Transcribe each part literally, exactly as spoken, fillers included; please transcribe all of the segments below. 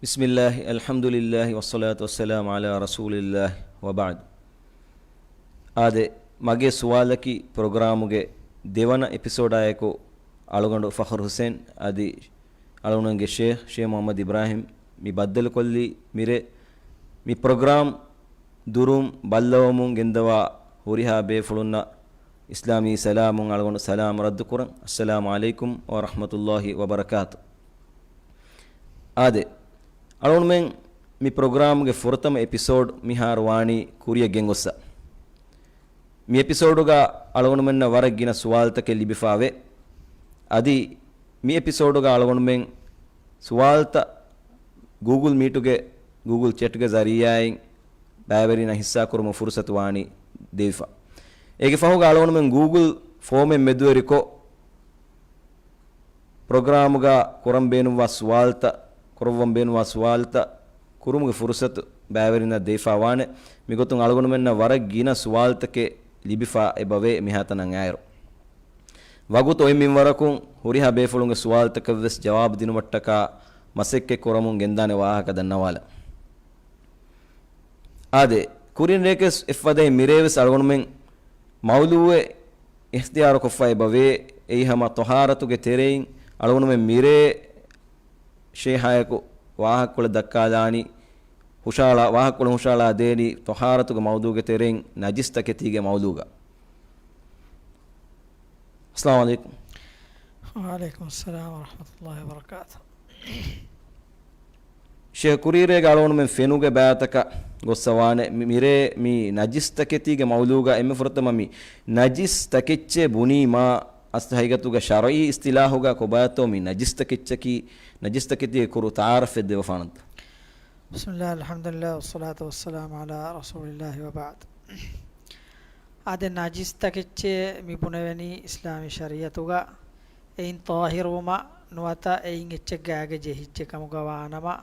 بسم الله، الحمد لله، والصلاة والسلام على رسول الله، وبعد. އާދެ، މަގޭ ސުވާލަކީ ޕްރޮގްރާމުގެ ދެވަނަ އެޕިސޯޑާއެކު އަޅުގަނޑު ފަޚްރު ހުސެން އަދި އަޅުގަނޑުގެ ޝޭޚް، ޝޭޚް މުޙައްމަދު އިބްރާހިމް މި ބައްދަލުކޮށްލީ މިރޭ. މި ޕްރޮގްރާމް ދުރުން ބައްލަވަމުން ގެންދަވާ ހުރިހާ ބޭފުޅުންނަށް އިސްލާމީ ސަލާމުން އަޅުގަނޑު ސަލާމް ރައްދުކުރަން. އައްސަލާމު ޢަލައިކުމް ވަރަޙްމަތުﷲ ވަބަރަކާތު. އާދެ، އަޅުގަނޑުމެން މި ޕްރޮގްރާމްގެ ފުރަތަމަ އެޕިސޯޑް މިހާރު ވާނީ ކުރިއަށް ގެންގޮއްސަ. މި އެޕިސޯޑުގަ އަޅުގަނޑުމެންނަށް ވަރަށް ގިނަ ސުވާލުތަކެއް ލިބިފާވޭ. އަދި މި އެޕިސޯޑުގަ އަޅުގަނޑުމެން ސުވާލުތައް ގޫގުލް މީޓުގެ، ގޫގުލް ޗެޓްގެ ޒަރީއާއިން ބައިވެރިންނަށް ހިއްސާކުރުމުގެ ފުރުސަތު ވާނީ ދެވިފަ. އޭގެ ފަހުގަ އަޅުގަނޑުމެން ގޫގުލް ފޯމެއް މެދުވެރިކޮށް، ޕްރޮގްރާމުގަ ކުރަން ބޭނުންވާ ސުވާލުތައް، ކުރައްވަން ބޭނުންވާ ސުވާލުތައް ކުރުމުގެ ފުރުސަތު ބައިވެރިންނަށް ދެވިފާ ވާނެ. މިގޮތުން އަޅުގަނޑުމެންނަށް ވަރަށް ގިނަ ސުވާލުތަކެއް ލިބިފާ އެބަވޭ މިހާތަނަށް އައިރު. ވަގުތު އޮތް މިންވަރަކުން ހުރިހާ ބޭފުޅުންގެ ސުވާލުތަކަށްވެސް ޖަވާބު ދިނުމަށްޓަކާ މަސައްކަތް ކުރަމުން ގެންދާނެ ވާހަކަ ދަންނަވާލަން. އާދެ، ކުރިން ރެކެސް އެއްފަދައިން މިރޭވެސް އަޅުގަނޑުމެން މައުޟޫއެއް އިޚްތިޔާރުކޮށްފަ އެބަވޭ. އެއީ ހަމަ ޠަހާރަތުގެ ތެރެއިން އަޅުގަނޑުމެން މިރޭ ޝޭޚާއެކު ވާހަކަކޮޅެއް ދައްކާލާނީ، ހުށައަޅާ، ވާހަކަކޮޅެއް ހުށައަޅާ ދޭނީ ޠަހާރަތުގެ މައުޟޫގެ ތެރެއިން ނަޖިސް ތަކެތީގެ މައުޟޫގަ. އައްސަލާމު ޢަލައިކުމް. ވަޢަލައިކުމުއްސަލާމް ވަރަޙްމަތުﷲި ވަބަރަކާތު. ޝޭޚް، ކުރީރޭގަ އަޅުގަނޑުމެން ފެނުގެ ބައިތަކަށް ގޮއްސަވާނެ. މި-، މިރޭ މި ނަޖިސް ތަކެތީގެ މައުޟޫގަ އެންމެ ފުރަތަމަ މި ނަޖިސް ތަކެއްޗޭ ބުނީމާ އަސްލު ހަގީގަތުގަ ޝަރުޢީ އިސްތިލާހުގަ ކޮބާތޯ މި ނަޖިސް ތަކެއްޗަކީ، ނަޖިސް ތަކެތީގެ ކުރު ތަޢާރަފެއް ދެއްވަފާނަންތަ؟ بسم الله، الحمد لله، والصلاة والسلام على رسول الله، وبعد. އާދެ، ނަޖިސް ތަކެއްޗޭ މި ބުނެވެނީ އިސްލާމީ ޝަރީޢަތުގަ އެއިން ޠާހިރުވުމަށް ނުވަތަ އެއިން އެއްޗެއް ގާގަ ޖެހިއްޖެ ކަމުގަ ވާނަމަ،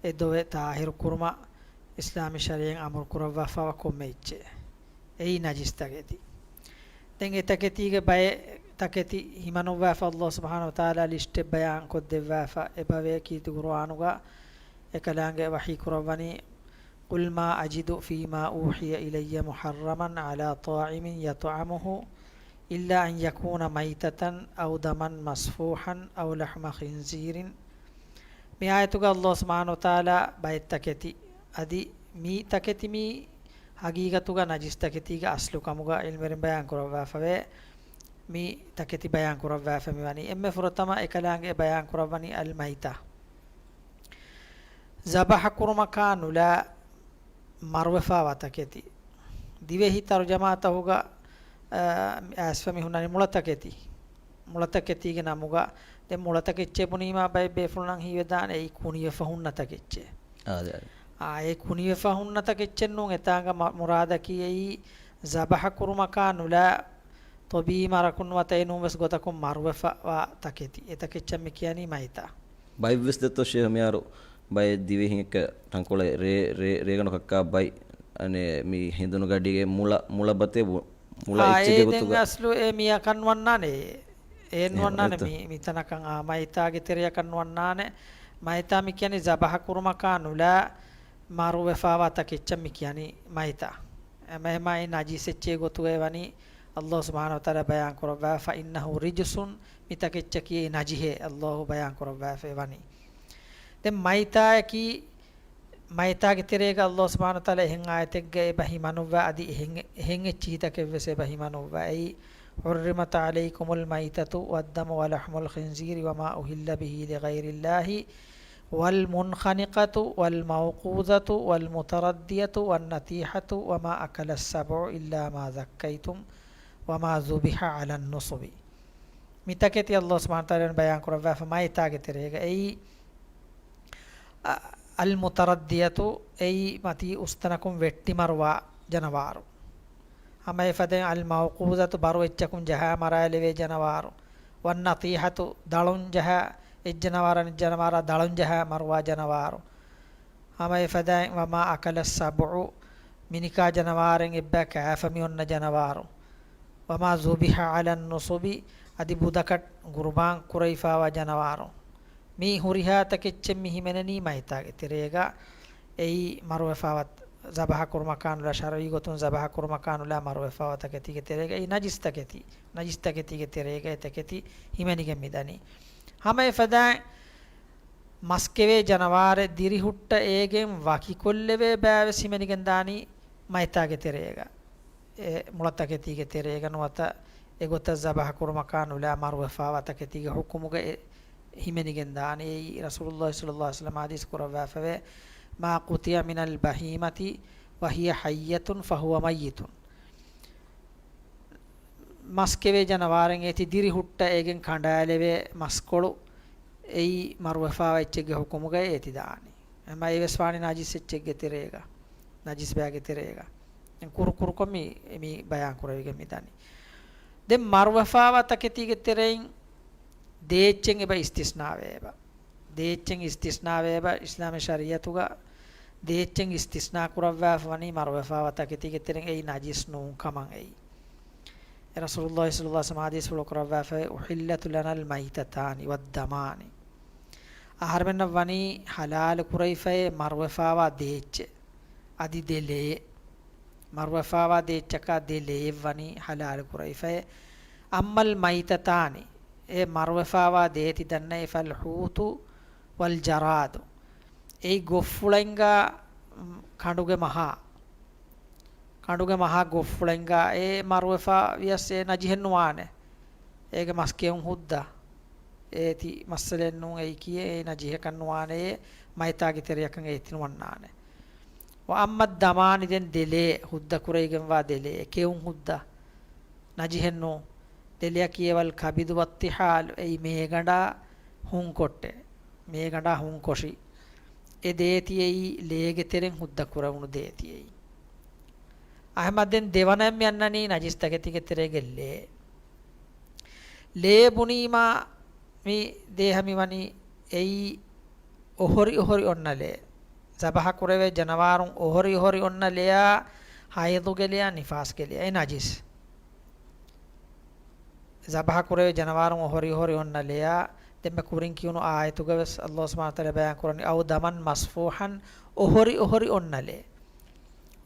އެ ދޮވެ ޠާހިރު ކުރުމަށް އިސްލާމީ ޝަރީޢަތް އަމުރު ކުރައްވާފައިވާ ކޮންމެ އެއްޗެއް. އެއީ ނަޖިސް ތަކެތި. ދެން އެ ތަކެތީގެ ބައެއް ތަކެތި ހިމަނުއްވާފަ، އައްލާހު ސުބްޙާނަހު ވަތަޢާލާ ލިސްޓެއް ބަޔާން ކޮށްދެއްވާފަ އެބަވޭ ކީރިތި ޤުރުއާނުގަ. އެކަލާނގެ ވަޙީ ކުރައްވަނީ، قل ما أجد فيما أوحي إلي محرما على طاعم يطعمه إلا أن يكون ميتة أو دما مسفوحا أو لحم خنزير. މި އާޔަތުގަ އައްލާހު ސުބްޙާނަހު ވަތަޢާލާ ބައެއް ތަކެތި، އަދި މި ތަކެތި މީ ހަގީގަތުގަ ނަޖިސް ތަކެތީގެ އަސްލު ކަމުގަ ޢިލްމުވެރިން ބަޔާން ކުރައްވާފަވޭ. މި ތަކެތި ބަޔާން ކުރައްވާފަ މިވަނީ. އެންމެ ފުރަތަމަ އެކަލާނގެ ބަޔާން ކުރައްވަނީ އަލް މައިތާ. ޒަބަޙަ ކުރުމަކާ ނުލާ މަރުވެފާވާ ތަކެތި. ދިވެހި ތަރުޖަމާތަހުގަ، އަ، އައިސްފަ މި ހުންނަނީ މުޅަ ތަކެތި. މުޅަ ތަކެތީގެ ނަމުގަ ދެން މުޅަ ތަކެއްޗޭ ބުނީމާ ބައެއް ބޭފުޅުންނަށް ހީވެދާނެ އެއީ ކުނިވެފަ ހުންނަ ތަކެއްޗޭ. އާދެ، އާދެ. އާ، އެ ކުނިވެފަ ހުންނަ ތަކެއްޗެއް ނޫން އެތާނގަ މަ-، މުރާދަކީ އެއީ ޒަބަޙަ ކުރުމަކާ ނުލާ ޠަބީޢީ މަރަކުން ނުވަތަ އެނޫން ވެސް ގޮތަކުން މަރުވެފަވާ ތަކެތި. އެ ތަކެއްޗަށް މި ކިޔަނީ މައިތާ. ބައެއްވެސް ދެއްތޯ ޝޭޚް މިހާރު ބައެއް ދިވެހިން އެއްކަ ތަންކޮޅެއް ރޭ-، ރޭ-، ރޭގަނޑު ކައްކާ ބައި، އަނެއް މި ހެނދުނު ގަޑީގެ މުޅަ، މުޅަ ބަތޭ ބު-، މުޅަ އާ، އެއްޗެއްގެ އޭ ދެން ގޮތުގަ. އަސްލު އެ މިއަކަށް ނުވަންނާނެ. އެ ނުވަންނާނެ އެ މި، މިތަނަކަށް އާ މައިތާގެ ތެރެއަކަށް ނުވަންނާނެ. މައިތާ މި ކިޔަނީ ޒަބަޙަ ކުރުމަކާ ނުލާ މަރުވެފާވާ ތަކެއްޗަށް މި ކިޔަނީ މައިތާ. އެމަ އެމާއި ނަޖިސް އެއްޗެއް ގޮތުގައި ވަނީ އައްލާހު ސުބްޙާނަހު ވަތަޢާލާ ބަޔާން ކުރައްވާ، فإنه رجس، މި ތަކެއްޗަކީ ނަޖިހޭ އައްލާހު ބަޔާން ކުރައްވާފައި ވަނީ. ދެން މައިތާއަކީ، މައިތާގެ ތެރޭގަ އައްލާހު ސުބްޙާނަހު ވަތަޢާލާ އެހެން އާޔަތެއްގަ އެބަ ހިމަނުއްވާ އަދި އެހެން، އެހެން އެއްޗިހިތަކެއްވެސް އެބަ ހިމަނުއްވާ. އެއީ، حرمت عليكم الميتة والدم ولحم الخنزير وما أهل به لغير الله والمنخنقة والموقوذة والمتردية والنطيحة وما أكل السبع إلا ما ذكيتم وما ذبح على النصب. މި ތަކެތި އައްލާހު ސުބްޙާނަހު ވަތަޢާލާ ބަޔާން ކުރައްވާފަ މައިތާގެ ތެރޭގަ. އެއީ، އަ، އަލްމުތަރައްދިޔަތު، އެއީ މަތީ އުސްތަނަކުން ވެއްޓި މަރުވާ ޖަނަވާރު. ހަމަ އެފަދައިން އަލްމައުޤޫޛަތު، ބަރު އެއްޗަކުން ޖަހާ މަރާލެވޭ ޖަނަވާރު. ވައްނަޠީޙަތު، ދަޅުން ޖަހާ، އެއް ޖަނަވާރަށް އަނެއް ޖަނަވާރާ ދަޅުން ޖަހާ މަރުވާ ޖަނަވާރު. ހަމަ އެފަދައިން، ވަމާ އަކަލައްސަބުޢު، މިނިކާ ޖަނަވާރެއް އެއްބައި ކާފަ މި އޮންނަ ޖަނަވާރު. ވަމާ ޒުބިޙަ ޢަލައްނުޞުބި، އަދި ބުދަކަށް ޤުރުބާން ކުރެވިފާވާ ޖަނަވާރު. މި ހުރިހާ ތަކެއްޗެއް މި ހިމެނެނީ މައިތާގެ ތެރޭގަ. އެއީ މަރުވެފާވަ ޒަބަހަ ކުރުމަކާނުލާ، ޝަރުޢީ ގޮތުން ޒަބަހަ ކުރުމަކާނުލާ މަރުވެފާވަ ތަކެތީގެ ތެރޭގަ. އެއީ ނަޖިސް ތަކެތީ. ނަޖިސް ތަކެތީގެ ތެރޭގަ އެ ތަކެތި ހިމެނިގެން މިދަނީ. ހަމަ އެފަދައިން މަސްކެވޭ ޖަނަވާރެއް ދިރިހުއްޓަ އޭގެން ވަކިކޮށްލެވޭ ބައިވެސް ހިމެނިގެން ދާނީ މައިތާގެ ތެރޭގަ. އެ މުޅަ ތަކެތީގެ ތެރޭގަ ނުވަތަ އެގޮތަށް ޒަބަހަ ކުރުމަކާ ނުލާ މަރުވެފާވާ ތަކެތީގެ ޙުކުމުގަ އެ ހިމެނިގެން ދާނީ. އެއީ ރަސޫލުﷲ ޞައްލަﷲ ޢަލައިހި ވަސައްލަމަ ޙަދީޘް ކުރައްވާފަވޭ، "ما قطع من البهيمة وهي حية فهو ميت." މަސްކެވޭ ޖަނަވާރެއް އޭތި ދިރިހުއްޓަ އޭގެން ކަނޑާލެވޭ މަސްކޮޅު އެއީ މަރުވެފާވާ އެއްޗެއްގެ ޙުކުމުގައި އޭތި ދާނީ. އެމަ އެވެސް ވާނީ ނަޖިސް އެއްޗެއްގެ ތެރޭގަ. ނަޖިސް ބައިގެ ތެރޭގަ. ދެން ކުރު ކުރުކޮށް މި، މި ބަޔާން ކުރެވިގެން މި ދަނީ. ދެން މަރުވެފާވާ ތަކެތީގެ ތެރެއިން ދޭއްޗެއް އެބަ އިސްތިސްނާވޭ އެބަ. ދޭއްޗެއް އިސްތިސްނާވޭ އެބަ އިސްލާމީ ޝަރީޢަތުގަ. ދޭއްޗެއް އިސްތިސްނާ ކުރައްވާފަ ވަނީ މަރުވެފާވާ ތަކެތީގެ ތެރެއިން އެއީ ނަޖިސް ނޫން ކަމަށް އެއީ. އެ ރަސޫލުﷲ ޞައްލަﷲ ޢަލައިހި ވަސައްލަމަ ޙަދީޘްފުޅު ކުރައްވާފައި، "أحلت لنا الميتتان والدمان." އަހަރެމެންނަށް ވަނީ ޙަލާލު ކުރެވިފައޭ މަރުވެފާވާ ދޭއްޗެއް އަދި ދެ ލެޔެއް. މަރުވެފާވާ ދޭއްޗަކާ ދެ ލެޔެއް ވަނީ ޙަލާލު ކުރެވިފައޭ. "أما الميتتان." އެ މަރުވެފާވާ ދޭތި ދަންނައި، "فالحوت والجراد." އެއީ ގޮށްފުޅައިންގާ ކަނޑުގެ މަހާ. ކަނޑުގެ މަހާ ގޮށްފުޅައިންގާ އެ މަރުވެފާ ވިޔަސް އެ ނަޖިހެއް ނުވާނެ. އޭގެ މަސް ކެއުން ހުއްދަ. އޭތި މައްސަލައެއް ނޫން އެއީކީއެއް ނަޖިހަކަށް ނުވާނެޔޭ، މައިތާގެ ތެރެއަކަށް އޭތި ނުވަންނާނެ. "وأما الدمان" ދެން ދެލޭ ހުއްދަ ކުރެވިގެންވާ ދެލޭ ކެއުން ހުއްދަ. ނަޖިހެއް ނޫން. ދެލެއަކީ "والكبد والطحال" އެއީ މޭގަނޑާ ހުންކޮށްޓެއް. މޭގަނޑާ ހުންކޮށި. އެ ދޭތި އެއީ ލޭގެ ތެރެއިން ހުއްދަ ކުރެވުނު ދޭތި އެއީ. އަހަރެމެން ދެވަނައަށް މި އަންނަނީ ނަޖިސް ތަކެތީގެ ތެރޭގެ ލޭ. ލޭ ބުނީމާ މި ދޭހަ މި ވަނީ އެއީ އޮހޮރި އޮހޮރި އޮންނަ ލޭ. ޒަބަހަ ކުރެވޭ ޖަނަވާރުން އޮހޮރި އޮހޮރި އޮންނަ ލެޔާ، ހައިޟުގެ ލެޔާ، ނިފާސްގެ ލެޔާ، އެ ނަޖިސް. ޒަބަހަ ކުރެވޭ ޖަނަވާރުން އޮހޮރި އޮހޮރި އޮންނަ ލެޔާ، ދެންމެ ކުރިން ކިޔުނު އާޔަތުގަ ވެސް ﷲ ސުބްޙާނަހޫ ވަތަޢާލާ ބަޔާން ކުރަނީ، "أو دما مسفوحا"، އޮހޮރި އޮހޮރި އޮންނަ ލޭ.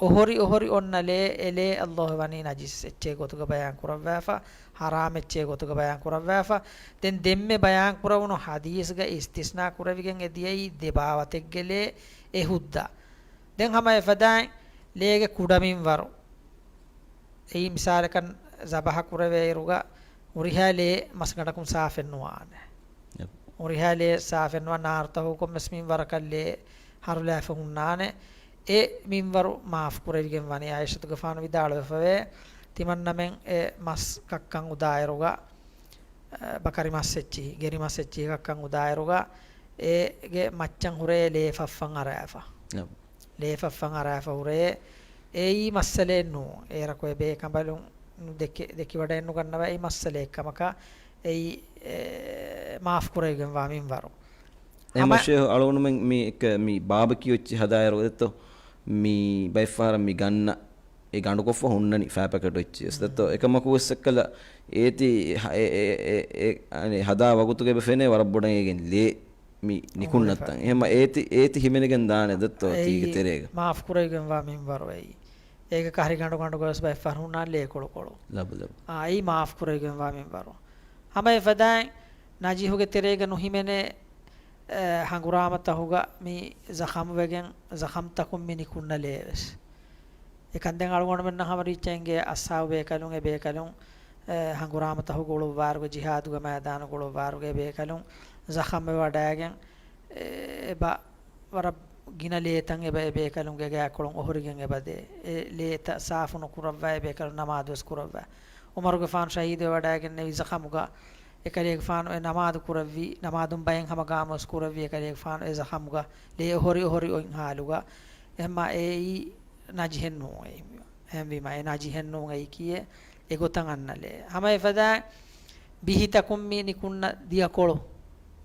އޮހޮރި އޮހޮރި އޮންނަ ލޭ، އެ ލޭ ﷲ ވަނީ ނަޖިސް އެއްޗެއް ގޮތުގަ ބަޔާން ކުރައްވާފަ، ޙަރާމް އެއްޗެއް ގޮތުގަ ބަޔާން ކުރައްވާފަ. ދެން ދެންމެ ބަޔާން ކުރެވުނު ޙަދީޘްގަ އިސްތިސްނާ ކުރެވިގެން އެ ދިޔައީ ދެ ބާވަތެއްގެ ލޭ އެ ހުއްދަ. ދެން ހަމަ އެފަދައިން ލޭގެ ކުޑަމިންވަރު. އެއީ މިސާލަކަށް ޒަބަހަ ކުރެވޭއިރުގަ ހުރިހާ ލޭ މަސްގަނޑަކުން ސާފެއް ނުވާނެ. ޔަޕް. ހުރިހާ ލޭ ސާފެއް ނުވާ ނާރުތަކުގަ ކޮންމެސް މިންވަރަކަށް ލޭ ހަރުލާފަ ހުންނާނެ. އެ މިންވަރު މާފު ކުރެވިގެން ވަނީ. ޢާއިޝަތުގެފާނު ވިދާޅުވެފަވޭ، ތިމަންނަމެން އެ މަސް ކައްކަން އުދާއިރުގަ، އަ، ބަކަރި މަސް އެއްޗިހި، ގެރި މަސް އެއްޗިހި ކައްކަން އުދާއިރުގަ އޭގެ މައްޗަށް ހުރޭ ލޭ ފަށްފަށް އަރާފަ. ޔަޕް. ލޭ ފަށްފަށް އަރާފަ ހުރޭ، އެއީ މައްސަލައެއް ނޫން. އޭރަކު އެބޭކަނބަލުން ދެކެ-، ދެކިވަޑައެއްނުގަންނަވާ އެއީ މައްސަލައެއް ކަމަކަށް އެއީ، އެ، މާފު ކުރެވިގެންވާ މިންވަރު. އެހެންމަ ހަމަ ޝޭހު އަޅުގަނޑުމެން މި އެކަ-، މި ބާބަކި އޮއްޗި ހަދާއިރު އެދެއްތޯ، މި ބައެއްފަހަރަށް މި ގަންނަ އެ ގަނޑުކޮށްފަ ހުންނަނީ ފައި ޕެކެޓް އޮއްޗި އެސް ދެއްތޯ. އެކަމަކު ވެސް އެއްކަލަ އޭތި ހަ-، އެ، އެ، އެ، އެ، އަނެ ހަދާ ވަގުތުގަ އެބަ ފެނޭ ވަރަށް ބޮޑަށް އޭގެން ލޭ މި ނިކުންނަތަން. އެހެންމަ އޭތި، އޭތި ހިމެނިގެން ދާނެ ދެއްތޯ ތީގެ ތެރޭގަ. މާފު ކުރެވިގެންވާ މިންވަރު އެއީ. އޭގެ ކަހަރި ގަނޑު ގަނޑުގަ ވެސް ބައެއްފަހަރު ހުންނާނެ ލޭކޮޅުކޮޅު. ލަބު، ލަބު. އާ، އެއީ މާފު ކުރެވިގެންވާ މިންވަރު. ހަމަ އެފަދައިން ނަޖިހުގެ ތެރޭގަ ނުހިމެނޭ، އެ، ހަނގުރާމަތަހުގަ މި ޒަޚަމްވެގެން، ޒަޚަމްތަކުން މި ނިކުންނަ ލޭވެސް. އެކަން ދެން އަޅުގަނޑުމެންނަށް ހަމަ ރީއްޗަށް އެނގޭ އަސްހާބު ބޭކަލުން، އެ ބޭކަލުން، އެ، ހަނގުރާމަތަހުގަ އުޅުއްވާއިރުގަ، ޖިހާދުގެ މައިދާނުގަ އުޅުއްވާއިރުގަ އެ ބޭކަލުން ޒަޚަމްވެވަޑައިގެން، އެ، އެބަ ވަރަށް ގިނަ ލޭތައް އެބަ އެ ބޭކަލުންގެ ގާކޮޅުން އޮހޮރިގެން އެބަ ދޭ. އެ ލޭތައް ސާފު ނުކުރައްވާ އެ ބޭކަލުން ނަމާދުވެސް ކުރައްވާ. ޢުމަރުގެފާނު ޝަހީދުވެވަޑައިގެންނެވި ޒަޚަމުގަ އެކަލޭގެފާނު އެ ނަމާދު ކުރެއްވި، ނަމާދުން ބައެއް ހަމަ ގާމުވެސް ކުރެއްވި އެކަލޭގެފާނު އެ ޒަޚަމުގަ ލޭ އޮހޮރި އޮހޮރި އޮތް ހާލުގަ. އެހެންމާ އެއީ ނަޖިހެއް ނޫން އެއީ. އެހެންވީމާ އެ ނަޖިހެއް ނޫން އެއީކީއެއް އެގޮތަށް އަންނަ ލޭ. ހަމަ އެފަދައިން ބިހިތަކުން މި ނިކުންނަ ދިޔަކޮޅު،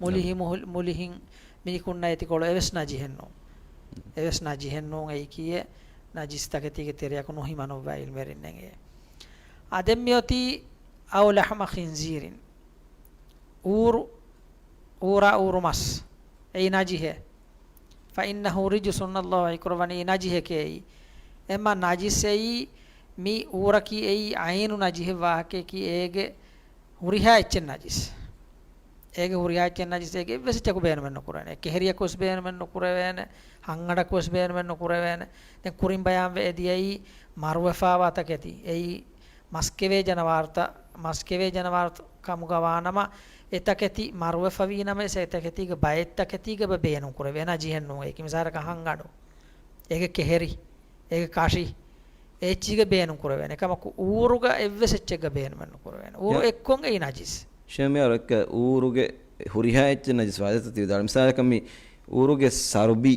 މުލިހި ނަމް. މުހު-، މުލިހިން މި ނިކުންނަ އެތިކޮޅު އެވެސް ނަޖިހެއް ނޫން. އެވެސް ނަޖިހެއް ނޫން އެއީކީއެއް ނަޖިސް ތަކެތީގެ ތެރެއަކު ނުހިމަނުއްވާ ޢިލްމުވެރިންނަށް އެނގޭ. އާ، ދެން މިއޮތީ أو لحم خنزير. އޫރު އޫރާ އޫރުމަސް އެއީ ނަޖިހެއް. ފައިންނަހު ރިޖުސުން، އައްލާހު ވަޙީކުރައްވަނީ ނަޖިހެކޭ އެއީ. އެމަ ނަޖިސް އެއީ މި އޫރަކީ އެއީ އައިނު ނަޖިހެއް ވާހަކަޔަކީ އޭގެ ހުރިހާ އެއްޗެއް ނަޖިސް. އޭގެ ހުރިހާ އެއްޗެއް ނަޖިސް އޭގެ އެއްވެސް އެއްޗަކު ބޭނުމެއް ނުކުރެވޭނެ. ކެހެރިޔަކު ވެސް ބޭނުމެއް ނުކުރެވޭނެ. ހަންގަނޑަކު ވެސް ބޭނުމެއް ނުކުރެވޭނެ. ދެން ކުރިން ބަޔާންވެ އެދިޔައީ މަރުވެފާވާ ތަކެތި. އެއީ މަސްކެވޭ ޖަނަވާރުތައް، މަސްކެވޭ ޖަނަވާރު ކަމުގަ ވާނަމަ، އެ ތަކެތި މަރުވެފަވީ ނަމަވެސް، އެ ތަކެތީގެ ބައެއް ތަކެތީގަ ބޭނުން ކުރެވޭ. ނަޖިހެއް ނޫން އެކި. މިސާލަކަށް ހަންގަނޑު، އޭގެ ކެހެރި، އޭގެ ކަށި، އެ އެއްޗީގަ ބޭނުން ކުރެވޭނެ. ކަމަކު އޫރުގަ އެއްވެސް އެއްޗެއްގަ ބޭނުމެއް ނުކުރެވޭނެ. އޫރު ޔާ. އެއްކޮށް އެއީ ނަޖިސް. ޝޭމިޔާރު އެއްކަ އޫރުގެ ހުރިހާ އެއްޗެއް ނަޖިސް ވާދޭތަ ތި ވިދާޅު. މިސާލަކަށް މި އޫރުގެ ސަރުބީ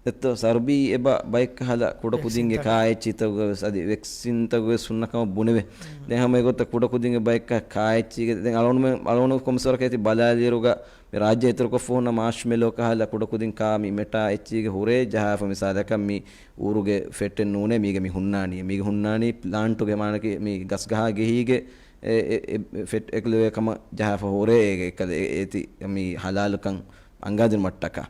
އެއްތޯ، ސަރުބީ އެބަ ބައެއްކަހަލަ ކުޑަކުދިންގެ ވެކްސިންތަކު. ކާއެއްޗިތަކުގަ ވެސް އަދި ވެކްސިންތަކުގެ ވެސް ހުންނަ ކަމަށް ބުނެވޭ. މް. ދެން ހަމަ އެގޮތަށް ކުޑަކުދިންގެ ބައެއްކަ ކާއެއްޗީގެ ދެން އަޅުގަނޑުމެން، އަޅުގަނޑު ކޮންމެސް ވަރަކަށް ތި ބަލާލިއިރުގަ މި ރާއްޖެ އިތުރުކޮށްފަ ހުންނަ މާޝްމެލޯ ކަހަލަ ކުޑަކުދިން ކާ މި މެޓާ އެއްޗީގެ ހުރޭ ޖަހާފަ މިސާލަކަށް މި އޫރުގެ ފެއްޓެއް ނޫނޭ މީގެ މި ހުންނާނީ. މީގެ ހުންނާނީ ޕްލާންޓުގެ މާނަކީ މި ގަސްގަހާ ގެހީގެ އެ، އެ، އެ، ފެއްޓް އެކުލެވޭ ކަމަށް ޖަހާފަ ހުރޭ އޭގެ އެކަލަ އެ، އޭތި މި ހަލާލުކަން އަނގާދިނުމަށްޓަކާ.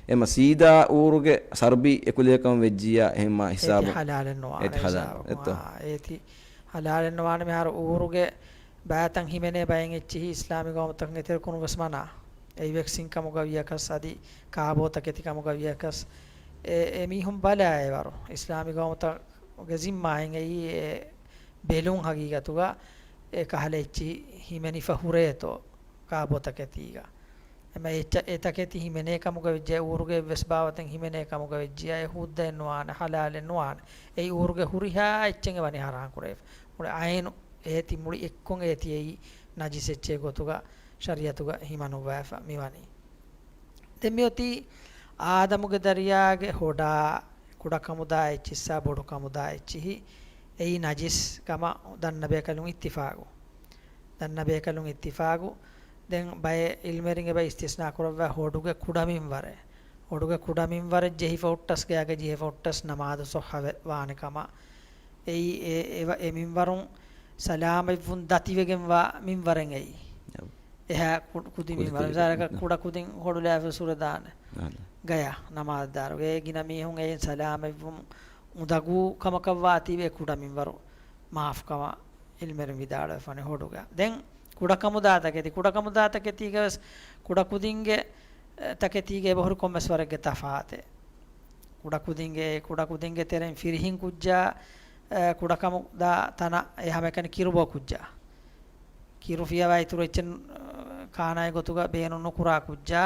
އެމަ ސީދާ އޫރުގެ ސަރުބީ އެކުލެވޭ ކަމަށް ވެއްޖިއްޔާ އެހެންމާ އޭތި ހިސާބު. ހަލާލެއް ނުވާނެ އޭތި ހަލާލެއް ހިސާބު. އެއްތޯ؟ އާ، އޭތި ހަލާލެއް ނުވާނެ. މިހާރު އޫރުގެ ބައިތައް ހިމެނޭ ބައެއް އެއްޗިހި އިސްލާމިކް ގައުމުތަކުން އެތެރެކުނު ވެސް މަނާ. އެއީ ވެކްސިން ކަމުގަ ވިޔަކަސް އަދި ކާބޯ ތަކެތި ކަމުގަ ވިޔަކަސް އެ، އެ މީހުން ބަލާ އެވަރު. އިސްލާމިކް ގައުމުތަކުގެ ޒިންމާއިން އެއީ އެ ބެލުން ހަގީގަތުގަ އެ ކަހަލަ އެއްޗިހި ހިމެނިފަ ހުރޭތޯ ކާބޯ ތަކެތީގަ. އެމަ އެ ތަ-، އެ ތަކެތި ހިމެނޭ ކަމުގަ ވެއްޖެ، އޫރުގެ އެއްވެސް ބާވަތެއް ހިމެނޭ ކަމުގަ ވެއްޖިއްޔާ، އެ ހުއްދައެއް ނުވާނެ، ހަލާލެއް ނުވާނެ. އެއީ އޫރުގެ ހުރިހާ އެއްޗެއް އެ ވަނީ ހަރާން ކުރެވިފަ. މުޅި އައިނު އޭތި މުޅި އެއްކޮށް އޭތި އެއީ ނަޖިސް އެއްޗެއް ގޮތުގަ ޝަރީއަތުގަ ހިމަނުއްވާފަ މިވަނީ. ދެން މިއޮތީ އާދަމުގެ ދަރިޔާގެ ހޮޑާ ކުޑަކަމުދާ އެއްޗިއްސާ ބޮޑުކަމުދާ އެއްޗިހި އެއީ ނަޖިސް ކަމަށް ދަންނަ ބޭކަލުން އިއްތިފާގު. ދަންނަ ބޭކަލުން އިއްތިފާގު. ދެން ބައެއް ޢިލްމުވެރިން އެބަ އިސްތިސްނާ ކުރައްވާ ހޮޑުގެ ކުޑަ މިންވަރެއް. ހޮޑުގެ ކުޑަ މިންވަރެއް ޖެހިފަ ހުއްޓަސް، ގަޔަކަށް ޖެހިފަ ހުއްޓަސް ނަމާދު ޞައްޙަ ވެ-، ވާނެ ކަމަށް. އެއީ އެ، އެ، އެ މިންވަރުން ސަލާމަތްވުން ދަތިވެގެންވާ މިންވަރެއް އެއީ. އެހާ ކު-، ކުދި ކުދި މިންވަރު. ތެރޭ. މިސާލަކަށް ކުޑަ ކުދިން ހޮޑުލާފަ ސުރެދާނެ. ގަޔަށް ނަމާދުދާރު. އޭ ގިނަ މީހުން އެއިން ސަލާމަތްވުން އުނދަގޫ ކަމަކަށް ވާތީވެ ކުޑަ މިންވަރު މާފު ކަމަށް ޢިލްމުވެރިން ވިދާޅުވެފަނެ ހޮޑުގަ. ދެން ކުޑަކަމުދާ ތަކެތި، ކުޑަކަމުދާ ތަކެތީގަ ވެސް ކުޑަކުދިންގެ، އެ، ތަކެތީގަ އެބަހުރި ކޮންމެސް ވަރެއްގެ ތަފާތެއް. ކުޑަކުދިންގެ، ކުޑަކުދިންގެ ތެރެއިން ފިރިހިން ކުއްޖާ، އެ، ކުޑަކަމުދާ ތަނަށް އެ ހަމައެކަނި ކިރުބޯ ކުއްޖާ. ކިރު ފިޔަވާ އިތުރު އެއްޗެއް، އަ، ކާނާއެއް ގޮތުގަ ބޭނުން ނުކުރާ ކުއްޖާ،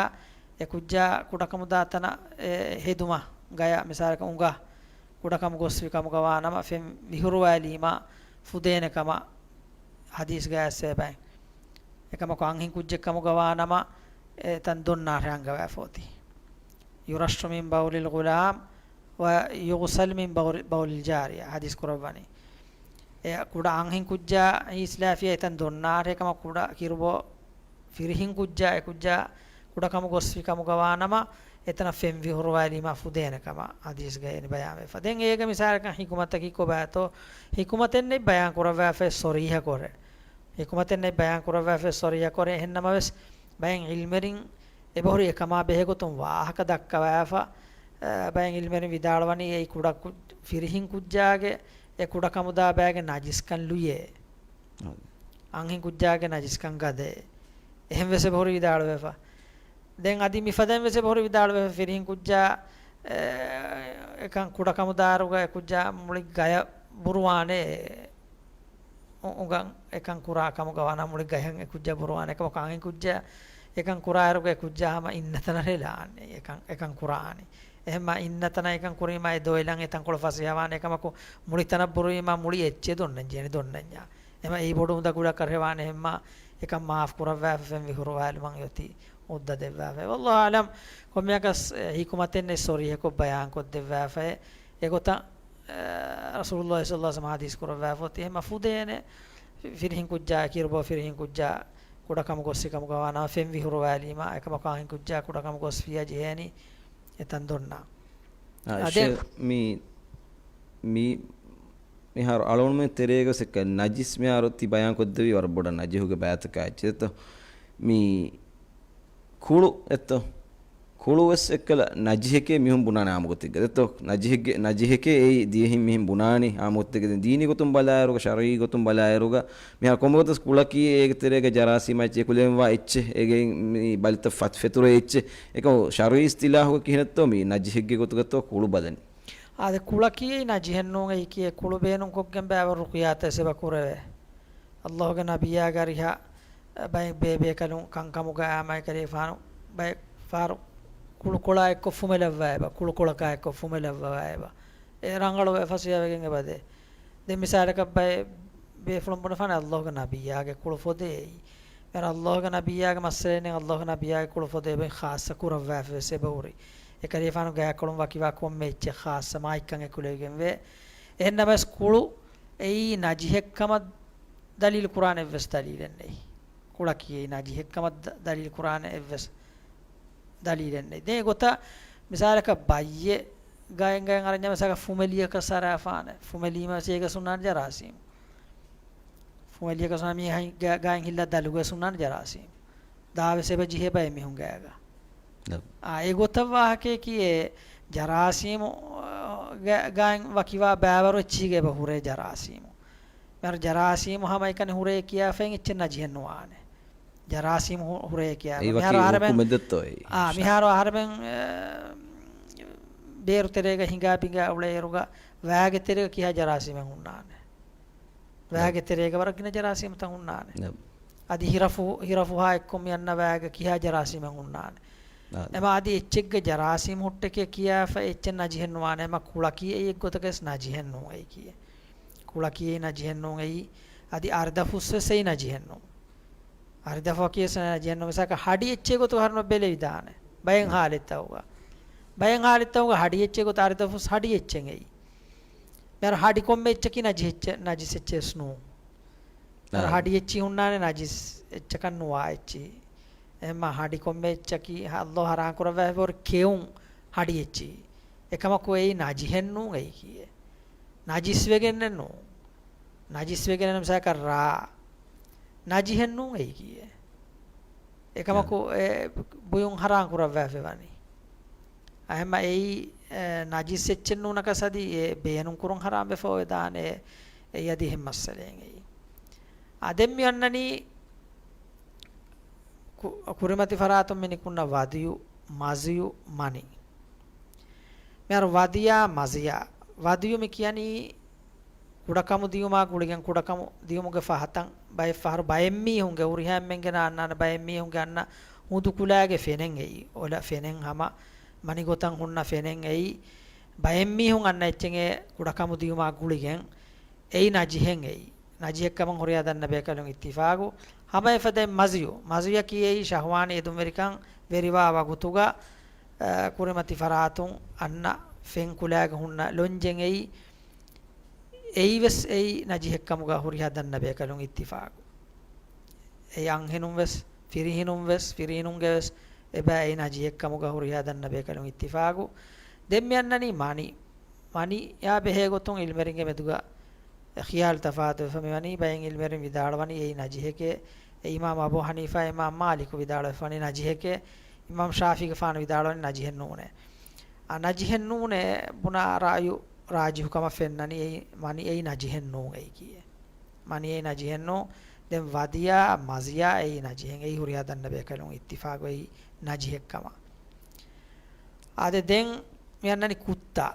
އެ ކުއްޖާ ކުޑަކަމުދާ ތަނަށް އެ ހެދުމަށް ގަޔަށް މިސާލަކަށް އުނގަ ކުޑަކަމު ގޮސްފި ކަމުގަ ވާނަމަ ފެން ވިހުރުވާލީމަ ފުދޭނެ ކަމަށް ޙަދީޘްގަ އައިސްފަ އެބައިން. އެކަމަކު އަންހެން ކުއްޖެއް ކަމުގަ ވާނަމަ އެ ތަން ދޮންނާށޭ އަންގަވާފަ އޮތީ. يرش من بول الغلام ويغسل من بول، بول الجارية ޙަދީޘް ކުރައްވަނީ. އެ ކުޑަ އަންހެން ކުއްޖާ ހީސްލާފިޔާ އެތަން ދޮންނާށޭ ކަމަށް ކުޑަ ކިރުބޯ ފިރިހިން ކުއްޖާ އެ ކުއްޖާ ކުޑަކަމު ގޮސްފި ކަމުގަ ވާނަމަ އެތަނަށް ފެން ވިހުރުވާލީމާ ފުދޭނެ ކަމަށް ޙަދީޘްގައި ބަޔާންވެފަ. ދެން އޭގެ މިސާލަކަށް ޙިކުމަތަކީ ކޮބާތޯ؟ ޙިކުމަތެއް ނެތް ބަޔާން ކުރައްވާފައި ޞަރީޙަކޮށް. ޙިކުމަތެއް ނެތް ބަޔާން ކުރައްވާފައި ޞަރީޙަކޮށް. އެހެންނަމަވެސް ބައެއް ޢިލްމުވެރިން އެބަހުރި އެކަމާ ބެހޭގޮތުން ވާހަކަ ދައްކަވާފަ، އަ، ބައެއް ޢިލްމުވެރިން ވިދާޅުވަނީ އެއީ ކުޑަ ކު-، ފިރިހިން ކުއްޖާގެ އެ ކުޑަކަމުދާ ބައިގެ ނަޖިސްކަން ލުޔޭ. އަންހެން ކުއްޖާގެ ނަޖިސްކަން ގަދައޭ. އެހެން ވެސް އެބަހުރި ވިދާޅުވެފަ. ދެން އަދި މިފަދައިން ވެސް އެބަހުރި ވިދާޅުވެފަ ފިރިހިން ކުއްޖާ، އެ، އެކަން ކުޑަކަމުދާރުގަ އެ ކުއްޖާ މުޅި ގަޔަށް ބުރުވާނެ. އު-، އުނގަން އެކަން ކުރާ ކަމުގަ ވާނަ މުޅި ގަޔަށް އެ ކުއްޖާ ބުރުވާނެ. އެކަމަކު އަންހެން ކުއްޖާ އެކަން ކުރާއިރުގަ އެ ކުއްޖާ ހަމަ އިންނަ ތަނަށް ރެލާނެ. އެކަން، އެކަން ކުރާނީ. އެހެންމާ އިންނަ ތަނަށް އެކަން ކުރީމާ އެ ދޮއިލަން އެ ތަންކޮޅު ފަސޭހަވާނެ. އެކަމަކު މުޅި ތަނަށް ބުރުވީމާ މުޅި އެއްޗެއް ދޮންނަން ޖެހޭނެ ދޮންނަންޏާ. އެމަ އެއީ ބޮޑު އުނދަގުލަކަށް ރޭވާނެ. އެހެންމާ އެކަން މާފު ކުރައްވާފަ ފެން ވިހުރުވާލުމަށް އޮތީ ހުއްދަ ދެއްވާފައި. ވައްލާހު އަޢްލަމް، ކޮންމެއަކަސް، އެ، ޙިކުމަތެއް ނެތް ޞަރީޙަކޮށް ބަޔާންކޮށްދެއްވާފައި. އެގޮތަށް، އެ، ރަސޫލުﷲ ޞައްލަﷲ ޢަލައިހި ވަސައްލަމަ ޙަދީޘް ކުރައްވާފަ އޮތީ އެހެންމާ ފުދޭނެ ފިރިހިން ކުއްޖާ، ކިރުބޯ ފިރިހިން ކުއްޖާ ކުޑަކަމު ގޮސްފި ކަމުގަ ވާނަމަ ފެން ވިހުރުވާލީމާ، އެކަމަކު އަންހެން ކުއްޖާ ކުޑަކަމު ގޮސްފިޔާ ޖެހޭނީ އެތަން ދޮންނާ. އާ، އަދެ ޝޭޚް، މި، މި، މިހާރު އަޅުގަނޑުމެން ތެރޭގަ ސެއްކަ ނަޖިސް މިހާރު ތި ބަޔާން ކޮށްދެވީ ވަރަށް ބޮޑަށް ނަޖިހުގެ ބައިތަކާ އެއްޗެއްތޯ؟ މި ކުޅު އެއްތޯ؟ ކުޅު ވެސް އެއްކަލަ ނަޖިހެކޭ މީހުން ބުނާނެ އާންމު ގޮތެއްގަ. ދެއްތޯ؟ ނަޖިހެއްގެ، ނަޖިހެކޭ އެއީ ދިޔަހިން މީހުން ބުނާނީ އާންމު ގޮތެއްގަ. ދެން ދީނީ ގޮތުން ބަލާއިރުގަ، ޝަރުޢީ ގޮތުން ބަލާއިރުގަ، މިހާރު ކޮންމެ ގޮތަސް ކުޅަކީ އޭގެ ތެރޭގަ ޖަރާސީމާ އެއްޗެއް، އެކުލެވެންވާ އެއްޗެއް، އޭގެ މި ބަލިތައް ފަތު ފެތުރޭ އެއްޗެއް. އެކަމު ޝަރުޢީ އިސްތިލާހުގަ ކިހިނެއްތޯ މީ ނަޖިހެއްގެ ގޮތުގަތޯ ކުޅު ބަލަނީ؟ އާދެ، ކުޅަކީ ނަޖިހެއްނޫން އެއިކީ، ކުޅު ބޭނުންކޮށްގެން ބައިވަރު ރުޤްޔާތައް އެބަ ކުރެވޭ. ﷲގެ ނަބިއްޔާގެ އަރިހަށް ބައެއް ބޭބޭކަލުން ކަންކަމުގަ އައިމަ އެކަލޭގެފާނު ބައެއް ފަހަރު ކުޅުކޮޅާ އެއްކޮށް ފުމެލައްވައިބަ، ކުޅުކޮޅަކާ އެއްކޮށް ފުމެލައްވައިބަ. އެ ރަނގަޅު އެ ފަސޭހަވެގެން އެބަދޭ. ދެން މިސާލަކަށް ބައެއް ބޭފުޅުން ބުނެފާނެ ﷲގެ ނަބިއްޔާގެ ކުޅު ފޮދޭ އެއީ. މިހާރު ﷲގެ ނަބިއްޔާގެ މައްސަލައެއް ނެތް، ﷲގެ ނަބިއްޔާގެ ކުޅު ފޮދޭ އެބަ ޚާއްޞަ ކުރައްވާފަ ވެސް އެބަ ހުރި. އެކަލޭގެފާނު ގާތްކޮޅުން ވަކިވާ ކޮންމެ އެއްޗެއް ޚާއްޞަ މާތްކަން އެކުލެވިގެންވޭ. އެހެންނަމަވެސް ކުޅު އެއީ ނަޖިހެއްކަމަށް ދަލީލު ކުރާނެ އެއްވެސް ދަލީލެއް ނެތް. ކުޅަކީ އެއީ ނަޖިހެއްކަމަށް ދަ-، ދަލީލު ކުރާނެ އެއްވެސް ދަލީލެއް ނެތް. ދެން އެގޮތަށް މިސާލަކަށް ބައްޔެއް ގާތްގައި އަރަންޏާ މިސާލަކަށް ފުމެލިއަކަށް ސަރާފާނެ. ފުމެލީމަ އޭގަ ސުންނާނެ ޖަރާސީމު. ފުމެލިއަކަށް ސުންނާ މީހާ ގާ-، ގާތް ހިއްލާ ދަލުގައި ސުންނާނެ ޖަރާސީމު. ދާވެސް އެބަ ޖެހޭ ބައެއް މީހުން ގާގަ. އާ، އެގޮތަށް ވާހަކައަކީ އެ ޖަރާސީމު، ގަ-، ގާތް ވަކިވާ ބައިވަރު އެއްޗީގަ އެބަ ހުރޭ ޖަރާސީމު. މިހާރު ޖަރާސީމު ހަމައެކަނި ހުރޭ ކިޔާފައި އެއްޗެއް ނަޖިހެއް ނުވާނެ. ޖަރާސީމު ހު-، ހުރޭ ކިޔާ. އެއީ ވަކި މިހާރު އަހަރެމެން، ހުކުމެއް ދެއްތޯ އެއީ؟ އާ، މިހާރު އަހަރެމެން، އެ، ބޭރު ތެރޭގަ ހިނގާ ބިނގާ އުޅޭއިރުގަ ވައިގެ ތެރޭގަ ކިހާ ޖަރާސީމެއް ހުންނާނެ. ވައިގެ ތެރޭގަ ވަރަށް ގިނަ ޖަރާސީމުތައް ހުންނާނެ. އަދި ހިރަފު-، ހިރަފުހާ އެއްކޮށް މި އަންނަ ވައިގަ ކިހާ ޖަރާސީމެއް ހުންނާނެ. އާ. އެމަ އަދި އެއްޗެއްގެ ޖަރާސީމު ހުއްޓެކޭ ކިޔާފަ އެއްޗެއް ނަޖިހެއް ނުވާނެ. އެމަ ކުޅަކީ އެއީ އެއްގޮތަކަށް ނަޖިހެއް ނޫން އެއީ ކިޔޭ. ކުޅަކީ ނަޖިހެއް ނޫން އެއީ. އަދި އަރިދަފުސް ވެސް އެއީ ނަޖިހެއް ނޫން. އަރިދަފަކީ ވެސް ނަޖިހެއް ނޫން. މިސާލަކަށް ހަޑި އެއްޗެއް ގޮތުގަ ހަރުނަ ބެލެވިދާނެ. ބައެއް ހާލަތްތަކުގަ. ބައެއް ހާލަތްތަކުގަ ހަޑި އެއްޗެއް ގޮތަށް އަރިދަފުސް ހަޑި އެއްޗެއް އެއީ. މިހާރު ހަޑި ކޮންމެ އެއްޗަކީ ނަޖިހެއްޗެއް، ނަޖިސް އެއްޗެއް ވެސް ނޫން. އަ، އާ. ހަޑި އެއްޗި ހުންނާނެ ނަޖިސް އެއްޗަކަށް ނުވާ އެއްޗި. އެހެންމަ ހަޑި ކޮންމެ އެއްޗަކީ އައްލޯ ހަރާން ކުރައްވާފައި ހުރި ކެއުން ހަޑި އެއްޗި. އެކަމަކު އެއީ ނަޖިހެއް ނޫން އެއީ ކީއެއް. ނަޖިސް ވެގެންނެއް ނޫން. ނަޖިސް ވެގެން މިސާލަކަށް ރާ. ނަޖިހެއް ނޫން އެއީ ކީއެއް. އެކަމަކު އެ ބުޔުން ހަރާން ކުރައްވާފައި ވަނީ. އެހެންމަ އެއީ، އެ، ނަޖިސް އެއްޗެއް ނޫނަކަސް އަދި އެ ބޭނުން ކުރުން ހަރާން ވެފަ އޮވެދާނެ. އެއީ އަދި އެހެން މައްސަލައެއް އެއީ. އާ، ދެން މި އަންނަނީ ކު-، ކުރިމަތި ފަރާތުން މި ނިކުންނަ ވަދިޔު، މަޒިޔު، މަނި. މިހާރު ވަދިޔާ، މަޒިޔާ. ވަދިޔު މި ކިޔަނީ ކުޑަކަމު ދިޔުމާ ގުޅިގެން ކުޑަކަމު ދިޔުމުގެ ފަހަތަށް ބައެއް ފަހަރު ބައެއް މީހުންގެ ހުރިހާ އެންމެންގެ ނާންނާނެ ބައެއް މީހުންގެ އަންނަ ހުދުކުލާގެ ފެނެއް އެއީ. އޮލަ ފެނެއް ހަމަ މަނިގޮތަށް ހުންނަ ފެނެއް އެއީ. ބައެއް މީހުން އަންނަ އެއްޗެއް އެ ކުޑަކަމު ދިޔުމާ ގުޅިގެން އެއީ ނަޖިހެއް އެއީ. ނަޖިހެއްކަމަށް ހުރިހާ ދަންނަ ބޭކަލުން އިއްތިފާގު. ހަމަ އެފަދައިން މަޒިޔު. މަޒިޔަކީ އެއީ ޝަހުވާނީ އެދުންވެރިކަން ވެރިވާ ވަގުތުގަ، އަ، ކުރިމަތި ފަރާތުން އަންނަ ފެންކުލާގެ ހުންނަ ލޮންޖެއް އެއީ. އެއީވެސް އެއީ ނަޖިހެއްކަމުގަ ހުރިހާ ދަންނަ ބޭކަލުން އިއްތިފާގު. އެއީ އަންހެނުންވެސް، ފިރިހެނުންވެސް، ފިރިހެނުންގެވެސް އެބަ އެއީ ނަޖިހެއްކަމުގަ ހުރިހާ ދަންނަ ބޭކަލުން އިއްތިފާގު. ދެން މި އަންނަނީ މަނި. މަނިޔާ ބެހޭގޮތުން އިލްމެރިންގެ މެދުގަ ޚިޔާލު ތަފާތުވެފަ މިވަނީ. ބައެއް އިލްމެރިން ވިދާޅުވަނީ އެއީ ނަޖިހެކޭ. އެ އިމާމް އަބޫ ޙަނީފާ، އިމާމް މާލިކު ވިދާޅުވެފަވަނީ ނަޖިހެކޭ. އިމާމް ޝާފިޢީގެފާނު ވިދާޅުވަނީ ނަޖިހެއް ނޫނޭ. އަ، ނަޖިހެއް ނޫނޭ ބުނާ ރައުޔު ރާޖިޙުކަމަށް ފެންނަނީ އެއީ މަނި އެއީ ނަޖިހެއް ނޫން އެއީ ކީއެއް. މަނި އެއީ ނަޖިހެއް ނޫން. ދެން ވަދިޔާ، މަޒިޔާ އެއީ ނަޖިހެއް. އެއީ ހުރިހާ ދަންނަ ބޭކަލުން އިއްތިފާގު އެއީ ނަޖިހެއްކަމަށް. އާދެ، ދެން މި އަންނަނީ ކުއްތާ.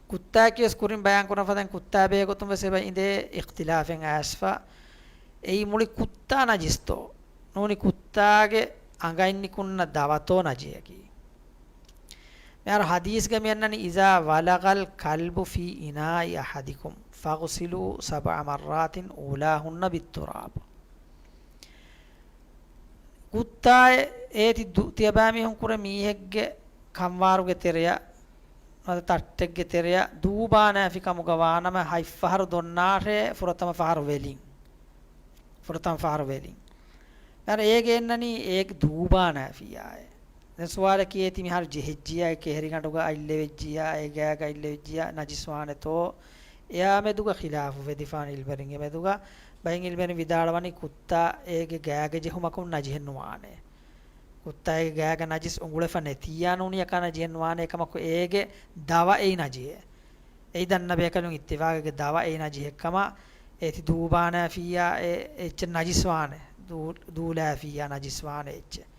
ކުއްތާއަކީ ވެސް ކުރިން ބަޔާން ކުރަން ފަދައިން ކުއްތާ ބެހޭގޮތުން ވެސް އެބަ އިނދޭ އިޚްތިލާފެއް އައިސްފަ. އެއީ މުޅި ކުއްތާ ނަޖިސްތޯ؟ ނޫނީ ކުއްތާގެ އަނގައިން ނިކުންނަ ދަވަތޯ ނަޖިހަކީ؟ މިހާރު ޙަދީޘްގަ މި އަންނަނީ، "إذا ولغ الكلب في إناء أحدكم فاغسلوه سبع مرات أولاهن بالتراب." ކުއްތާއެއް އޭތި ދު-، ތިޔަބައިމީހުން ކުރެ މީހެއްގެ ކަންވާރުގެ ތެރެޔަށް، ނުވަތަ ތައްޓެއްގެ ތެރެޔަށް ދޫބާނާފި ކަމުގަ ވާނަމަ، ހަތް ފަހަރު ދޮންނާށޭ، ފުރަތަމަ ފަހަރު ވެލިން. ފުރަތަމަ ފަހަރު ވެލިން. އަރަ އޭގެ އެންނަނީ އޭގެ ދޫބާނާފިޔާއޭ. ދެން ސުވާލަކީ އޭތި މިހާރު ޖެހިއްޖިޔާ، އެ ކެހެރިގަނޑުގަ އަތްލެވިއްޖިޔާ، އެ ގާގަ އަތްލެވިއްޖިޔާ، ނަޖިސްވާނެތޯ؟ އެއާ މެދުގަ ޚިލާފު ވެދިފާނެ އިލްމެރިންގެ މެދުގަ. ބައެއް އިލްމެރިން ވިދާޅުވަނީ ކުއްތާ އޭގެ ގާގަ ޖެހުމަކުން ނަޖިހެއް ނުވާނެ. ކުއްތާގެ ގާގަ ނަޖިސް އުނގުޅެފަ ނެތިއްޔާ ނޫނިއްޔާ ކާން ނަޖިހެއް ނުވާނެ، އެކަމަކު އޭގެ ދަވަ އެއީ ނަޖިހެއް. އެއީ ދަންނަ ބޭކަލުން އިއްތިފާގެ ދަވަ އެއީ ނަޖިހެއްކަމަށް. އޭތި ދޫބާނާފިއްޔާ އެ އެއްޗެއް ނަޖިސްވާނެ، ދޫ-، ދޫލާފިއްޔާ ނަޖިސްވާނެ އެއްޗެއް.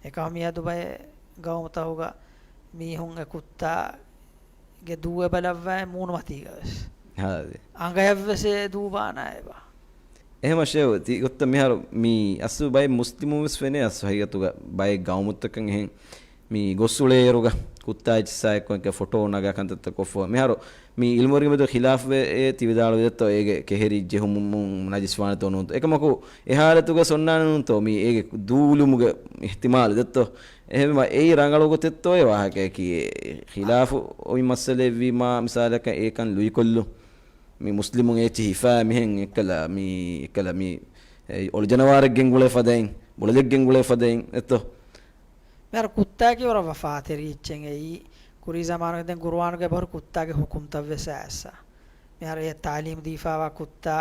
އެކަމަ މިއަދު ބައެއް ގައުމުތަކުގަ މީހުން އެ ކުއްތާގެ ދޫ އެބަ ލައްވާ މޫނުމަތީގަ ވެސް. ހާދެ. އަނގަޔަށް ވެސް އެ ދޫބާނާ އެބަ. އެހެމަ ޝޭހު، ތި ގޮތަށް މިހާރު މީ އަސްލު ބައެއް މުސްލިމުން ވެސް ފެނޭ އަސްލު ހަގީގަތުގަ ބައެއް ގައުމުތަކަށް އެހެން މި ގޮސް އުޅޭއިރުގަ ކުއްތާ އެއްޗިއްސާ އެއްކޮށް އެކަ ފޮޓޯ ނަގާ ކަންތައްތައް ކޮށްފަ. މިހާރު މި އިލްމުވެރިން މެދު ޚިލާފުވެ އެ ތި ވިދާޅުވި ދެއްތޯ އޭގެ ކެހެރި ޖެހުމުން ނަޖިސްވާނެތޯ ނޫންތޯ. އެކަމަކު އެ ޙާލަތުގަ އޮންނާނެ ނޫންތޯ މި އޭގެ ދޫލުމުގެ އިޙްތިމާލު ދެއްތޯ. އެހެންވީމަ އެއީ ރަނގަޅު ގޮތެއްތޯ އެ ވާހަކައަކީ. ޚިލާފު އޮތް މައްސަލައެއްވީމާ މިސާލަކަށް އެކަން ލުއިކޮށްލުން. މި މުސްލިމުން އެއްޗެއް ހިފާ މިހެން އެއްކަލަ މި، އެއްކަލަ މި، އެ، އޮޅި ޖަނަވާރެއް ގެންގުޅޭ ފަދައިން، ބުޅަލެއް ގެންގުޅޭ ފަދައިން އެއްތޯ. މިހާރު ކުއްތާއަކީ ވަރަށް ވަފާތެރި އެއްޗެއް އެއީ. ކުރީ ޒަމާނުގަ ދެން ގުރުއާނުގަ އެބަހުރި ކުއްތާގެ ހުކުމްތައް ވެސް އައިއްސަ. މިހާރު އެ ތާލީމް ދީފާވާ ކުއްތާ،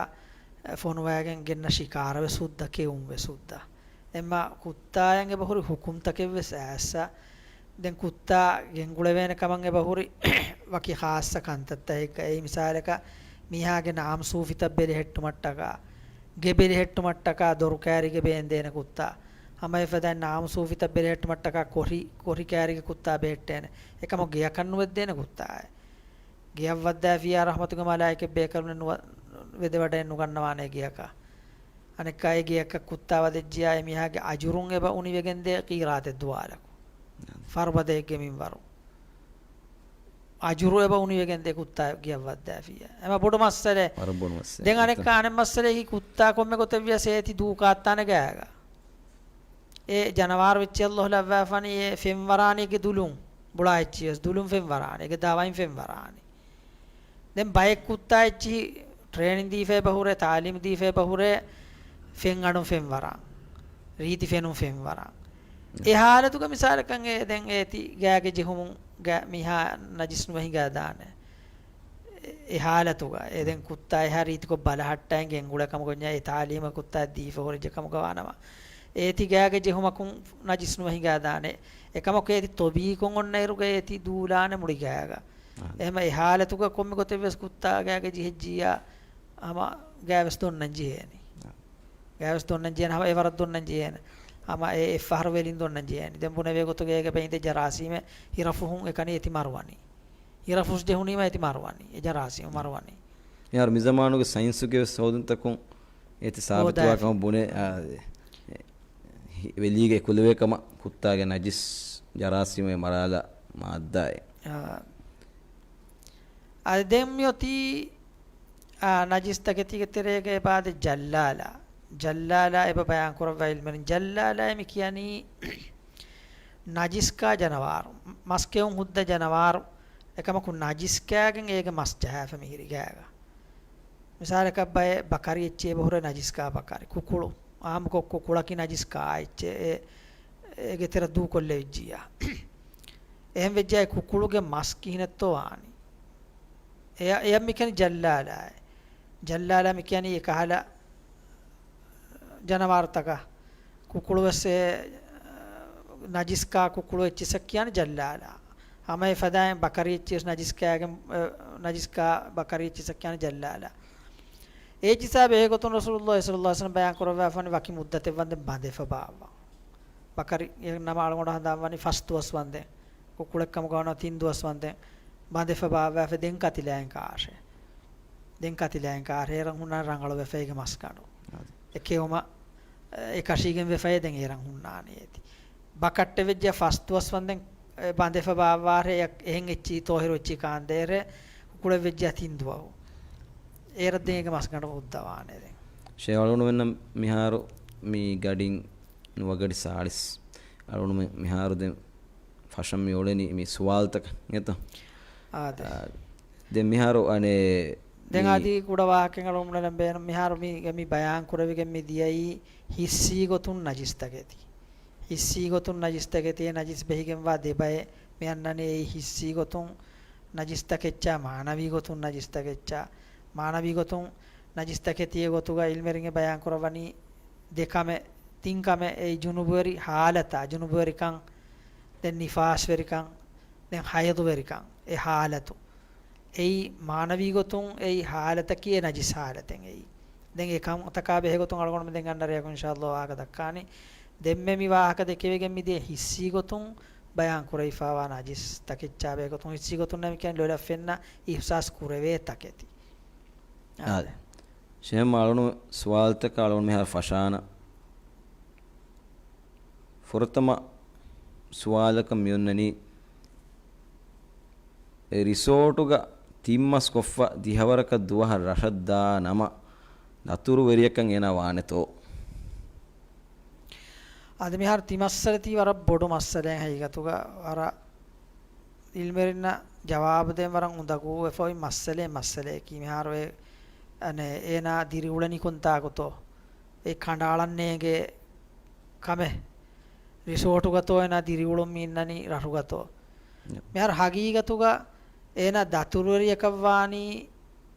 އެ، ފޮނުވައިގެން ގެންނަ ޝިކާރަ ވެސް ހުއްދަ، ކެއުން ވެސް ހުއްދަ. އެމަ ކުއްތާއަށް އެބަހުރި ހުކުމްތަކެއް ވެސް އައިއްސަ. ދެން ކުއްތާ ގެންގުޅެވޭނެ ކަމަށް އެބަހުރި ވަކި ޚާއްޞަ ކަންތައްތަކެއްގަ. އެއީ މިސާލަކަށް މީހާގެ ނާމްސޫފިތައް ބެލެހެއްޓުމަށްޓަކާ، ގެ ބެލެހެއްޓުމަށްޓަކާ ދޮރު ކައިރީގަ ބޭންދޭނެ ކުއްތާ. ހަމަ އެފަދައިން ނާމްސޫފިތައް ބެލެހެއްޓުމަށްޓަކާ ކޮށި، ކޮށި ކައިރީގެ ކުއްތާ ބެހެއްޓޭނެ. އެކަމަކު ގެޔަކަށް ނުވެއްދޭނެ ކުއްތާއެއް. ގެޔަށް ވައްދާފިއްޔާ ރަޙްމަތުގެ މަލާއިކަތް ބޭކަލުންނެއް ނުވަ-، ވެދެވަޑައެއް ނުގަންނަވާނެ ގެޔަކަށް. އަނެއްކާ އެ ގެޔަކަށް ކުއްތާ ވަދެއްޖިޔާ އެ މީހާގެ އަޖުރުން އެބަ އުނިވެގެންދޭ ޤީރާތެއް ދުވާލަކު. ފަރުބަދައެއްގެ މިންވަރު. އަޖުރު އެބަ އުނިވެގެންދޭ ކުއްތާ ގެޔަށް ވައްދާފިއްޔާ. އެމަ ބޮޑު މައްސަލައެއް. ވަރަށް ބޮޑު މައްސަލައެއް. ދެން އަނެއްކާ އަނެއް މައްސަލައަކީ ކުއްތާ ކޮންމެ ގޮތެއް ވިޔަސް އޭތި ދޫ ކާއްތާނެ ގާގަ. އެ ޖަނަވާރު އެއްޗެއް އައްލާހު ލައްވާފަނީ އެ ފެންވަރާނީ އޭގެ ދުލުން. ބުޅާ އެއްޗިޔަސް ދުލުން ފެންވަރާނީ. އޭގެ ދަވައިން ފެންވަރާނީ. ދެން ބައެއް ކުއްތާ އެއްޗިހި ޓްރޭނިން ދީފަ އެބަހުރޭ، ތާލީމް ދީފަ އެބަހުރޭ، ފެން އަޑުން ފެންވަރާން. ރީތި ފެނުން ފެންވަރާން. އެ ޙާލަތުގަ މިސާލަކަށް އެ ދެން އޭތި ގާގެ ޖެހުމުން ގާ މީހާ ނަޖިސް ނުވެ ހިނގާދާނެ. އެ ޙާލަތުގަ އެ ދެން ކުއްތާ އެހާ ރީތިކޮށް ބަލަހައްޓައިގެން ގުޅޭ ކަމަކު ވަންޏާ އެ ތާލީމަށް ކުއްތާ ދީފަ ހުރެއްޖެ ކަމުގަ ވާނަމަ، އޭތި ގާގެ ޖެހުމަކުން ނަޖިސް ނުވެ ހިނގާދާނެ. އެކަމަކު އޭތި ތޮބީޢީކޮށް އޮންނައިރުގަ އޭތި ދޫލާނެ މުޅި ގާގަ. އާ. އެހެމަ އެ ޙާލަތުގަ ކޮންމެ ގޮތެއް ވެސް ކުއްތާ ގާގެ ޖެހިއްޖިއްޔާ ހަމަ ގާވެސް ދޮންނަން ޖެހޭނެ. އާ. ގާވެސް ދޮންނަން ޖެހޭނެ، ހަމަ އެވަރަށް ދޮންނަން ޖެހޭނެ. ހަމަ އެ އެއްފަހަރު ވެލިން ދޮންނަން ޖެހޭނެ. ދެން ބުނެވޭ ގޮތުގަ އޭގެ ބައިން ދެ ޖަރާސީމެއް ހިރަފުހުން އެކަނި އޭތި މަރުވަނީ. ހިރަފުސް ޖެހުނީމަ އޭތި މަރުވަނީ. އެ ޖަރާސީމް މަރުވަނީ. މިހާރު މިޒަމާނުގެ ސައިންސުގެ ވެސް ހޯދުންތަކުން އޭތި ސާބިތުވާ ކަމަށް ބުނޭ، އާ، އެ، ވެލީގައި ކުލެވޭ ކަމަށް ކުއްތާގެ ނަޖިސް ޖަރާސީމެއް މަރާލާ މާއްދާއެއް. އާ. އަދި ދެން މިއޮތީ، އާ، ނަޖިސްތަކެތީގެ ތެރޭގައި އެބައާދެ ޖައްލާލާ. ޖައްލާލާ އެބަ ބަޔާން ކުރައްވާ އިލްމުވެރިން. ޖައްލާލާ މި ކިޔަނީ ނަޖިސްކާ ޖަނަވާރު. މަސްކެއުން ހުއްދަ ޖަނަވާރު. އެކަމަކު ނަޖިސްކާގެން އޭގެ މަސް ޖަހާފަ މިހިރި ގާގަ. މިސާލަކަށް ބައެއް ބަކަރި އެއްޗެއް އެބަހުރޭ ނަޖިސްކާ ބަކަރި. ކުކުޅު. އާއްމުކޮށް ކުކުޅަކީ ނަޖިސްކާ އެއްޗެއް. އެ، އޭގެ ތެރެ ދޫކޮށްލެވިއްޖިއްޔާ. އެހެން ވެއްޖާ އެ ކުކުޅުގެ މަސް ކިހިނެއްތޯ ވާނީ. އެ، އެޔަށް މި ކިޔަނީ ޖައްލާލާއޭ. ޖައްލާލާ މި ކިޔަނީ އެ ކަހަލަ ޖަނަވާރުތަކަށް. ކުކުޅު ވެސް އެ، ނަޖިސްކާ ކުކުޅު އެއްޗިއްސަށް ކިޔާނެ ޖައްލާލާ. ހަމަ އެ ފަދައިން ބަކަރި އެއްޗިއްސް ނަޖިސްކާގެން، އެ، ނަޖިސްކާ ބަކަރި އެއްޗިއްސަށް ކިޔާނެ ޖައްލާލާ. އޭ އެއްޗިއްސާ ބެހޭ ގޮތުން ރަސޫލުﷲ ޞައްލަﷲ ޢަލައިހި ވަސައްލަމަ ބަޔާން ކުރައްވާފަނި ވަކި މުއްދަތެއް ވަންދެން ބަނދެފަ ބާއްވާ. ބަކަރި އެ ނަމަ އަޅުގަނޑު ހަނދާން ވަނީ ފަސް ދުވަސް ވަންދެން. ކުކުޅެއް ކަމުގަ ވަނީ ތިން ދުވަސް ވަންދެން ބަނދެފަ ބާއްވާފަ ދެން ކަތިލާއިން ކާށޭ. ދެން ކަތިލާއިން ކާށޭ. އޭރަށް ހުންނާނެ ރަނގަޅު ވެފަ އޭގެ މަސްގަނޑު. އާދެ. އެ ކެއުމަށް އެ ކަށީގެން ވެފައޭ ދެން އޭރަށް ހުންނާނެ އޭތި. ބަކައްޓެއް ވެއްޖެ ފަސް ދުވަސް ވަންދެން، އެ، ބަނދެފަ ބާއްވާށޭ އެ-، އެހެން އެއްޗި ތޯހިރު އެއްޗި ކާންދޭރޭ ކުކުޅެއް ވެއްޖެ ތިން ދުވަހު. އޭރަށް ދެން އޭގެ މަސްގަނޑު ހުއްދަވާނެ ދެން. ޝޭހް އަޅުގަނޑުމެންނަށް މިހާރު މި ގަޑިން ނުވަ ގަޑި ސާޅީސް. އަޅުގަނޑުމެން މިހާރު ދެން ފަށަން މި އުޅެނީ މި ސުވާލުތަކަށް އިނގޭތަ؟ އާދެ. އާ، ދެން މިހާރު އަނެއް ދެން މި އަދި ކުޑަ ވާހަކައެއް އަޅުގަނޑުމެންނަށް ބޭނުން. މިހާރު މި، މި ބަޔާން ކުރެވިގެން މި ދިޔައީ ހިއްސީ ގޮތުން ނަޖިސްތަކެތި. ހިއްސީ ގޮތުން ނަޖިސްތަކެތި، ނަޖިސް ބެހިގެންވާ ދެބައެއް މި އަންނަނީ. އެއީ ހިއްސީ ގޮތުން ނަޖިސްތަކެއްޗާ، މާނަވީ ގޮތުން ނަޖިސްތަކެއްޗާ. މާނަވީ ގޮތުން ނަޖިސްތަކެތީ ގޮތުގަ އިލްމުވެރިން ބަޔާން ކުރައްވަނީ ދެ ކަމެއް. ތިން ކަމެއް އެއީ ޖުނުބުވެރި ހާލަތާ، ޖުނުބުވެރިކަން، ދެން ނިފާސްވެރިކަން، ދެން ހައިޟުވެރިކަން، އެ ހާލަތު. އެއީ މާނަވީ ގޮތުން އެއީ ހާލަތަކީ އެ ނަޖިސް ހާލަތެއް އެއީ. ދެން އެ ކަމުތަކާ ބެހޭ ގޮތުން އަޅުގަނޑުމެން ދެން އަންނަ ރެޔަކު އިންޝާﷲ ވާހަކަ ދައްކާނީ. ދެންމެ މި ވާހަކަ ދެކެވިގެން މިދިޔަ ހިއްސީ ގޮތުން ބަޔާން ކުރެވިފާވާ ނަޖިސް ތަކެއްޗާ ބެހޭ ގޮތުން ހިއްސީ ގޮތުން ނަމަ ކިޔަން ލޮލަށް ފެންނަ އިޙްސާސް ކުރެވޭ ތަކެތި. އާދެ. ޝޭމް އަޅުނު ސުވާލުތަކަށް އަޅުނު މިހާރު ފަށާނަ. ފުރަތަމަ ސުވާލަކަށް މިއޮންނަނީ، އެ ރިސޯޓުގަ ތިން މަސް ކޮށްފަ ދިހަވަރަކަށް ދުވަހަށް ރަށަށް ދާ ނަމަ، ދަތުރުވެރިޔަކަށް އޭނާ ވާނެތޯ؟ އަދި މިހާރު ތި މައްސަލަތީ ވަރަށް ބޮޑު މައްސަލައެއް ހަގީގަތުގަ. ވަރަށް އިލްމެރިންނަށް ޖަވާބު ދޭން ވަރަށް އުނދަގޫވެފަ އޮތް މައްސަލައެއް، މައްސަލައަކީ މިހާރު އެ، އަނެ، އޭނާ ދިރިއުޅެނީ ކޮންތާކުތޯ؟ އެ ކަނޑައަޅަން ނޭނގޭ ކަމެއް. ރިސޯޓުގަތޯ އޭނާ ދިރިއުޅުން މި އިންނަނީ ރަށުގަތޯ؟ ޔަ. މިހާރު ހަގީގަތުގަ އޭނާ ދަތުރުވެރިޔަކަށް ވާނީ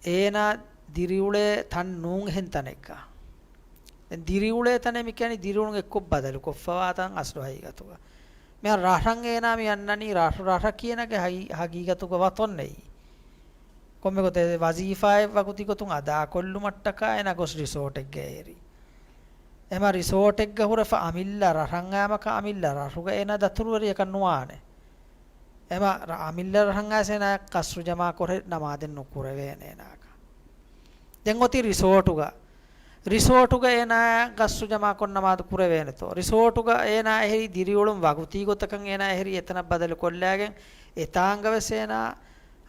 އޭނާ ދިރިއުޅޭ ތަން ނޫން އެހެން ތަނެއްގަ. ދެން ދިރިއުޅޭ ތަނެއް މި ކިޔަނީ ދިރިއުޅުން އެއްކޮށް ބަދަލު ކޮށްފަވާ ތަން އަސްލު ހަގީގަތުގަ. މިހާރު ރަށަށް އޭނާ މި އަންނަނީ ރަށު، ރަށަކީ އޭނާގެ ހަގީ-، ހަގީގަތުގަ ވަތަން ނެތް. ކޮންމެ ގޮތެއް ވަޒީފާއެއް ވަގުތީ ގޮތުން އަދާކޮށްލުމަށްޓަކާ އޭނާ ގޮސް ރިސޯޓެއްގަ އެރި. އެމަ ރިސޯޓެއްގަ ހުރެފަ އަމިއްލަ ރަށަށް އައިމަކަށް އަމިއްލަ ރަށުގަ އޭނާ ދަތުރުވެރިޔަކަށް ނުވާނެ. އެމަ ރަ-، އަމިއްލަ ރަށަށް އައިސް އޭނާ ޤަޞްރު ޖަމާކޮށް ނަމާދެއް ނުކުރެވޭނެ އޭނާއަކަށް. ދެން އޮތީ ރިސޯޓުގަ. ރިސޯޓުގަ އޭނާ ޤަޞްރު ޖަމާކޮށް ނަމާދު ކުރެވޭނެތޯ؟ ރިސޯޓުގަ އޭނާ އެހެރީ ދިރިއުޅުން ވަގުތީ ގޮތަކަށް އޭނާ އެހެރީ އެތަނަށް ބަދަލު ކޮށްލާގެން އެތާނގަ ވެސް އޭނާ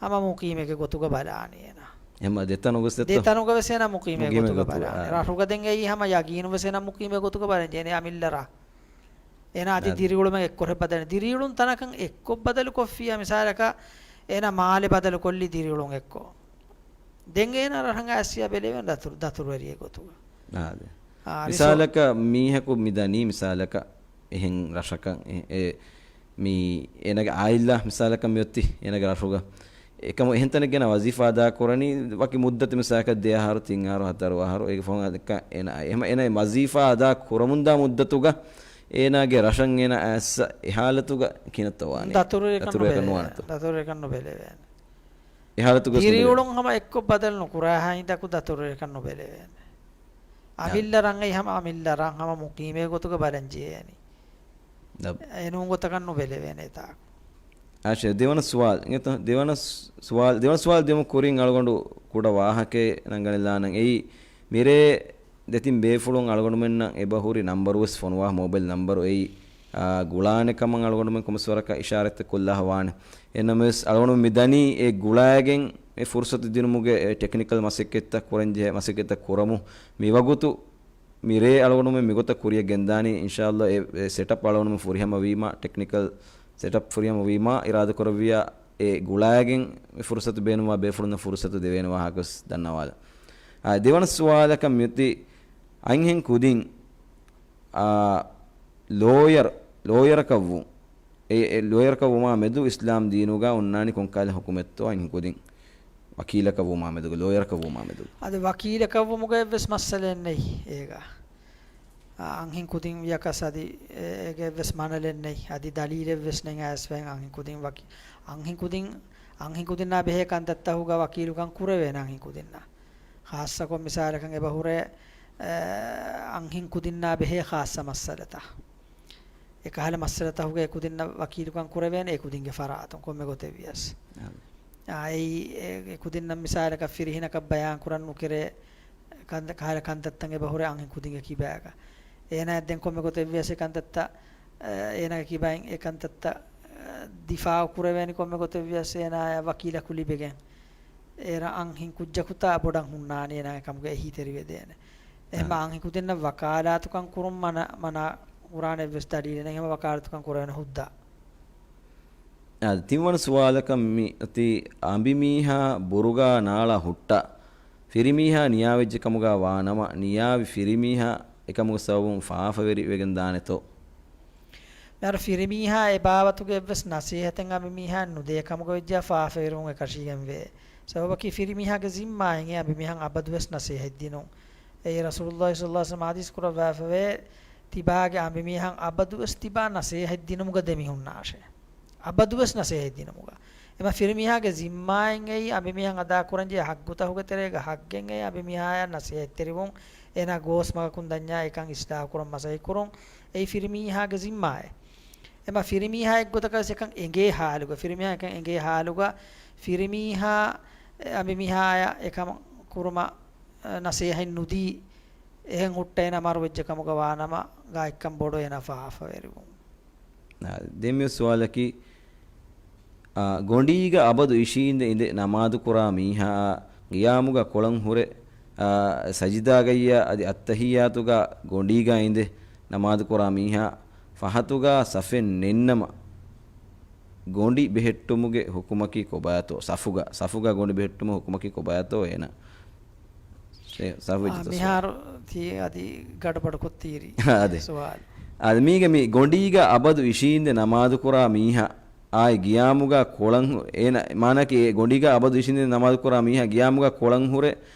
ހަމަ މުޤީމެއްގެ ގޮތުގަ ބަލާނީ އޭނާ. ހަމަ ދެތަނުގަ ވެސް ދެތަނުގަ ވެސް އޭނާ މުޤީމެއް މުޤީމެއް ގޮތުގަ ގޮތުގަ، ބަލާނީ. އާ. ރަށުގަ ދެން އެއީ ހަމަ ޔަގީނު ވެސް އޭނާ މުޤީމެއް ގޮތުގަ ބަލަން ޖެހޭނެ އަމިއްލަ ރަށް. އޭނާ އަދި އާ. ދިރިއުޅުމެއް އެއްކޮށް ބަދަލު، ދިރިއުޅުން ތަނަކަށް އެއްކޮށް ބަދަލު ކޮށްފިއްޔާ މިސާލަކަށް އޭނާ މާލެ ބަދަލު ކޮށްލީ ދިރިއުޅުން އެއްކޮށް. ދެން އޭނާ ރަށަށް އައިސް ބެލެވޭނެ ދަތުރު-، ދަތުރުވެރިއެއް ގޮތުގަ. އާ، އާދެ. އާ، މިސާލަކަށް މީހަކު މި ދަނީ މިސާލަކަށް އެހެން ރަށަކަށް އެ، އެ، މި އޭނާގެ އާއިލާ މިސާލަކަށް މިއޮތީ އޭނާގެ ރަށުގަ. އެކަމު އެހެން ތަނެއްގަ އޭނާ ވަޒީފާ އަދާ ކުރަނީ ވަކި މުއްދަތެއް މިސާލަކަށް ދެ އަހަރު، ތިން އަހަރު، ހަތަރު އަހަރު، އޭގެ ފަހުން އަދަކަ އޭނާ އެހެމަ އޭނާ ވަޒީފާ އަދާ ކުރަމުންދާ މުއްދަތުގަ އޭނާގެ ރަށަށް އޭނާ އައިސް އެ ހާލަތުގަ ކިނަތަ ވާނީ؟ ދަތުރުވެރިކަން ދަތުރުވެރިކަން ނުބެލެވޭނެ. ނުވާނެތޯ؟ ދަތުރުވެރިކަން ނުބެލެވޭނެ. އެ ހާލަތުގަ ދިރިއުޅުން ހަމަ އެއްކޮށް ބަދަލު ނުކުރާ ހިނދަކު ދަތުރުވެރިކަން ނުބެލެވޭނެ. އަމިއްލަ ރަށް އެއީ ހަމަ އަމިއްލަ ރަށް ހަމަ މުޤީމެއް ގޮތުގަ ބަލަން ޖެހޭނީ. އެނޫން ގޮތަކަށް ނުބެލެވޭނެ އެތާކު. އާ، ޝޭ، ދެވަނަ ސުވާލު. އިނގޭތޯ؟ ދެވަނަ ސް-، ސުވާލު، ދެވަނަ ސުވާލު ދިޔުމަށް ކުރިން އަޅުގަނޑު ކުޑަ ވާހަކައެއް ނަންގަނެލާނަން. އެއީ، މިރޭ ދެތިން ބޭފުޅުން އަޅުގަނޑުމެންނަށް އެބަހުރި ނަންބަރު ވެސް ފޮނުވާ، މޯބައިލް ނަންބަރު އެއީ، އާ، ގުޅާނެ ކަމަށް އަޅުގަނޑުމެން ކޮންމެސް ވަރަކަށް އިޝާރަތްތައް ކޮށްލާ ވާނެ. އެހެންނަމަވެސް އަޅުގަނޑު މި ދަނީ އެ ގުޅާގެން އެ ފުރުސަތު ދިނުމުގެ އެ ޓެކްނިކަލް މަސައްކަތްތައް ކުރަން ޖެހޭ މަސައްކަތްތައް ކުރަމު މިވަގުތު މިރޭ އަޅުގަނޑުމެން މިގޮތަށް ކުރިއަށް ގެންދާނީ، އިންޝާﷲ އެ، އެ ސެޓަޕް އަޅުގަނޑުމެން ފުރިހަމަވީމާ، ޓެކްނިކަލް ސެޓަޕް ފުރިހަމަވީމާ، އިރާދަކުރެއްވިއްޔާ އެ ގުޅާގެން މި ފުރުސަތު ބޭނުންވާ ބޭފުޅުންނަށް ފުރުސަތު ދެވޭނެ ވާހަކަ ވެސް ދަންނަވާލަ. އާ، ދެވަނަ ސުވާލަކަށް މިއޮތީ އަންހެން ކުދިން، އާ، ލޯޔަރ، ލޯޔަރަކަށް ވުން. އެ، އެ ލޯޔަރަކަށް ވުމާ މެދު އިސްލާމް ދީނުގަ އޮންނާނީ ކޮންކަހަލަ ޙުކުމެއްތޯ އަންހެން ކުދިން ވަކީލަކަށް ވުމާ މެދުގަ، ލޯޔަރަކަށް ވުމާ މެދުގަ؟ އަދި ވަކީލަކަށް ވުމުގަ އެއްވެސް މައްސަލައެއް ނެތް އޭގަ. އަ، އަންހެން ކުދިން ވިޔަކަސް އަދި އެ، އޭގެ އެއްވެސް މަނަލެއް ނެތް. އަދި ދަލީލެއްވެސް ނެތް އައިސްފައި އަންހެން ކުދިން ވަކި-، އަންހެން ކުދިން، އަންހެން ކުދިންނާ ބެހޭ ކަންތައްތަކުގަ ވަކީލުކަން ކުރެވޭނެ އަންހެން ކުދިންނަށް. ޚާއްޞަކޮށް މިސާލަކަށް އެބަހުރޭ، އަ، އަންހެން ކުދިންނާ ބެހޭ ޚާއްޞަ މައްސަލަތައް. އެކަހަލަ މައްސަލަތަކުގަ އެކުދިންނަށް ވަކީލުކަން ކުރެވޭނެ އެކުދިންގެ ފަރާތުން ކޮންމެ ގޮތެއް ވިޔަސް. އާ. އާ، އެއީ، އެ، އެކުދިންނަށް މިސާލަކަށް ފިރިހެނަކަށް ބަޔާން ކުރަން ނުކެރޭ ކަން-، ކަހަލަ ކަންތައްތައް އެބަހުރޭ އަންހެން ކުދިންގެ ކިބާގަ. އޭނާއަށް ދެން ކޮންމެ ގޮތެއް ވިޔަސް އެ ކަންތައްތައް، އަ، އޭނާގެ ކިބައިން އެ ކަންތައްތައް، އަ، ދިފާއު ކުރެވޭނެ ކޮންމެ ގޮތެއް ވިޔަސް އޭނާއަށް ވަކީލަކު ލިބިގެން. އޭރަށް އަންހެން ކުއްޖަކުތާ ބޮޑަށް ހުންނާނީ އޭނާގެ ކަމުގަ އެހީތެރިވެދޭނެ. އެހެން އާ. އަންހެން ކުދިންނަށް ވަކާލާތުކަން ކުރުން މަނަ، މަނާ ކުރާނެ އެއްވެސް ދަލީލެއް ނެތް. އެހެން ވަކާލާތުކަން ކުރެވޭނެ ހުއްދަ. އާ، ތިންވަނަ ސުވާލަކަށް މި އޮތީ އަނބިމީހާ ބުރުގާ ނާޅާ ހުއްޓާ، ފިރިމީހާ ނިޔާވެއްޖެ ކަމުގާ ވާނަމަ، ނިޔާވި ފިރިމީހާ އެކަމުގެ ސަބަބުން ފާފަވެރި ވެގެން ދާނެތޯ؟ މިހާރު ފިރިމީހާ އެ ބާވަތުގެ އެއްވެސް ނަސޭހަތެއް އަނބިމީހާ ނުދޭ ކަމުގަ ވެއްޖާ ފާފަވެރިވުން އެކަށީގެންވޭ. ސަބަބަކީ ފިރިމީހާގެ ޒިންމާއެއް އެ އަނބިމީހަށް އަބަދުވެސް ނަސޭހަތް ދިނުން. އެއީ ރަސޫލުﷲ ޞައްލަﷲ ޢަލައިހި ވަސައްލަމަ ޙަދީޘް ކުރައްވާފަވޭ، ތިބާގެ އަނބިމީހަށް އަބަދުވެސް ތިބާ ނަސޭހަތް ދިނުމުގަ ދެމިހުންނާށޭ. އަބަދުވެސް ނަސޭހަތް ދިނުމުގަ. އެމަ ފިރިމީހާގެ ޒިންމާއިން އެއީ އަނބިމީހަށް އަދާކުރަންޖެހޭ ހައްގުތަހުގެ ތެރޭގަ ހައްގެއް އެ އަނބިމީހާޔަށް ނަސޭހަތްތެރިވުން، އޭނާ ގޯސް މަގަކުން ދަންޏާ އެކަން އިސްލާހުކުރަން މަސައްކަތްކުރުން، އެއީ ފިރިމީހާގެ ޒިންމާއެއް. އެމަ ފިރިމީހާ އެއްގޮތަކަށް ވެސް އެކަން އެނގޭ ހާލުގަ، ފިރިމީހާ އެކަން އެނގޭ ހާލުގަ، ފިރިމީހާ އަނބިމީހާޔަށް އެކަމަށް ކުރުމަށް ނަސޭހަތް ނުދީ، އެހެން ހުއްޓައިނަ މަރުވެއްޖެ ކަމުގަ ވާނަމަ، ގާތްކަން ބޮޑު އޭނާ ފާފަވެރިވުން. އާ، ދެން މި ސުވާލަކީ، އާ، ގޮނޑީގަ އަބަދު އިށީނދެ އިނދެ ނަމާދުކުރާ މީހާއާ ގިޔާމުގަ ކޮޅަށް ހުރެ، އާ، ސަޖިދާގައްޔާ އަދި އައްތަހިއްޔާތުގަ ގޮނޑީގަ އިނދެ ނަމާދުކުރާ މީހާ ފަހަތުގަ ސަފެއް ނެތްނަމަ، ގޮނޑި ބެހެއްޓުމުގެ ހުކުމަކީ ކޮބާތޯ؟ ސަފުގަ، ސަފުގަ ގޮނޑި ބެހެއްޓުމުގެ ހުކުމަކީ ކޮބާތޯ އޭނަ؟ ސަ-، ސަފު އާ، ވެއްޖެތަ ސުވާލު؟ މިހާރު ތީ އަދި ގަޑުބަޑުކޮށްތީރި އާ، އަދެ. ސުވާލު. އާ، މީގެ މި ގޮނޑީގަ އަބަދު އިށީނދެ ނަމާދުކުރާ މީހާ އާއި ގިޔާމުގަ ކޮޅަށް ހު-، އޭނަ، މާނައަކީ އެ ގޮނޑީގަ އަބަދު އިށީނދެ ނަމާދުކުރާ މީހާ ގިޔާމުގަ ކޮޅަށް ހުރެ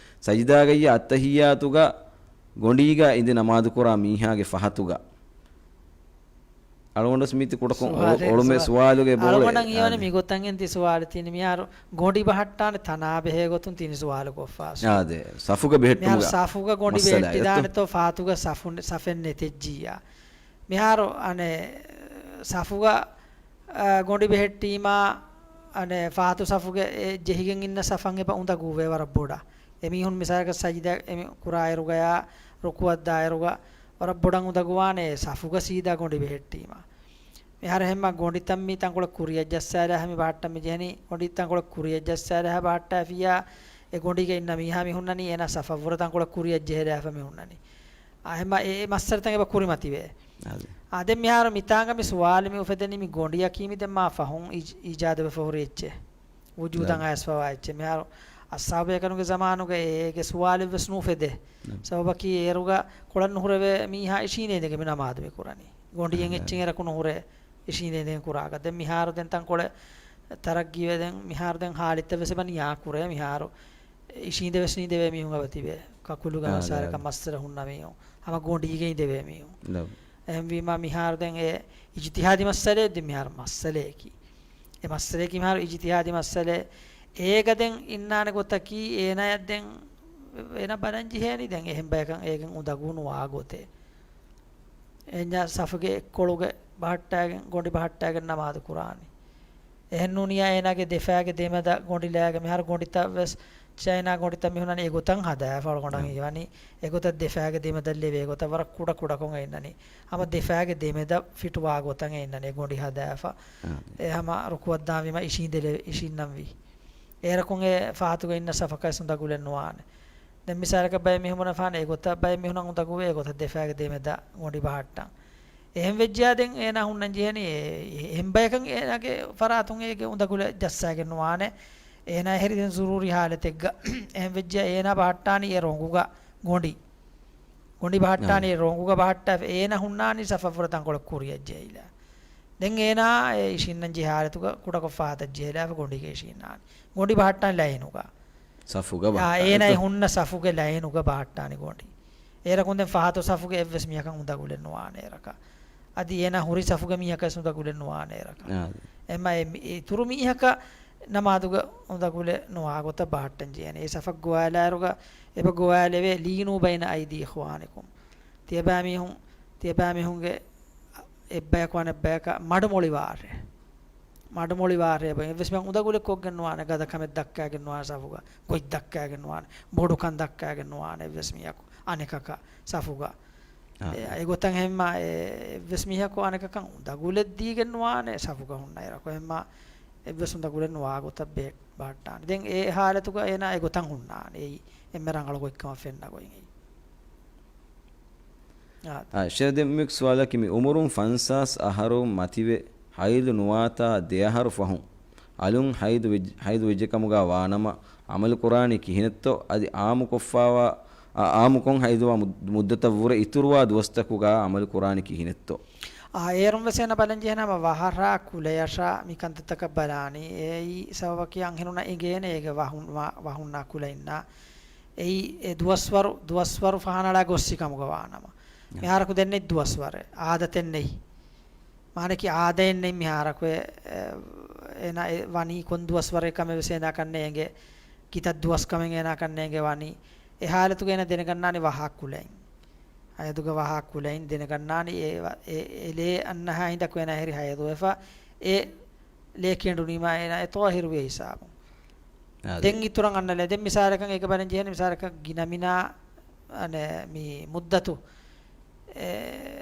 ސަޖިދާގައްޔާ އައްތަހިއްޔާތުގަ ގޮނޑީގަ އިނދެ ނަމާދުކުރާ މީހާގެ ފަހަތުގަ. އަޅުގަނޑު މީތި ކުޑަކޮށް އޮޅު-، ސުވާލެއް، އޮޅުމެ ސުވާ-، ސުވާލުގެ ބޯޅަ-، އަޅުގަނޑަށް ހީވަނީ އާދެ. މިގޮތަށް އެން ތި ސުވާލު ތިނި މިހާރު ގޮނޑި ބަހައްޓާނެ ތަނާ ބެހޭ ގޮތުން ތިނި ސުވާލު ކޮށްފާސް. އާދެ. ސަފުގަ ބެހެއްޓުމުގަ މިހާރު ސަފުގަ ގޮނޑި މައްސަލައެއް ބެހެއްޓިދާނެތޯ ފާތުގަ ސަފު-، ސަފެއް ނެތެއްޖިއްޔާ. މިހާރު އަނެއް ސަފުގަ އާ، ގޮނޑި ބެހެއްޓީމާ، އަނެއް ފާތު ސަފުގެ އެ ޖެހިގެން އިންނަ ސަފަށް އެބަ އުނދަގޫވޭ ވަރަށް ބޮޑަށް. އެމީހުން މިސާލަކަށް ސަޖިދަ އެމި ކުރާއިރުގަޔާ، ރުކުއަށް ދާއިރުގަ ވަރަށް ބޮޑަށް އުނދަގޫވާނެ ސަފުގަ ސީދާ ގޮނޑި ބެހެއްޓީމާ. މިހާރު ހެންމަ ގޮނޑިތައް މީ ތަންކޮޅެއް ކުރިއަށް ޖައްސާލާ ހަމި ބަހައްޓަން މި ޖެހެނީ، ގޮނޑި ތަންކޮޅެއް ކުރިއަށް ޖައްސާލާ ހަ ބަހައްޓާފިއްޔާ، އެ ގޮނޑީގަ އިންނަ މީހާ މި ހުންނަނީ އޭނާ ސަފަށްވުރެ ތަންކޮޅެއް ކުރިއަށް ޖެހިލާފަ މި ހުންނަނީ. އާ، ހެންމަ އެ، އެ މައްސަލަތައް އެބަ ކުރިމަތިވޭ. އާދެ. އާ، ދެން މިހާރު މިތާނގަ މި ސުވާލު މި އުފެދެނީ މި ގޮނޑިއަކީ މި ދެން މާ ފަހުން އިޖް-، އީޖާދުވެފަ ހުރި އެއްޗެއް. ވުޖޫދަށް އާ. އައިސްފަވާ އެއްޗެއް. މިހާރު އައްސާބޭކަނުގެ ޒަމާނުގަ އޭގެ ސުވާލެއްވެސް ނުއުފެދޭ. ނަމް. ސަބަބަކީ އޭރުގަ ކޮޅަށް ނުހުރެވޭ މީހާ އިށީނދެ އިނދެގެން މި ނަމާދު މި ކުރަނީ. ގޮނޑިއެއް އާ. އެއްޗެއް އޭރަކު ނުހުރޭ އިށީނދެ އިނދެގެން ކުރާކަށް. ދެން މިހާރު ދެން ތަންކޮޅެއް ތަރައްގީވެ ދެން މިހާރު ދެން ހާލަތްތައް ވެސް އެބަ ނިޔާ ކުރޭ މިހާރު. އިށީނދެ ވެސް ނީނދެވޭ މީހުން އެބަ ތިބޭ. ކަކުލުގަ އާ، މަސާރަކަށް އާ. މައްސަލަ ހުންނަ މީހުން. ހަމަ ގޮނޑީގައި ދެވޭ މީހުން. ނަމް. އެހެންވީމާ މިހާރު ދެން އެ އިޖްތިހާދީ މައްސަލައެއް ދެން މިހާރު މައްސަލައަކީ. އެ މައްސަލައަކީ މިހާރު އިޖްތިހާދީ މައްސަލައެއް. އޭގަ ދެން އިންނާނެ ގޮތަކީ އޭނާޔަށް ދެން އޭނާ ބަލަން ޖެހޭނީ ދެން އެހެން ބަޔަކަށް އޭގެން އުނދަގޫ ނުވާ ގޮތެއް. އެންޏާ ސަފުގެ އެއްކޮޅުގެ ބަހައްޓާގެން، ގޮނޑި ބަހައްޓާގެން ނަމާދު ކުރާނީ. އެހެންނޫނިއްޔާ އޭނާގެ ދެފާގެ ދެމެދަށް ގޮނޑި ލާގެ މިހާރު ގޮނޑިތައް ވެސް ޗައިނާ ގޮނޑިތައް މި ހުންނަނީ އެގޮތަށް ހަދާފަ އަޅުގަނޑަށް ނަމް. ހީވަނީ އެގޮތަށް ދެފާގެ ދެމެދަށް ލެވޭ ގޮތަށް ވަރަށް ކުޑަ ކުޑަކޮށް އިންނަނީ. ހަމަ ދެފާގެ ދެމެދަށް ފިޓުވާ ގޮތަށް އިންނަނީ ގޮނޑި ހަދާފަ. އާ. އެ ހަމަ ރުކުއަށް ދާންވީމަ އިށީނދެލެ-، އިށީންނަންވީ. އޭރަކުން އެ ފާތުގަ އިންނަ ސަފަކަށް ވެސް އުނދަގުލެއް ނުވާނެ. ދެން މިސާލަކަށް ބައެއް މީހުން ބުނެފާނެ އެގޮތަށް ބައެއް މީހުންނަށް އުނދަގޫވޭ އެގޮތަށް ދެފާގެ ދެމެދަށް ގޮނޑި ބަހައްޓަން. އެހެން ވެއްޖާ ދެން އޭނާ ހުންނަން ޖެހެނީ އެ-، އެ-، އެހެން ބަޔަކަށް އޭނާގެ ފަރާތުން އޭގެ އުނދަގުލެއް ޖައްސާގެން ނުވާނެ. އޭނާ އެހެރި ދެން ޒުރޫރީ ހާލަތެއްގަ އެހެން ވެއްޖާ އޭނާ ބަހައްޓާނީ އެ ރޮނގުގަ ގޮނޑި. ގޮނޑި ބަހައްޓާނީ އާ. ރޮނގުގަ ބަހައްޓާފަ އޭނާ ހުންނާނީ ސަފަށްވުރެ ތަންކޮޅެއް ކުރިއަށް ޖެހިލާ. ދެން އޭނާ އެ އިށީންނަން ޖެހޭ ހާލަތުގަ ކުޑަކޮށް ފަހަތަށް ޖެހިލާފަ ގޮނޑީގަ އިށީންނާނީ. ގޮނޑި ބަހައްޓާނީ ލައިނުގަ. ސަފުގަ އާ، ބަހައްޓާ. އޭނާ އެ ހުންނަ ސަފުގެ ލައިނުގަ ބަހައްޓާނީ ގޮނޑި. އޭރަކުން ދެން ފަހަތު ސަފުގެ އެއްވެސް މީހަކަށް އުނދަގުލެއް ނުވާނެ އޭރަކަށް. އަދި އޭނާ ހުރި ސަފުގެ މީހަކަށް ވެސް އުނދަގުލެއް ނުވާނެ އޭރަކަށް. އާ. އެމަ އެ މި-، އިތުރު މީހަކަށް ނަމާދުގަ އުނދަގުލެއް ނުވާ ގޮތަށް ބަހައްޓަން ޖެހޭނެ. އެ ސަފަށް ގޮވާލާއިރުގަ އެބަ ގޮވާލެވޭ، "لينوا بين أيدي إخوانكم." ތިޔަބައިމީހުން، ތިޔަބައިމީހުންގެ އެއްބަޔަކު އަނެއްބަޔަކަށް މަޑުމޮޅިވާށޭ. މަޑުމޮޅިވާށޭ ބަ-، އެއްވެސް މީހަކު އުނދަގުލެއް ކޮށްގެން ނުވާނެ، ގަދަކަމެއް ދައްކާގެން ނުވާނެ ސަފުގަ، ގޮތް ދައްކާގެން ނުވާނެ، ބޮޑުކަން ދައްކާގެން ނުވާނެ އެއްވެސް މީހަކު އަނެކަކަށް ސަފުގަ. އާ. އެ، އެގޮތަށް ހެންމާ އެ، އެއްވެސް މީހަކު އަނެކަކަށް އުނދަގުލެއް ދީގެން ނުވާނެ ސަފުގަ ހުންނަ އިރަކު. ހެންމާ އެއްވެސް އުނދަގުލެއް ނުވާ ގޮތަށް ބެ-، ބަހައްޓާނެ. ދެން އެ ހާލަތުގަ އޭނާ އެގޮތަށް ހުންނާނެ. އެއީ އެންމެ ރަނގަޅު ގޮތްކަމަށް ފެންނަ ގޮތް އެއީ. އާ. އާ، ޝޭޚް ދެން މި ސުވާލަކީ މި އުމުރުން ފަންސާސް އަހަރު މަތިވެ ހައިލު ނުވާތާ ދެ އަހަރު ފަހުން އަލުން ހައިދު ވެއް-، ހައިދު ވެއްޖެ ކަމުގަ ވާނަމަ، އަމަލު ކުރާނީ ކިހިނެއްތޯ؟ އަދި އާއްމުކޮށްފައިވާ، އާ، އާއްމުކޮށް ހައިދުވާ މުއް-، މުއްދަތަށްވުރެ އިތުރުވާ ދުވަސްތަކުގަ އަމަލު ކުރާނީ ކިހިނެއްތޯ؟ އާ، އޭރުން ވެސް އޭނަ ބަލަން ޖެހޭނަމަ ވަހަށާ ކުލަޔަށާ މި ކަންތައްތަކަށް ބަލާނީ. އެއީ ސަބަބަކީ އަންހެނުންނަށް އެނގޭނެ އޭގެ ވަހުން-، ވަ-، ވަހުންނާ ކުލަ އިންނާ. އެއީ އެ ދުވަސްވަރު، ދުވަސްވަރު ފަހަނަޅާ ގޮއްސި ކަމުގަ ވާނަމަ. މިހާރަކު ދެންނެތް ދުވަސްވަރެއް. އާދަތެއް ނެތް. މާނައަކީ އާދައެއް ނެތް މިހާރަކު. އެ، އޭނަ އެ ވަނީ ކޮން ދުވަސްވަރެއް ކަމެއް ވެސް އޭނާ ކަންނޭނގެ. ކިތައް ދުވަސް ކަމެއް އޭނާ ކަންނޭނގެ ވަނީ. އެ ހާލަތުގަ އޭނަ ދެނެގަންނާނީ ވަހާ ކުލައިން. ހަޔަދުގަ ވަހާ ކުލައިން ދެނެގަންނާނީ އެ ވަ-، އެ، އެ ލޭ އަންނަހާ ހިނދަކު އޭނާ އެހެރީ ހަޔަދުވެފަ. އެ ލޭ ކެނޑުނީމާ އޭނާ އެ ޠާހިރުވި ހިސާބުން. އާދެ. ދެން އިތުރަށް އަންނަ ލޭ. ދެން މިސާލަކަށް އޭގަ ބަލަން ޖެހޭނެ މިސާލަކަށް ގިނަ މިނާ، އަނެ، މި މުއްދަތު، އެ،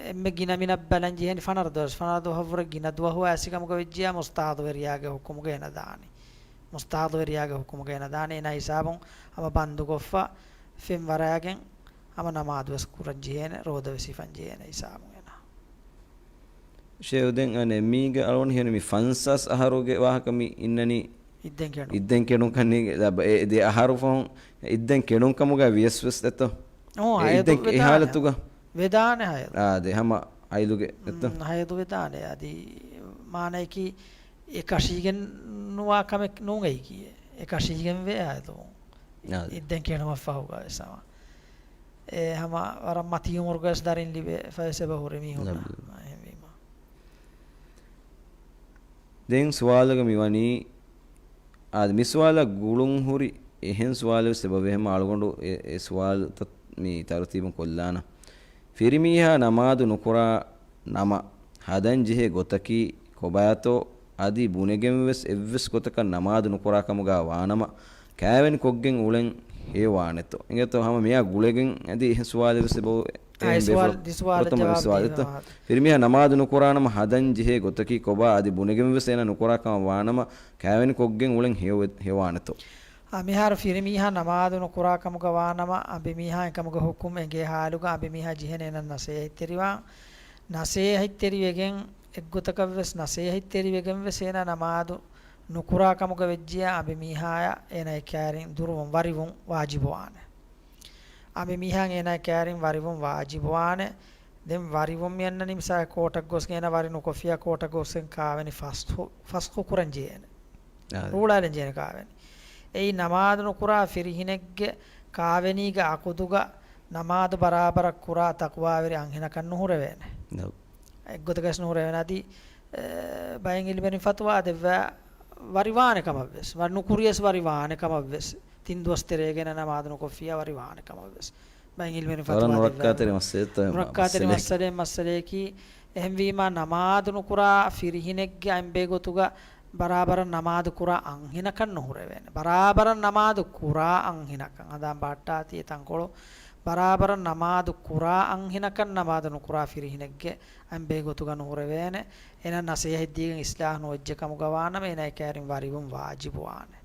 އެންމެ ގިނަ މިނަށް ބަލަން ޖެހޭނެ ފަނަރަ ދުވަސް. ފަނަރަ ދުވަހަށްވުރެ ގިނަ ދުވަހު އައިސް ކަމުގަ ވެއްޖިޔާ މުސްތަހާޟުވެރިޔާގެ ހުކުމުގަ އޭނަ ދާނީ. މުސްތަހާޟުވެރިޔާގެ ހުކުމުގަ އޭނަ ދާނީ. އޭނާ ހިސާބުން ހަމަ ބަންދުކޮށްފަ ފެންވަރާގެން ހަމަ ނަމާދު ވެސް ކުރަން ޖެހޭނެ، ރޯދަ ވެސް ހިފަން ޖެހޭނެ ހިސާބުން އޭނާ. ޝޭހު ދެން އަނެއް މީގެ އަޅުގަނޑު ހިޔަނީ މި ފަންސާސް އަހަރުގެ ވާހަކަ މި އިންނަނީ އިއްދަތް ކެނޑުން. އިއްދަތް ކެނޑުން ކަންނޭނގެ، އެ ދެ އަހަރު ފަހުން އިއްދަތް ކެނޑުން ކަމުގަ ވިޔަސް ވެސް ދެތޯ؟ އޯ، އެ ހަޔަދު އިއްދަތް އެ ވެދާނެ. ހާލަތުގަ؟ ވެދާނެ ހަޔަދު. އާ، ދެ ހަމަ ހައިލުގެ ދެތޯ؟ ހަޔަދު ވެދާނެ. އަދި މާނައަކީ އެ ކަށީގެން ނުވާ ކަމެއް ނޫން އެއީކީ. އެ ކަށީގެން ވޭ ހަޔަދު. އާ. އިއްދަތް ކެނޑުމަށްފަހުގަ ވެސް ހަމަ. އެ ހަމަ ވަރަށް މަތީ އުމުރުގަ ވެސް ދަރިން ލިބޭ ފައިސަ އެބަ ހުރި މީހުންނަށް. އެހެންވީމަ. ދެން ސުވާލުގަ މިވަނީ، އާދެ، މި ސުވާލަށް ގުޅުން ހުރި އެހެން ސުވާލެއް ވެސް އެބަވޭ ހަމަ އަޅުގަނޑު އެ، އެ ސުވާލުތައް މި ތަރުތީބުން ކޮށްލާނަން. ފިރިމީހާ ނަމާދު ނުކުރާ ނަމަ ހަދަން ޖެހޭ ގޮތަކީ ކޮބާތޯ؟ އަދި ބުނެގެން ވެސް އެއްވެސް ގޮތަކަށް ނަމާދު ނުކުރާ ކަމުގަ ވާނަމަ، ކާވެނި ކޮށްގެން އުޅެން ހެޔޮވާނެތޯ؟ އިނގޭތޯ ހަމަ މިއާ ގުޅެގެން އަދި އެހެން ސުވާލެއް ވެސް އެބަ އާ، އެ ސުވާލު، ދި ސުވާލަށް ފުރަތަމަ ޖަވާބު ސުވާލެއްތޯ؟ ދީފަ. ފިރިމީހާ ނަމާދު ނުކުރާނަމަ ހަދަން ޖެހޭ ގޮތަކީ ކޮބާ؟ އަދި ބުނެގެން ވެސް އޭނާ ނުކުރާ ކަމަށް ވާނަމަ، ކާވެނި ކޮށްގެން އުޅެން ހެޔޮ-، ހެޔޮވާނެތޯ؟ އާ، މިހާރު ފިރިމީހާ ނަމާދު ނުކުރާ ކަމުގަ ވާނަމަ، އަނބިމީހާ އެކަމުގަ ހުކުމް އެނގޭ ހާލުގަ އަނބިމީހާ ޖެހޭނެ އޭނަ ނަސޭހަތްތެރިވާން. ނަސޭހަތްތެރިވެގެން އެއްގޮތަކަށް ވެސް ނަސޭހަތްތެރިވެގެން ވެސް އޭނާ ނަމާދު ނުކުރާ ކަމުގަ ވެއްޖިޔާ އަނބިމީހާޔަށް އޭނާ އެ ކައިރިން ދުރުވުން، ވަރިވުން ވާޖިބުވާނެ. އަނބިމީހާއަށް އޭނާ ކައިރިން ވަރިވުން ވާޖިބުވާނެ. ދެން ވަރިވުން މިއަންނަނީ މިސާލަކަށް ކޯޓަށް ގޮސް އޭނާ ވަރި ނުކޮށްފިޔާ ކޯޓަށް ގޮސްގެން ކާވެނި ފަސްޚު، ފަސްޚު ކުރަން ޖެހޭނެ. އާ. ރޫޅާލަން ޖެހޭނެ ކާވެނި. އެއީ ނަމާދު ނުކުރާ ފިރިހިނެއްގެ ކާވެނީގެ އަޤުދުގަ ނަމާދު ބަރާބަރަށް ކުރާ ތަޤްވާވެރި އަންހެނަކަށް ނުހުރެވޭނެ. އެއްގޮތަކަށް ނުހުރެވޭނެ. އަދި، އެ، ބައެއް އިލްމުވެރިން ފަތުވާ ދެއްވާ ވަރިވާނެ ކަމަށްވެސް، ވަރި ނުކުރިޔަސް ވަރިވާނެ ކަމަށްވެސް، ތިން ދުވަސް ތެރޭގަ ނަމާދު ނުކޮށްފިޔާ ވަރިވާނެ ކަމަށްވެސް. ބައެއް އިލްމުވެރިން ފަތުވާ ދެއްވާ ނުރައްކާތެރި މައްސަލައެއްތޯ އެ ނުރައްކާތެރި މައްސަލައެއް. މައްސަލައެކީ، އެހެންވީމާ ނަމާދު ނުކުރާ ފިރިހިނެއްގެ އަނބޭ ގޮތުގަ ބަރާބަރަށް ނަމާދު ކުރާ އަންހެނަކަށް ނުހުރެވޭނެ. ބަރާބަރަށް ނަމާދު ކުރާ އަންހެނަކަށް. ހަނދާން ބަހައްޓާތީ އެ ތަންކޮޅު. ބަރާބަރަށް ނަމާދު ކުރާ އަންހެނަކަށް ނަމާދު ނުކުރާ ފިރިހިނެއްގެ އަނބޭ ގޮތުގަ ނުހުރެވޭނެ. އޭނަ ނަސޭހަތް ދީގެން އިސްލާހު ނުވެއްޖެ ކަމުގަ ވާނަމަ، އޭނަ އެ ކައިރިން ވަރިވުން ވާޖިބުވާނެ.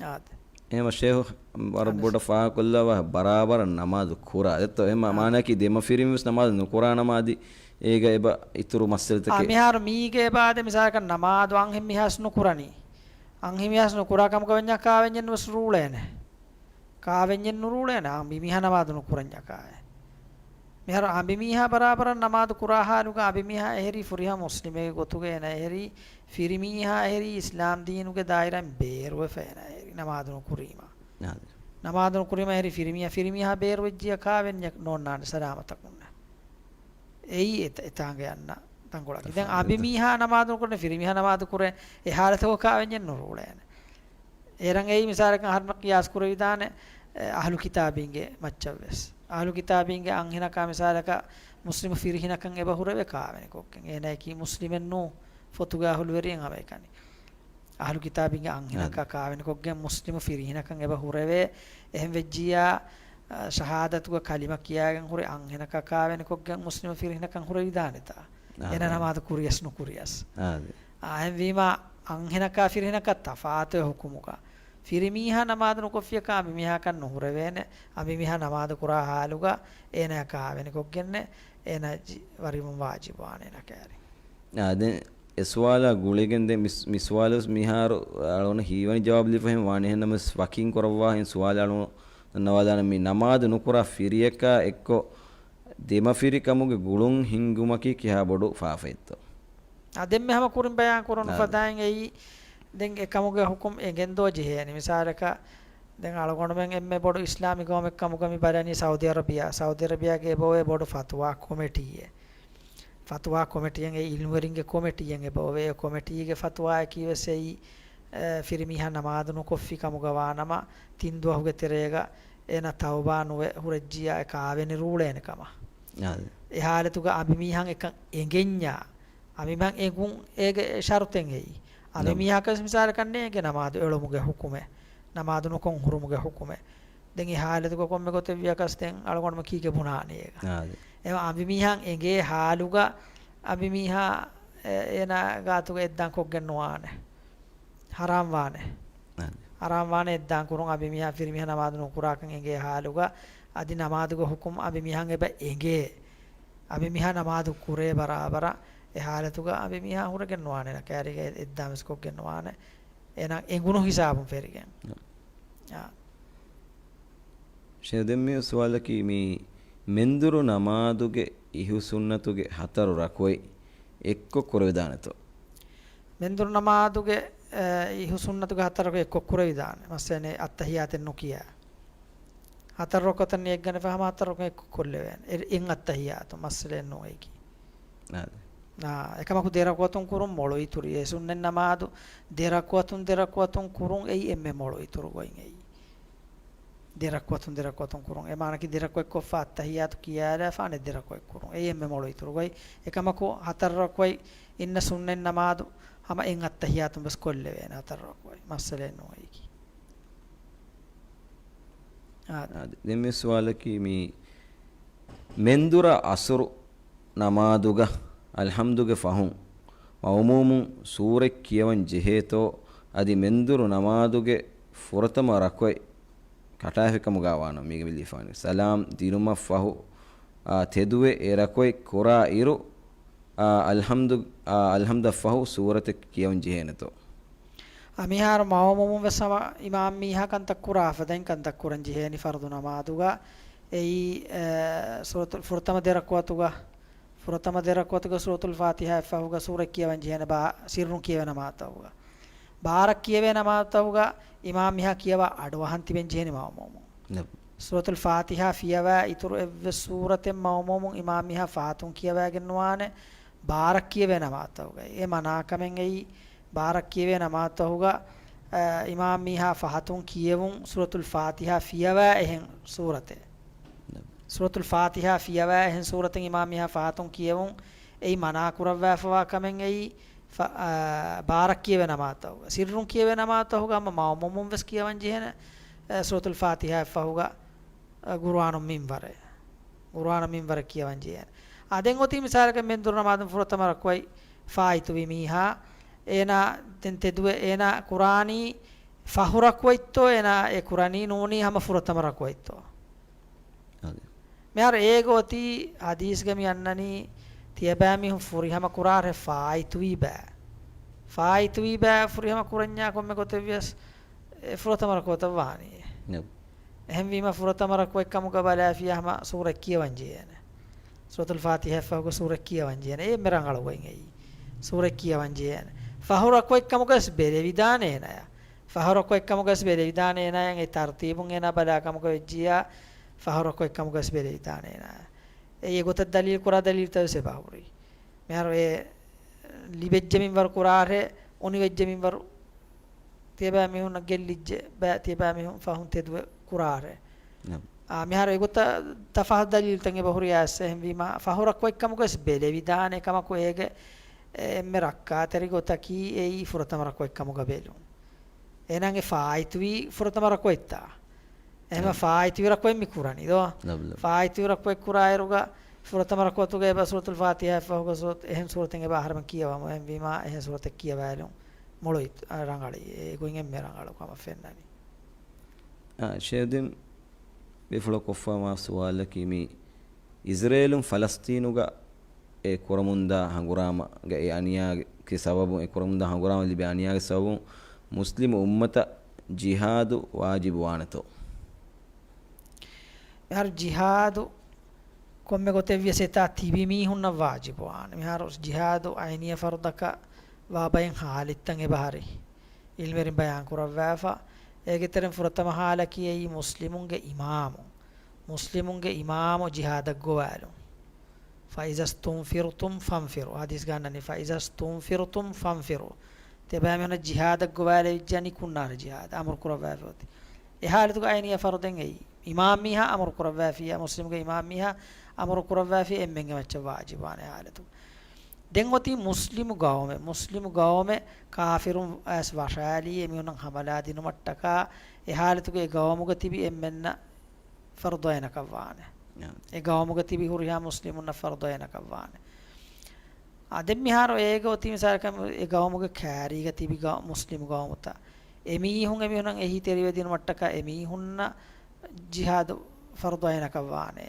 އާދެ. އެހެންވީމަ ޝޭހު ވަރަށް އާދެ. ބޮޑަށް ފާހަގަކޮށްލާ ވާހަކަ ބަރާބަރަށް ނަމާދު ކުރާ. ދެއްތޯ؟ އެހެން އާ. މާނައަކީ ދެމަފިރިން ވެސް ނަމާދު ނުކުރާ ނަމާދި އޭގަ އެބަ އިތުރު އާ، މައްސަލަތަކެއް. މިހާރު މީގެ އެބަ އާދެ މިސާލަކަށް ނަމާދު އަންހެން މީހާސް ނުކުރަނީ. އަންހެން މީހާސް ނުކުރާ ކަމުގަ ވަންޏާ ކާވެންޏެއްނުވެސް ރޫޅޭނެ. ކާވެންޏެއް ނުރޫޅޭނެ. އާ، މި މީހާ ނަމާދު ނުކުރަންޏާ ކާއެއް. މިހާރު އަނބިމީހާ ބަރާބަރަށް ނަމާދު ކުރާ ހާލުގަ އަނބިމީހާ އެހެރީ ފުރިހަމަ މުސްލިމެއްގެ ގޮތުގަ އޭނަ އެހެރީ ފިރިމީހާ އެހެރީ އިސްލާމް ދީނުގެ ދާއިރާއިން ބޭރުވެފަ އޭނަ އެހެރީ ނަމާދު ނުކުރީމަ. އާދެ. ނަމާދު ނުކުރީމަ އެހެރީ ފިރިމީހާ، ފިރިމީހާ ބޭރުވެއްޖިޔާ ކާވެންޏެއް ނޯންނާނެ ސަލާމަތަކުންނެ. އެއީ އެތ-، އެތާނގެ އަންނަ ތަންކޮޅަކީ. ދެން އެފަ-، އަނބިމީހާ ނަމާދު ނުކުރޭ، ފިރިމީހާ ނަމާދު ކުރޭ، އެ ހާލަތަކު ކާވެންޏެއް ނުރޫޅޭނެ. އޭރަން އެއީ މިސާލަކަށް އަހަރުމެން ޤިޔާސް ކުރެވިދާނެ، އެ، އަހްލު ކިތާބީންގެ މައްޗަށްވެސް. އަހްލު ކިތާބީންގެ އަންހެނަކާ މިސާލަކަށް މުސްލިމު ފިރިހިނަކަށް އެބަ ހުރެވޭ ކާވެނިކޮށްގެން. އޭނައަކީ މުސްލިމެއްނޫ ފޮތުގެ އަހުލުވެރިން ހަމައެކަނި. އަހްލު ކިތާބީންގެ އަންހެނަކާ އާދެ. ކާވެނިކޮށްގެން މުސްލިމު ފިރިހިނަކަށް އެބަ ހުރެވޭ. އެހެން ވެއްޖިއްޔާ، އަ، ޝަހާދަތުގެ ކަލިމަ ކިޔާގެން ހުރި އަންހެނަކާ ކާވެނިކޮށްގެން މުސްލިމު ފިރިހިނަކަށް ހުރެވިދާނެތާ؟ އާދެ. އޭނަ ނަމާދު ކުރިޔަސް ނުކުރިޔަސް. އާދެ. އާ، އެހެންވީމާ، އަންހެނަކާ ފިރިހެނަކަށް ތަފާތުވެ ހުކުމުގަ. ފިރިމީހާ ނަމާދު ނުކޮށްފިޔަކާ އަނބިމީހާކަށް ނުހުރެވޭނެ. އަނބިމީހާ ނަމާދު ކުރާ ހާލުގަ އޭނަޔާ ކާވެނިކޮށްގެންނެ އޭނަ ޖި-، ވަރިވުން ވާޖިބުވާނެ އޭނަ ކައިރިން. އާ، ދެން އެ ސުވާލާ ގުޅިގެން ދެން މި ސް-، މި ސުވާލު ވެސް މިހާރު އަޅުގަނޑަށް ހީވަނީ ޖަވާބު ލިބިފަ ހެން ވާނެ. އެހެންނަމަވެސް ވަކިން ކުރައްވާ ހެން ސުވާލު އަޅުގަނޑު ދަންނަވާލާނަން މި ނަމާދު ނުކުރާ ފިރިޔަކާ އެއްކޮށް ދެމަފިރިކަމުގެ ގުޅުން ހިންގުމަކީ ކިހާ ބޮޑު ފާފައެއްތޯ؟ އާ، ދެންމެ ހަމަ ކުރިން ބަޔާން ކުރަން އާ. ފަދައިން އެއީ، ދެން އެ ކަމުގެ ހުކުމް އެނގެންދޯ ޖެހޭނެ. މިސާލަކަށް، ދެން އަޅުގަނޑުމެން އެންމެ ބޮޑު އިސްލާމި ގައުމެއް ކަމުގަ މި ބަލަނީ ސައުދި އަރަބިޔާ. ސައުދި އަރަބިޔާގެ އެބައޮވޭ ބޮޑު ފަތުވާ ކޮމެޓީއެއް. ފަތުވާ ކޮމެޓީއެއް އެ އިލްމުވެރިންގެ ކޮމެޓީއެއް އެބައޮވޭ. އެ ކޮމެޓީގެ ފަތުވާއަކީ ވެސް އެއީ، އެ، ފިރިމީހާ ނަމާދު ނުކޮށްފި ކަމުގަ ވާނަމަ، ތިން ދުވަހުގެ ތެރޭގަ އޭނަ ތައުބާ ނުވެ ހުރެއްޖިޔާ އެ ކާވެނި ރޫޅޭނެ ކަމަށް. އާދެ. އެ ހާލަތުގަ އަނބިމީހަށް އެކަން އެނގެންޏާ، އަނބިމީހަށް އެނގުން އޭގެ ޝަރުތެއް އެއީ. ނަމަ. އަނބިމީހަކަސް މިސާލަކަށް ނޭނގެ ނަމާދު އެޅުމުގެ ހުކުމެއް، ނަމާދު ނުކޮށް ހުރުމުގެ ހުކުމެއް. ދެން އެ ހާލަތުގަ ކޮންމެ ގޮތެއް ވިޔަކަސް ދެން އަޅުގަނޑުމެން ކީކޭ ބުނާނީ އޭގަ؟ އާދެ. އެ އަނބިމީހަށް އެނގޭ ހާލުގަ އަނބިމީހާ، އެ، އޭނާ ގާތުގަ އެއްދާން ކޮށްގެން ނުވާނެ. ހަރާން ވާނެ. އާދެ. ހަރާން ވާނެ އެއްދާން ކުރުން އަނބިމީހާ ފިރިމީހާ ނަމާދު ނުކުރާކަން އެނގޭ ހާލުގަ، އަދި ނަމާދުގެ ހުކުމް އަނބިމީހަށް އެބަ އެނގޭ. އަނބިމީހާ ނަމާދު ކުރޭ ބަރާބަރަށް. އެ ހާލަތުގަ އަނބިމީހާ ހުރެގެން ނުވާނެ ނަ ކައިރީގަ އެއްދާން ވެސް ކޮށްގެން ނުވާނެ. އޭނާ އެނގުނު ހިސާބުން ފެރިގެން. ނަ. އާ. ޝޭޚް، ދެން މި ސުވާލަކީ، މި މެންދުރު ނަމާދުގެ އިހު ސުންނަތުގެ ހަތަރު ރަކުޢަތް އެއްކޮށް ކުރެވިދާނެތޯ؟ މެންދުރު ނަމާދުގެ، އެ، އިހު ސުންނަތުގެ ހަތަރު ރަކުޢަތް އެއްކޮށް ކުރެވިދާނެ. މައްސަލައިން އައްތަހިއްޔާތެއް ނުކިޔާ. ހަތަރު ރަކުޢަތަށް ނިޔަތްގަނެފަ ހަމަ ހަތަރު ރަކުޢަތް އެއްކޮށް ކޮށްލެވޭނެ. އެ، އެއް އައްތަހިއްޔާތު މައްސަލައެއް ނޫން އެއީކީ. އާދެ. އާ، އެކަމަކު ދެ ރަކުޢަތުން ކުރުން މޮޅު އިތުރު. އެ ސުންނަތް ނަމާދު ދެ ރަކުޢަތުން، ދެ ރަކުޢަތުން ކުރުން އެއީ އެންމެ މޮޅު އިތުރު ގޮތް އެއީ. ދެ ރަކުޢަތުން، ދެ ރަކުޢަތުން ކުރުން. އެ މާނަކީ ދެ ރަކުޢަތް ކޮށްފަ އައްތަހިއްޔާތު ކިޔާލާފަ އަނެއް ދެ ރަކުޢަތް ކުރުން. އެއީ އެންމެ މޮޅު އިތުރު ގޮތް. އެކަމަކު ހަތަރު ރަކުޢަތް އިންނަ ސުންނަތް ނަމާދު ހަމަ އެއް އައްތަހިއްޔާތުން ވެސް ކޮށްލެވޭނެ ހަތަރު ރަކުޢަތް. މައްސަލައެއް ނޫން އެއީކީ. އާ. އާ، ދެން މި ސުވާލަކީ، މި މެންދުރަށް އަސުރު ނަމާދުގަ އަލްޙަމްދުގެ ފަހުން މައުމޫމުން ސޫރަތް ކިޔަވަން ޖެހޭތޯ؟ އަދި މެންދުރު ނަމާދުގެ ފުރަތަމަ ރަކުޢަތް ކަޓާފިކަމުގަ ވާނަމަ މީގެ މި ލިޔެފާނީ، ސަލާމް ދިނުމަށް ފަހު، އާ، ތެދުވެ އެ ރަކުޢަތް ކުރާ އިރު، އާ، އަލްޙަމްދު، އާ، އަލްޙަމްދަށް ފަހު ސޫރަތެއް ކިޔަވަން ޖެހޭނެތޯ؟ އަ، މިހާރު މައުމޫމުން ވެސް ހަމަ އިމާމް މީހާ ކަންތައް ކުރާފަ، ދެން ކަންތައް ކުރަން ޖެހޭނީ ފަރުޟު ނަމާދުގަ. އެއީ، އެ، ސޫރަތު، ފުރަތަމަ ދެ ރަކުޢަތުގަ، ފުރަތަމަ ދެ ރަކުޢަތުގަ ސޫރަތުލް ފާތިޙާއަށް ފަހުގަ ސޫރަތް ކިޔަވަން ޖެހޭނެ ބާ، ސިއްރުން ކިޔެވޭ ނަމާދުތަކުގަ. ބާރަށް ކިޔެވޭ ނަމާދުތަކުގަ އިމާމް މީހާ ކިޔަވާ އަޑުއަހަން ތިބެން ޖެހޭނީ މައުމޫމުން. ނަ. ސޫރަތުލް ފާތިޙާ ފިޔަވާ އިތުރު އެއްވެސް ސޫރަތެއް މައުމޫމުން އިމާމް މީހާ ފަހަތުން ކިޔަވައިގެން ނުވާނެ، ބާރަށް ކިޔެވޭ ނަމާދުތަކުގައި. އެ މަނާކަމެއް އެއީ، ބާރަށް ކިޔެވޭ ނަމާދުތަކުގަ، އަ، އިމާމް މީހާ ފަހަތުން ކިޔެވުން ސޫރަތުލް ފާތިޙާ ފިޔަވާ އެހެން ސޫރަތެއް. ނަ. ސޫރަތުލް ފާތިޙާ ފިޔަވާ އެހެން ސޫރަތެއް އިމާމް މީހާ ފަހަތުން ކިޔެވުން އެއީ މަނާ ކުރައްވާފަވާ ކަމެއް އެއީ، ފަ-، އާ، ބާރަށް ކިޔެވޭ ނަމާދުތަކުގަ. ސިއްރުން ކިޔެވޭ ނަމާދުތަކުގަ ހަމަ މައުމޫމުން ވެސް ކިޔަވަން ޖެހޭނެ، އެ، ސޫރަތުލް ފާތިޙާއަށް ފަހުގަ، އެ، ގުރުއާނު މިންވަރެއް، ގުރުއާނު މިންވަރެއް ކިޔަވަން ޖެހޭނެ. އާ، ދެން އޮތީ މިސާލަކަށް މެންދުރު ނަމާދުން ފުރަތަމަ ރަކުޢަތް ފާއިތުވި މީހާ، އޭނާ ދެން ތެދުވެ އޭނާ ކުރާނީ ފަހު ރަކުޢަތްތޯ، އޭނާ އެ ކުރަނީ ނޫނީ ހަމަ ފުރަތަމަ ރަކުޢަތްތޯ؟ އަދި. މިހާރު އޭގަ އޮތީ ޙަދީޘްގަ މި އަންނަނީ ތިޔަބައިމީހުން ފުރިހަމަ ކުރާށޭ ފާއިތުވީ ބައި. ފާއިތުވީ ބައި ފުރިހަމަ ކުރަންޏާ ކޮންމެ ގޮތެއްވިޔަސް އެ ފުރަތަމަ ރަކުޢަތަށް ވާނީ. ނަ. އެހެންވީމަ ފުރަތަމަ ރަކުޢަތް ކަމުގަ ބަލާފިޔާ ހަމަ ސޫރަތް ކިޔަވަން ޖެހޭނެ. ސޫރަތުލް ފާތިޙާއަށް ފަހުގަ ސޫރަތް ކިޔަވަން ޖެހޭނެ. އެ އެންމެ ރަނގަޅު ގޮތް އެއީ. ސޫރަތް ކިޔަވަން ޖެހޭނެ. ފަހު ރަކުޢަތް ކަމުގަސް ބެލެވިދާނެ އޭނާޔަށް. ފަހު ރަކުޢަތް ކަމުގަސް ބެލެވިދާނެ އޭނާޔަށް އެ ތަރުތީބުން އޭނާ ބަލާ ކަމުގަ ވެއްޖިއްޔާ، ފަހު ރަކުޢަތް ކަމުގަސް ބެލެވިދާނެ އޭނާޔަށް. އެ އެގޮތަށް ދަލީލު ކުރާ ދަލީލުތައް ވެސް އެބަހުރި. މިހާރު އެ ލިބެއްޖެ މިންވަރު ކުރާށޭ، އޮނިވެއްޖެ މިންވަރު ތިޔަބައިމީހުންނަށް ގެއްލިއްޖެ، ބައި ތިޔަބައިމީހުން ފަހުން ތެދުވެ ކުރާށޭ. ނަ. އާ، މިހާރު އެގޮތަށް ތަފާތު ދަލީލުތައް އެބަހުރި އައިސް އެހެންވީމަ، ފަހު ރަކުޢަތް ކަމުގަސް ބެލެވިދާނެ ކަމަކު އޭގެ އެންމެ ރައްކާތެރި ގޮތަކީ އެއީ ފުރަތަމަ ރަކުޢަތް ކަމުގަ ބެލުން. އޭނާގެ ފާއިތުވި ފުރަތަމަ ރަކުޢަތްތާ. އެހެން ނަ. ފާއިތުވި ރަކުޢަތް މި ކުރަނީ ދޯ؟ ނަ، ނަ. ފާއިތުވި ރަކުޢަތް ކުރާއިރުގަ ފުރަތަމަ ރަކުޢަތުގަ އެބަ ސޫރަތުލް ފާތިޙާއަށް ފަހުގަ ސޫރަތު، އެހެން ސޫރަތެއް އެބަ އަހަރެމެން ކިޔަވާމު. އެހެންވީމާ އެހެން ސޫރަތެއް ކިޔަވާލުން މޮޅު އިތު-، އަ، ރަނގަޅީ. އެ ގޮތް އެންމެ ރަނގަޅު ކަމަށް ފެންނަނީ. އާ، ޝޭޚް ދެން ބޭފުޅަކު ކޮށްފަވާ ސުވާލަކީ މި އިޒްރޭލުން ފަލަސްތީނުގަ އެ ކުރަމުންދާ ހަނގުރާމަގެ އެ އަނިޔާގެ ސަބަބުން، އެ ކުރަމުންދާ ހަނގުރާމަ ލިބޭ އަނިޔާގެ ސަބަބުން މުސްލިމު އުއްމަތަށް ޖިހާދު ވާޖިބު ވާނެތޯ؟ މިހާރު ޖިހާދު ކޮންމެ ގޮތެއްވިޔަސް އެތާ ތިބި މީހުންނަށް ވާޖިބު ވާނެ. މިހާރު ޖިހާދު އައިނީ ފަރުދަކަށް ވާ ބައެއް ހާލަތްތައް އެބަހަރި. އިލްމެރިން ބަޔާން ކުރައްވާފަ، އޭގެ ތެރެއިން ފުރަތަމަ ހާލަކީ އެއީ މުސްލިމުންގެ އިމާމު، މުސްލިމުންގެ އިމާމު ޖިހާދަށް ގޮވާލުން. فإذا استنفرتم فانفروا. ޙަދީޘްގަ އަންނަނީ، فإذا استنفرتم فانفروا. ތިޔަބައިމީހުންނަށް ޖިހާދަށް ގޮވާލެވިއްޖެ، ނިކުންނާނެ ޖިހާދަށް އަމުރު ކުރައްވާފަ އޮތީ. އެ ޙާލަތުގަ އައިނީ އެ ފަރުޟެއް އެއީ. އިމާމް މީހާ އަމުރު ކުރައްވާފިއްޔާ، މުސްލިމުގެ އިމާމް މީހާ އަމުރު ކުރައްވާފިއްޔާ، އެންމެންގެ މައްޗަށް ވާޖިބުވާނެ އެ ޙާލަތު. ދެން އޮތީ މުސްލިމު ގައުމެއް. މުސްލިމު ގައުމެއް ކާފިރުން އައިސް ވަށާލީ، އެމީހުންނަށް ހަމަލާ ދިނުމަށްޓަކާ، އެ ޙާލަތުގަ އެ ގައުމުގަ ތިބި އެންމެންނަށް ފަރުޟު ޢައިނަކަށް ވާނެ. އާ. އެ ގައުމުގަ ތިބި ހުރިހާ މުސްލިމުންނަށް ފަރުޟު ޢައިނަކަށް ވާނެ. އާ، ދެން މިހާރު އޭގަ އޮތީ މިސާލަކަށް އެ ގައުމުގެ ކާރީގަ ތިބި ގަ-، މުސްލިމު ގައުމުތައް. އެމީހުން އެމީހުންނަށް އެހީތެރިވެދިނުމަށްޓަކާ އެމީހުންނަށް ޖިހާދު ފަރުޟު ޢައިނަކަށް ވާނެ.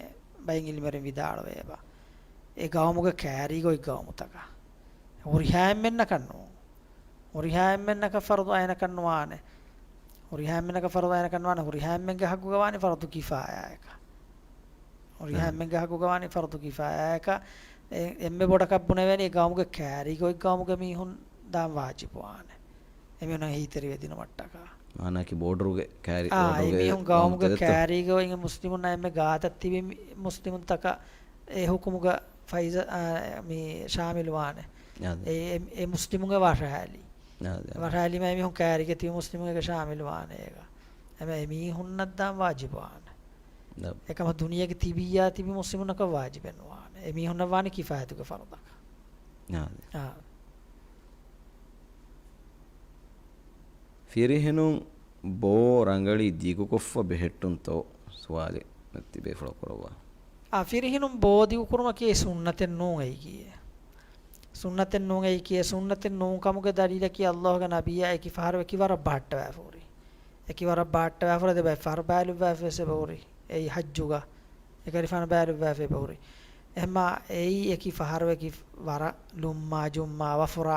ބައެއް ޢިލްމުވެރިން ވިދާޅުވޭ އެބަ. އެ ގައުމުގެ ކާރީގަ އޮތް ގައުމުތަކަށް. ހުރިހާ އެންމެންނަކަށް ނޫން. ހުރިހާ އެންމެންނަކަށް ފަރުޟު ޢައިނަކަށް ނުވާނެ. ހުރިހާ އެންމެންނަކަށް ފަރުޟު ޢައިނަކަށް ނުވާނެ. ހުރިހާ އެންމެންގެ ޙައްޤުގަ ވާނީ ފަރުޟު ކިފާޔާއަކަށް. ހުރިހާ އެންމެންގެ ޙައްޤުގަ ވާނީ ފަރުޟު ކިފާޔާއަކަށް. އެ، އެންމެ ބޮޑަކަށް ބުނެވޭނީ އެ ގައުމުގެ ކާރީގަ އޮތް ގައުމުގެ މީހުން ދާން ވާޖިބުވާނެ. އެމީހުންނަށް އެހީތެރިވެދިނުމަށްޓަކާ. މާނައަކީ ބޯޑަރުގެ ކާރި-، އާ، ބޯޑަރުގެ އެމީހުން ގައުމުގެ ގައުމުތައް ދެއްތޯ؟ ކާރީގަ އޮތް މުސްލިމުންނާ އެންމެ ގާތަށް ތިބި މި-، މުސްލިމުންތަކަށް އެ ޙުކުމުގަ ފައިސާ، އާ، މި ޝާމިލުވާނެ. އާ، ދެ. އެ، އެ، އެ މުސްލިމުންގެ ވަށާލީ. އާ، ދެ. ވަށާލީމަ އެމީހުން ކާރީގަ ތިބި މުސްލިމުންގެ ޝާމިލުވާނެ އޭގަ. އެމަ އެމީހުންނަށް ދާން ވާޖިބުވާނެ. އާ. އެކަމަ ދުނިޔޭގެ ތިބިއްޔާ ތިބި މުސްލިމުންނަކަށް ވާޖިބެއް ނުވާނެ. އެމީހުންނަށް ވާނެ ކިފާޔަތުގެ ފަރުޟަކަށް. އާ، ދެ. އާ. ފިރިހެނުން ބޯ ރަނގަޅީ ދިގުކޮށްފަ ބެހެއްޓުންތޯ؟ ސުވާލެއް ތިބޭފުޅަކު ކުރައްވާ. އާ، ފިރިހެނުން ބޯ ދިގުކުރުމަކީ ސުންނަތެއް ނޫން އެއީކީ. ސުންނަތެއް ނޫން އެއީކީ. ސުންނަތެއް ނޫން ކަމުގެ ދަލީލަކީ ﷲގެ ނަބިއްޔާ އެކި ފަހަރު އެކި ވަރަށް ބަހައްޓަވާފަ ހުރި. އެކި ވަރަށް ބަހައްޓަވާފަ ހުރި، ދެ ބައެއް ފަހަރު ބައިލުއްވާފަ ވެސް އެބަ ހުރި. އެއީ ޙައްޖުގަ އެކަލޭގެފާނު ބައިލުއްވާފަ އެބަ ހުރި. އެހެންމާ އެއީ އެކި ފަހަރު އެކި ވަރަށް ލުއްމާ ޖުއްމާ ވަފުރާ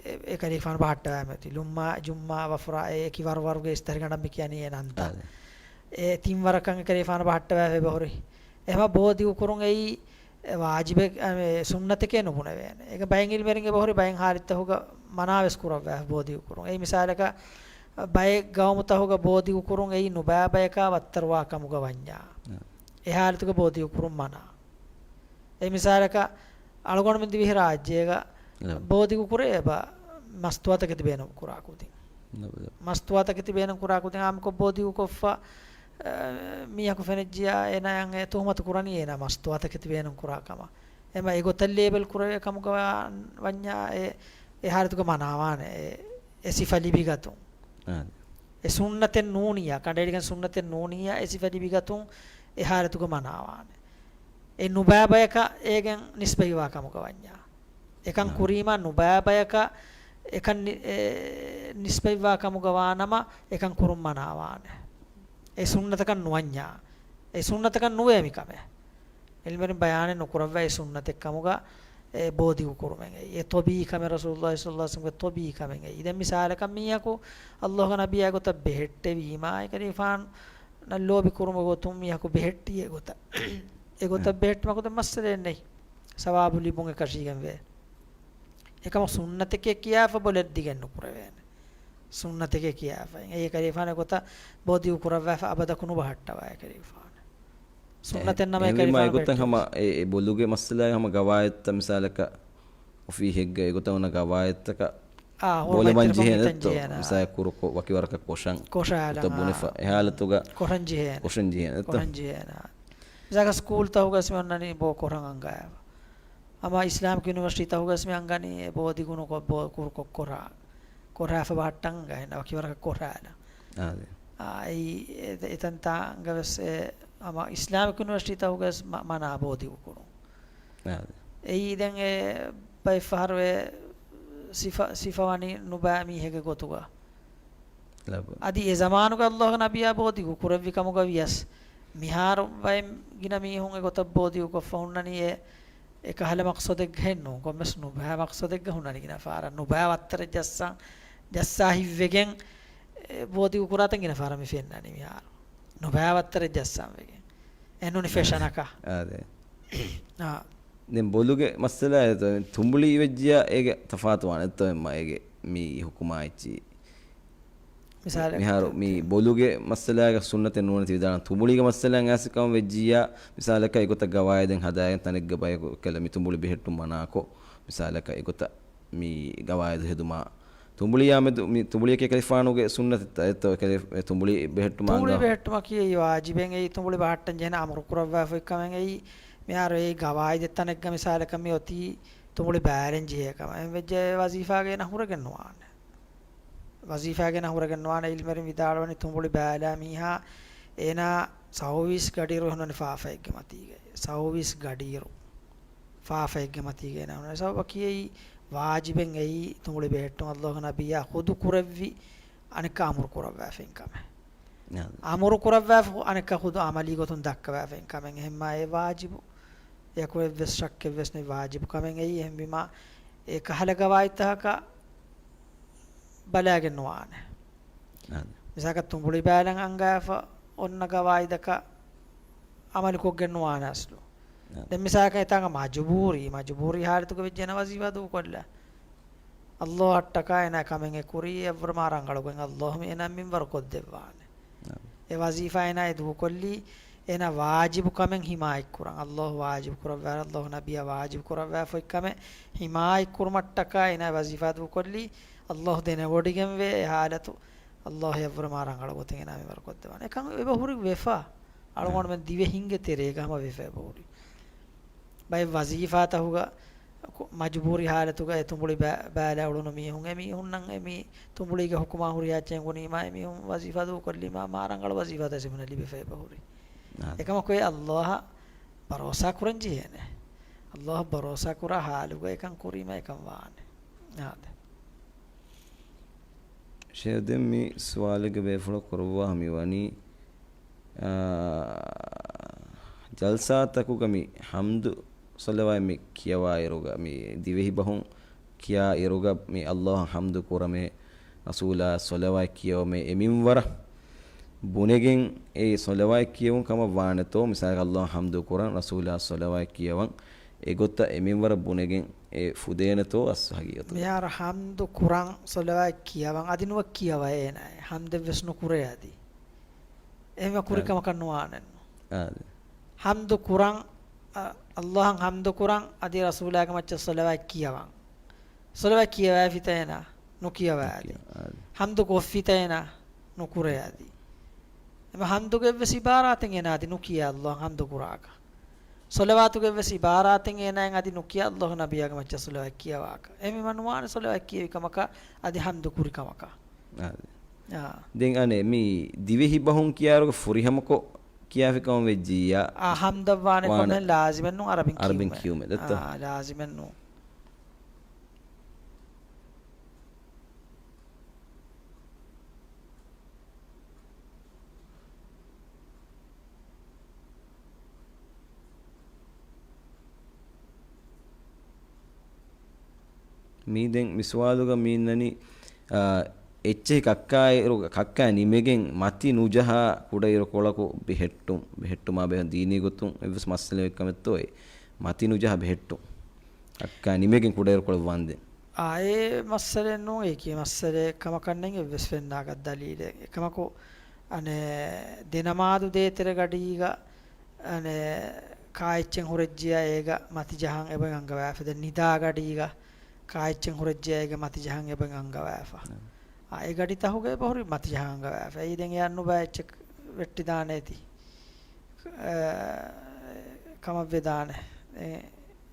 އެ-، އެކަލޭގެފާނު ބަހައްޓަވައިމެތި. ލުއްމާ ޖުއްމާ ވަފުރާ އެ އެކި ވަރު ވަރުގެ އިސްތަށިގަނޑަށް މި ކިޔަނީ އެ ނަންތައް. އާ، ދެ. އެ ތިން ވަރަކަށް އެކަލޭގެފާނު ބަހައްޓަވައިފަ އެބަ ހުރި. އެހެންމާ ބޯ ދިގުކުރުން އެއީ ވާޖިބެއް، އަ، މެ، ސުންނަތެކޭ ނުބުނެވޭނެ. އޭގެ ބައެއް ޢިލްމުވެރިން އެބަ ހުރި ބައެއް ޙާލަތްތަކުގަ މަނާވެސް ކުރައްވާ ބޯ ދިގުކުރުން. އެއީ މިސާލަކަށް ބައެއް ޤައުމުތަކުގަ ބޯ ދިގުކުރުން އެއީ ނުބައި ބަޔަކާ ވައްތަރުވާ ކަމުގަ ވަންޏާ. އާ. އެ ޙާލަތުގަ ބޯ ދިގުކުރުން މަނާ. އެ މިސާލަކަށް އަޅުގަނޑުމެން ދިވެހި ރާއްޖޭގަ ލަ. ބޯ ދިގު ކުރޭ އެބަ މަސްތުވާތަކެތި ބޭނުން ކުރާ ކުދިން. ލަ، ލަ. މަސްތުވާތަކެތި ބޭނުން ކުރާ ކުދިން އާއްމުކޮށް ބޯ ދިގު ކޮށްފަ، އަ، މީހަކު ފެނިއްޖިޔާ އޭނާއަށް އެ ތުހުމަތު ކުރަނީ އޭނާ މަސްތުވާތަކެތި ބޭނުން ކުރާ ކަމަށް. އެމަ އެގޮތަށް ލޭބަލް ކުރެވޭ ކަމުގަ ވާ-، ވަންޏާ އެ، އެ ޙާލަތުގަ މަނާވާނެ އެ، އެ ސިފަ ލިބިގަތުން. އާ. އެ ސުންނަތެއް ނޫނިއްޔާ، ކަނޑައެޅިގެން ސުންނަތެއް ނޫނިއްޔާ، އެ ސިފަ ލިބިގަތުން އެ ޙާލަތުގަ މަނާވާނެ. އެ ނުބައި ބަޔަކަށް އޭގެން ނިސްބަތްވާ ކަމުގަ ވަންޏާ. އެކަން އާ. ކުރީމާ ނުބައި ބަޔަކަށް އެކަން ނި-، އެ، ނިސްބަތްވާ ކަމުގަ ވާނަމަ، އެކަން ކުރުން މަނާވާނެ. އެ ސުންނަތަކަށް ނުވަންޏާ. އެ ސުންނަތަކަށް ނުވޭ މިކަމެއް. ޢިލްމުވެރިން ބަޔާނެއް ނުކުރައްވާ އެ ސުންނަތެއް ކަމުގަ އެ ބޯ ދިގު ކުރުމެއް. އެ ޠަބީޢީ ކަމެއް، ރަސޫލުﷲ ޞައްލަﷲ ޢަލައިހި ވަސައްލަމްގެ ޠަބީޢީ ކަމެއް. ދެން މިސާލަކަށް މީހަކު ﷲގެ ނަބިއްޔާ ގޮތަށް ބެހެއްޓެވީމާ، އެކަލޭގެފާނަށް ލޯބި ކުރުމުގެ ގޮތުން މީހަކު ބެހެއްޓީ އެގޮތަށް. އެގޮތަށް އެ. ބެހެއްޓުމަކު ދެން މައްސަލައެއް ނެތް. ސަވާބު ލިބުން އެކަށީގެންވޭ. އެކަމަކު ސުންނަތެކޭ ކިޔާފަ ބޮލެއް ދިގެއް ނުކުރެވޭނެ. ސުންނަތެކޭ ކިޔާފަ. އެ ކަލޭގެފާނު އެގޮތަށް ބޯ ދިގު ކުރައްވާފަ އަބަދަކު ނުބަހައްޓަވާ އެ ކަލޭގެފާނު. ސުންނަތެއް ނަމަ އެ އެހެންވީމާ ކަލޭގެފާނު އެގޮތަށް ހަމަ ބެހެއްޓެވި. އެ، އެ ބޮލުގެ މައްސަލާގެ ހަމަ ގަވާއިދުތައް މިސާލަކަށް އޮފީހެއްގަ އެގޮތަށް އޮންނަ ގަވާއިދުތަކަށް އާ، ހޯ، ބޯލެ ވައްތަރު މަންޖެހޭނެ ފަންމި އެއްތޯ؟ ތަންޖެހޭނާ. މިސާލަކަށް ކުރުކޮށް، ވަކި ވަރަކަށް ކޮށަން ކޮށާލަން، އެގޮތަށް އާ. ބުނެފަ. އެ ޙާލަތުގަ ކޮށަން ޖެހޭނެ. ކޮށަން ޖެހޭނެ އެއްތޯ؟ ކޮށަން ޖެހޭނެ. މިސާލަކަށް ސްކޫލްތަކުގަސް މި އޮންނަނީ ބޯ ކޮށަން އަންގައިފަ. ހަމަ އިސްލާމިކް ޔުނިވަރސިޓީތަކުގަސް މި އަންގަނީ އެ ބޯ ދިގު ނުކޮށް ބޯ ކުރުކޮށް ކޮށާ. ކޮށާފަ ބަހައްޓަން އަނގައިން ވަކި ވަރަކަށް ކޮށާލަން. އާ، ދެ. އާ، އެއީ އެ-، އެތަންތާ އަނގަވެސް އެ ހަމަ އިސްލާމިކް ޔުނިވަރސިޓީތަކުގަސް މަ-، މަނާ ބޯ ދިގު ކުރުން. އާ، ދެ. އެއީ ދެން އެ ބައެއް ފަހަރު އެ ސިފަ، ސިފަ ވަނީ ނުބައި މީހެއްގެ ގޮތުގަ. ލަބު. އަދި އެ ޒަމާނުގަ ﷲގެ ނަބިއްޔާ ބޯ ދިގު ކުރެއްވި ކަމުގަ ވިޔަސް، މިހާރު ބައެއް ގިނަ މީހުން އެގޮތަށް ބޯ ދިގު ކޮށްފަ ހުންނަނީ އެ އެކަހަލަ މަޤްޞަދެއްގައެއް ނޫން، ކޮންމެސް ނުބައި މަޤްޞަދެއްގަ ހުންނަނީ ގިނަ ފަހަރަށް. ނުބައި ވައްތަރެއް ޖައްސަން، ޖައްސާ ހިތްވެގެން، އެ، ބޯ ދިގު ކުރާތަން ގިނަ ފަހަރަށް މި ފެންނަނީ މިހާރު. ނުބައި ވައްތަރެއް ޖައްސަން ވެގެން. އެނޫނީ ފެޝަނަކަށް. އާ، ދެ. އާ. ދެން ބޮލުގެ މައްސަލައެއް ތު-، ތުނބުޅި ވެއްޖިޔާ އޭގެ ތަފާތު ވާނެ އެއްތޯ އެއްމަ އޭގެ މި ހުކުމާ އެއްޗި. މިސާލަކަށް މިހާރު މި ބޮލުގެ މައްސަލާގަ ސުންނަތެއް ނޫނޭ ތި ވިދާޅުވަނީ. ތުނބުޅީގެ މައްސަލާއަށް އައިސް ކަމަށް ވެއްޖިއްޔާ، މިސާލަކަށް އެގޮތަށް ގަވާއިދެއް ހަދާގެން ތަނެއްގަ ބަޔަކު ކަލަ މި ތުނބުޅި ބެހެއްޓުން މަނާކޮށް، މިސާލަކަށް އެގޮތަށް މި ގަވާއިދު ހެދުމާ، ތުނބުޅިއާ މެދު މި ތުނބުޅިއަކީ ކަލޭގެފާނުގެ ސުންނަތެއްތަ؟ އެއްތޯ ކަލޭ-، އެ ތުނބުޅި ބެހެއްޓުމާ ތުނބުޅި އަންގާ ބެހެއްޓުމަކީ އެއީ ވާޖިބެއް. އެއީ ތުނބުޅި ބަހައްޓަން ޖެހޭނެ އަމުރު ކުރައްވާފައި ކަމެއް. އެއީ މިހާރު އެއީ ގަވާއިދެއް ތަނެއްގަ މިސާލަކަށް މި އޮތީ ތުނބުޅި ބާލަން ޖެހޭ ކަމަށް. އެހެން ވެއްޖެ އެ ވަޒީފާގައި އޭނަ ހުރެގެން ނުވާނެ. ވަޒީފާގައި އޭނަ ހުރެގެން ނުވާނެ. އިލްމުވެރިން ވިދާޅުވަނީ ތުނބުޅި ބާލާ މީހާ އޭނާ ސައުވީސް ގަޑިއިރު ހުންނަނީ ފާފައެއްގެ މަތީގައި. ސައުވީސް ގަޑިއިރު ފާފައެއްގެ މަތީގައި އޭނާ ހުންނަނީ. ސަބަބަކީ އެއީ ވާޖިބެއް އެއީ ތުނބުޅި ބެހެއްޓުން އައްލާހު ނަބިއްޔާ ޚުދު ކުރެއްވި އަނެއްކާ އަމުރު ކުރައްވާފައިން ކަމެއް. އާދެ. އަމުރު ކުރައްވާފަ އަނެއްކާ ޚުދު އަމަލީ ގޮތުން ދައްކަވާފައިން ކަމެއް. އެހެންމާ އެ ވާޖިބު. އެޔަކު އެއްވެސް ޝައްކެއްވެސް ނެތް ވާޖިބު ކަމެއް އެއީ. އެހެންވީމާ އެ ކަހަލަ ގަވާއިދުތަކަކަށް ބަލާގެން ނުވާނެ. އާދެ. މިސާލަކަށް ތުނބުޅި ބާލަން އަންގާފަ އޮންނަ ގަވާއިދަކަށް އަމަލުކޮށްގެން ނުވާނެ އަސްލު. އާދެ. ދެން މިސާލަކަށް އެތާނގަ މަޖުބޫރީ، މަޖުބޫރީ ހާލަތުގަ ވެއްޖެ އޭނަ ވަޒީފާ ދޫކޮށްލާ. އައްލާހަށްޓަކާ އޭނާ ކަމެއް އެ ކުރީ އެއްވަރު މާ ރަނގަޅުގޮތް އައްލާހު އޭނާ މިންވަރު ކޮށްދެއްވާނެ. އެ ވަޒީފާ އޭނާ އެ ދޫކޮށްލީ، އޭނާ ވާޖިބު ކަމެއް ހިމާޔަތްކުރަން. އައްލާހު ވާޖިބު ކުރައްވާ، އައްލާހު ނަބިއްޔާ ވާޖިބު ކުރައްވާފައި ކަމެއް ހިމާޔަތްކުރުމަށްޓަކާ އޭނާ ވަޒީފާ ދޫކޮށްލީ، އައްލާހު ދެނެވޮޑިގެންވޭ އެ ހާލަތު. އައްލާހު އެއްވަރު މާ ރަނގަޅު ގޮތެއް އޭނާ މިންވަރު ކޮށްދެއްވާނެ. އެކަން އެބަހުރި ވެފަ. އަޅުގަނޑުމެން ދިވެހިންގެ ތެރޭގަ ހަމަ ވެފަ އެބަހުރި. ބައެއް ވަޒީފާތަކުގަ ކު-، މަޖުބޫރީ ހާލަތުގަ އެ ތުނބުޅި ބަ-، ބާލާ އުޅުނު މީހުން، އެ މީހުންނަށް އެ މީ ތުނބުޅީގެ ހުކުމާ ހުރިހާ އެއްޗެއް އެނގުނީމާ، އެ މީހުން ވަޒީފާ ދޫކޮށްލީމާ، މާ ރަނގަޅު ވަޒީފާތައް އެމީހުންނަށް ލިބިފަ އެބަހުރި. އާ. އެކަމަކު އެ އައްލާހަށް ބަރޯސާ ކުރަން ޖެހޭނެ. އައްލާހަށް ބަރޯސާ ކުރާ ހާލުގަ އެކަން ކުރީމާ އެކަން ވާނެ. އާދެ. ޝޭޚް، ދެން މި ސުވާލެއްގެ ބޭފުޅަކު ކުރައްވާ މި ވަނީ، އާ، ޖަލްސާތަކުގަ މި ޙަމްދު ޞަލަވާތް މި ކިޔަވާއިރުގަ، މި ދިވެހި ބަހުން ކިޔާ އިރުގަ މި އައްލާހަށް ޙަމްދު ކުރަމޭ، ރަސޫލާ ޞަލަވާތް ކިޔަވަމޭ، އެ މިންވަރަށް ބުނެގެން އެ ޞަލަވާތް ކިޔެވުން ކަމަށް ވާނެތޯ؟ މިސާލަކަށް އައްލާހަށް ޙަމްދު ކުރަން، ރަސޫލާ ޞަލަވާތް ކިޔަވަން، އެގޮތަށް އެ މިންވަރަށް ބުނެގެން އެ ފުދޭނެތޯ އަސްލު ޙަޤީޤަތުގަ؟ މިހާރު ޙަމްދު ކުރަން، ޞަލަވާތް ކިޔަވަން، އަދި ނުވަ ކިޔަވަ އޭނާ ޙަމްދެއްވެސް ނުކުރޭ އަދި. އެހެން ކުރި އާ. ކަމަކަށް ނުވާނެއްނު. އާ. ޙަމްދު ކުރަން، އަ، އައްލާހަށް ޙަމްދު ކުރަން، އަދި ރަސޫލާގެ މައްޗަށް ޞަލަވާތް ކިޔަވަން. ޞަލަވާތް ކިޔަވައިފިތަ އޭނާ؟ ނުކިޔަވާ އަދި. ނުކިޔަ-، އާ. ޙަމްދު ކޮށްފިތަ އޭނާ؟ ނުކުރޭ އަދި. އެމަ ޙަމްދުގެ އެއްވެސް ޢިބާރާތެއް އޭނާ އަދި ނުކިޔާ އައްލާހަށް ޙަމްދު ކުރާކަށް. ޞަލަވާތުގެ އެއްވެސް ޢިބާރާތެއް އޭނާއަށް އަދި ނުކިޔާ އައްލާހު ނަބިއްޔާގެ މައްޗަށް ޞަލަވާތް ކިޔަވާކަށް. އެހެންވީމަ ނުވާނެ ޞަލަވާތް ކިޔެވި ކަމަކަށް އަދި ޙަމްދު ކުރި ކަމަކަށް. އާ. އާ. ދެން އަނެއް މި ދިވެހި ބަހުން ކިޔާއިރުގަ ފުރިހަމަކޮށް ކިޔާފި ކަމަށް ވެއްޖިއްޔާ އާ، ޙަމްދަށް ވާނެ ވާނެ ކޮންމެހެން ލާޒިމެއްނު ޢަރަބިން ޢަރަބިން ކިޔުމެއް. ކިޔުމެއް ދެއްތޯ؟ އާ، ލާޒިމެއްނު. މީ ދެން މި ސުވާލުގަ މި އިންނަނީ، އާ، އެއްޗެހި ކައްކާއިރު، ކައްކާ ނިމެގެން މަތި ނުޖަހާ ކުޑައިރުކޮޅަކު ބެހެއްޓުން، ބެހެއްޓުމާ ބެހޭ ދީނީ ގޮތުން އެއްވެސް މައްސަލައެއް ކަމެއްތޯއޭ؟ މަތި ނުޖަހާ ބެހެއްޓުން. ކައްކާ ނިމެގެން ކުޑައިރުކޮޅެއް ވަންދެން. އާ، އެ މައްސަލައެއް ނޫން، އެކި މައްސަލައެއް ކަމަކަށް ނެތް އެއްވެސް ފެންނާކަށް ދަލީލެއް. އެކަމަކު، އަނެއް، ދެނަމާދު ދޭތެރެ ގަޑީގަ، އަނެއް، ކާއެއްޗެއް ހުރެއްޖިޔާ އޭގަ މަތި ޖަހަން އެބަ އަންގަވާފަ. ދެން ނިދާ ގަޑީގަ ކާއެއްޗެއް ހުރެއްޖިޔާ އޭގަ މަތި ޖަހަން އެބަ އަންގަވާފަ. އާ، އެ ގަޑިތަހުގަ އެބަހުރި މަތި ޖަހަން އަންގަވާފަ. އެއީ ދެން އެއަށް ނުބައި އެއްޗެއް ވެއްޓިދާނެ އޭތި. އަ، ކަމަށްވެދާނެ. އެ،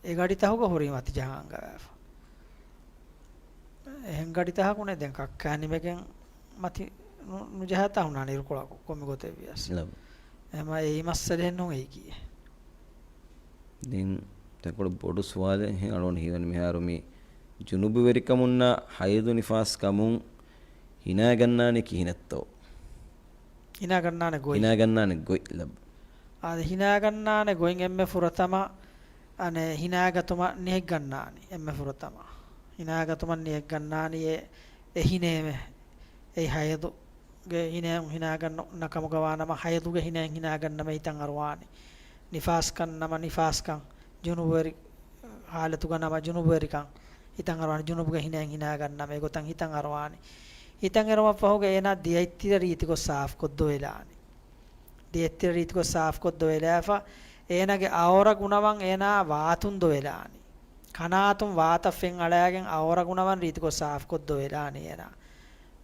އެ ގަޑިތަހުގަ ހުރީ މަތި ޖަހަން އަންގަވާފަ. އެހެން ގަޑިތަހަކު ނެތް ދެން ކައްކާ ނިމެގެން މަތި ނު-، ނުޖަހާ ތަހުނާނެ އިރުކޮޅަކު ކޮންމެ ގޮތެއް ވިޔަސް. އެމަ އެއީ މައްސަލައެއް ނޫން އެއީކީ. ދެން ތަކޮޅު ބޮޑު ސުވާލެއް ހެން އަޅުގަނޑު ހީވަނީ މިހާރު މި ޖުނުބުވެރިކަމުންނާ ހައިޟު ނިފާސް ކަމުން ހިނާގަންނާނީ ކިހިނެއްތޯ؟ ހިނާގަންނާނެ ގޮތް. ހިނާގަންނާނެ ގޮތް ލަބް. އާދެ، ހިނާގަންނާނެ ގޮތް އެންމެ ފުރަތަމަ، އަނެއް، ހިނާގަތުމަށް ނިހެއްގަންނާނީ. އެންމެ ފުރަތަމަ ހިނާގަތުމަށް ނިހެއްގަންނާނީ އެ، އެ ހިނޭމެ. އެ ހައިޟުގެ ހިނޭ ހިނާގަންނަ ކަމުގަ ވާނަމަ، ހައިޟުގެ ހިނޭ ހިނާގަންނަމޭ ހިތަށް އަރުވާނީ. ނިފާސްކަން ނަމަ ނިފާސްކަން، ޖުނުބުވެރި ހާލަތުގަ ނަމަ ޖުނުބުވެރިކަން ހިތަށް އަރުވާނީ. ޖުނުބުގެ ހިނޭ ހިނާގަންނަމޭ ގޮތަށް ހިތަށް އަރުވާނީ. ހިތަށް އެރުމަށްފަހުގަ އޭނާ ދިޔައެއްތިރަ ރީތިކޮށް ސާފުކޮށް ދޮވެލާނީ. ދިޔައެއްތިރަ ރީތިކޮށް ސާފުކޮށް ދޮވެލާފަ، އޭނާގެ އައުރަ ގުނަވަން އޭނާ ވާތުން ދޮވެލާނީ. ކަނާތުން ވާތަށް ފެން އަޅާގެން އައުރަ ގުނަވަން ރީތިކޮށް ސާފުކޮށް ދޮވެލާނީ އޭނާ.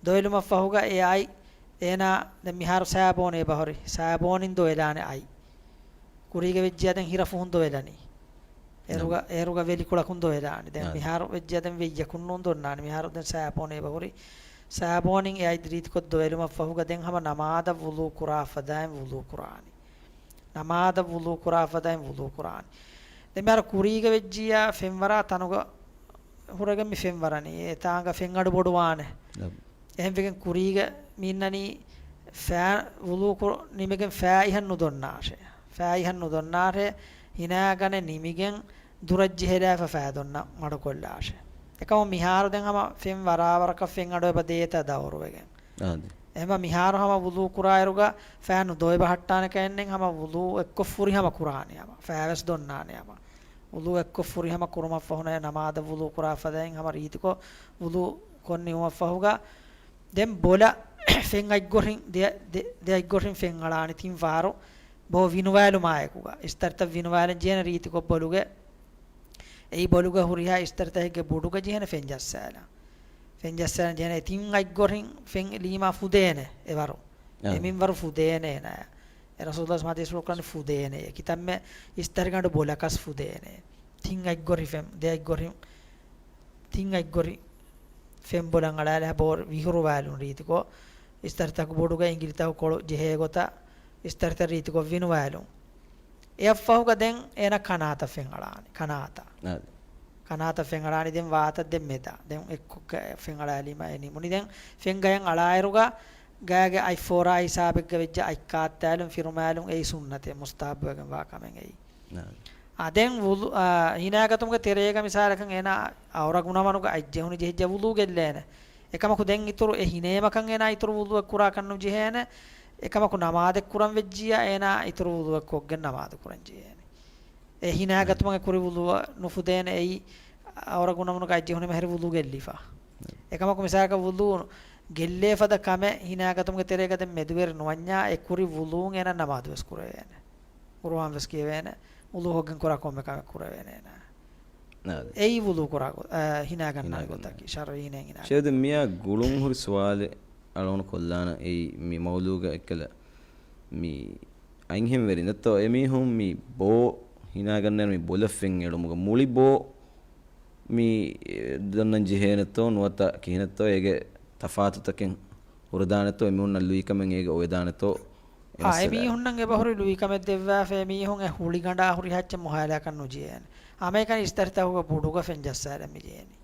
ދޮވެލުމަށްފަހުގަ އެ އަތް އޭނާ ދެން މިހާރު ސާބޯން އެބަހުރި. ސާބޯނިން ދޮވެލާނެ އަތް. ކުރީގަ ވެއްޖިއްޔާ ދެން ހިރަފުހުން ދޮވެލަނީ. އޭރުގަ، އޭރުގަ ވެލިކުޅަކުން ދޮވެލާނެ. ދެން އާ. މިހާރު ވެއްޖިއްޔާ ދެން ވެއްޔަކުން ނޫން ދޮންނާނެ. މިހާރު ދެން ސާބޯން އެބަހުރި. ސާބޯނިން އެ އަތް ރީތިކޮށް ދޮވެލުމަށްފަހުގަ ދެން ހަމަ ނަމާދަށް ވުޟޫ ކުރާ ފަދައިން ވުޟޫ ކުރާނީ. ނަމާދަށް ވުޟޫ ކުރާ ފަދައިން ވުޟޫ ކުރާނީ. ދެން މިހާރު ކުރީގަ ވެއްޖިއްޔާ ފެންވަރާ ތަނުގަ ހުރެގެން މި ފެންވަރަނީ. އެ ތާނގަ ފެންއަޑު ބޮޑުވާނެ. އެހެންވެގެން ކުރީގަ މި އިންނަނީ ފައި ވުޟޫ ކުރ-، ނިމިގެން ފައިހަށް ނުދޮންނާށޭ. ފައިހަށް ނުދޮންނާށޭ. ހިނާގަނެ ނިމިގެން ދުރަށް ޖެހިލާފަ ފައި ދޮންނަ މަޑުކޮށްލާށޭ. އެކަމަކު މިހާރު ދެން ހަމަ ފެން ވަރާވަރަކަށް ފެންއަޑު އެބަ ދޭތާ ދައުރުވެގެން. އާދެ. އެހެންވީމަ މިހާރު ހަމަ ވުޟޫ ކުރާއިރުގަ ފައި ނުދޮވެބަ ހައްޓާނެ ކައެއްނެތް ހަމަ ވުޟޫ އެއްކޮށް ފުރިހަމަ ކުރާނެ ހަމަ. ފައިވެސް ދޮންނާނެ ހަމަ. ވުޟޫ އެއްކޮށް ފުރިހަމަ ކުރުމަށްފަހު ނަމާދަށް ވުޟޫ ކުރާ ފަދައިން ހަމަ ރީތިކޮށް ވުޟޫ ކޮށް ނިމުމަށްފަހުގަ ދެން ބޮލަށް ފެން އަތްގޮށް ދެ-، ދެ-، ދެ އަތްގޮށް ފެން އަޅާނެ ތިން ފަހަރު ބޯ ވިނުވާލުމާއެކުގަ. އިސްތަށިތައް ވިނުވާލަން ޖެހޭނެ ރީތިކޮށް ބޮލުގެ. އެއީ ބޮލުގަ ހުރިހާ އިސްތަށިތަކެއްގެ ބޮޑުގަ ޖެހޭނެ ފެން ޖައްސާލަން. ފެން ޖައްސާލަން ޖެހޭނެ ތިން އަތްގޮށް ފެން ލީމާ ފުދޭނެ އެވަރު. އާ. އެ މިންވަރު ފުދޭނެ އޭނާ. އެ ރަސޫލު މަދީސް ކުރަނީ ފުދޭނެ. ކިތަންމެ އިސްތަށިގަނޑު ބޮލަކަސް ފުދޭނެ. ތިން އަތްގޮށް ފެން، ދެ އަތްގޮށް، ތިން އަތްގޮށް ފެން ބޮލަށް އަޅާލާ ބޯ ވިހުރުވާލުން ރީތިކޮށް، އިސްތަށިތަކު ބޮޑުގަ އިނގިލިތަކު ކޮޅު ޖެހޭ ގޮތަށް އިސްތަށިތައް ރީތިކޮށް ވިނުވާލުން. އެއަށްފަހުގަ ދެން އޭނަ ކަނާތަށް ފެން އަޅާނެ. ކަނާތަށް. އާދެ. ކަނާތަށް ފެން އަޅާނީ ދެން ވާތަށް ދެން މެދަށް. ދެން އެއްކޮށް ފެން އަޅާލީމަ އެ ނިމުނީ. ދެން ފެން ގަޔަށް އަޅާއިރުގަ ގަޔަގެ އަތް ފޯރާ ހިސާބެއްގަ ވެއްޖެ އަތް ކާއްތާލުން ފިރުމާލުން އެއީ ސުންނަތެއް މުސްތަހައްބުވެގެން ވާ ކަމެއް އެއީ. އާ. އާ، ދެން ވުޟޫ، އާ، ހިނާގަތުމުގެ ތެރޭގަ މިސާލަކަށް އޭނާ އައުރަ ގުނަވަނުގަ އަތް ޖެހުނު ޖެހިއްޖެ ވުޟޫ ގެއްލޭނެ. އެކަމަކު ދެން އިތުރު އެ ހިނޭމަކަށް އޭނާ އިތުރު ވުޟޫއެއް ކުރާކަށް ނުޖެހޭނެ. އެކަމަކު ނަމާދެއް ކުރަން ވެއްޖިއްޔާ އޭނާ އިތުރު ވުޟޫއެއް ކޮށްގެން ނަމާދު ކުރަން ޖެހޭނެ. އެ ހިނާގަތުމަށް ކުރި ވުޟޫއަށް ނުފުދޭނެ އެއީ އައުރަ ގުނަވަނުގަ އަތް ޖެހުނީމަ ހެރި ވުޟޫ ގެއްލިފަ. އެކަމަކު މިސާލަކަށް ވުޟޫ ގެއްލޭ ފަދަ ކަމެއް ހިނާގަތުމުގެ ތެރޭގަ ދެން މެދުވެރި ނުވަންޏާ އެ ކުރި ވުޟޫން އޭނަ ނަމާދު ވެސް ކުރެވޭނެ. ޤުރުއާން ވެސް ކިޔެވޭނެ. ވުޟޫ ކޮށްގެން ކުރާ ކޮންމެ ކަމެއް ކުރެވޭނެ އޭނާ. އާދެ. އެއީ ވުޟޫ ކުރާ ގޮ-، އާ، ހިނާގަންނާ ހިނާގަންނާ. ގޮތަކީ. ޝަރުޢީން ހިނާ. ޝޭޚް ދެން މިއާ ގުޅުން ހުރި ސުވާލެއް އަޅުގަނޑު ކޮށްލާނަން އެއީ މި މައުޟޫގަ އެއްކަލަ މި އަތްހެންވެރިން ދެއްތޯ އެމީހުން މި ބޯ ހިނާގަންނަ މި ބޮލަށް ފެން އެޅުމުގަ މުޅި ބޯ މި ދޮންނަން ޖެހޭނެތޯ ނުވަތަ ކިހިނެއްތޯ އޭގެ ތަފާތުތަކެއް ހުރެދާނެތޯ އެމީހުންނަށް ލުއިކަމެއް އޭގަ އޮވެދާނެތޯ އެ އާ، މައްސަލައަށް. އެމީހުންނަށް އެބަހުރި ލުއިކަމެއް ދެއްވާފަ އެމީހުން އެ ހުޅިގަނޑާ ހުރިހާ އެއްޗެއް މޮހާލާކަށް ނުޖެހޭނެ. ހަމައެކަނި އިސްތަށިތަކުގެ ބޮޑުގަ ފެން ޖައްސާލަން މި ޖެހޭނީ.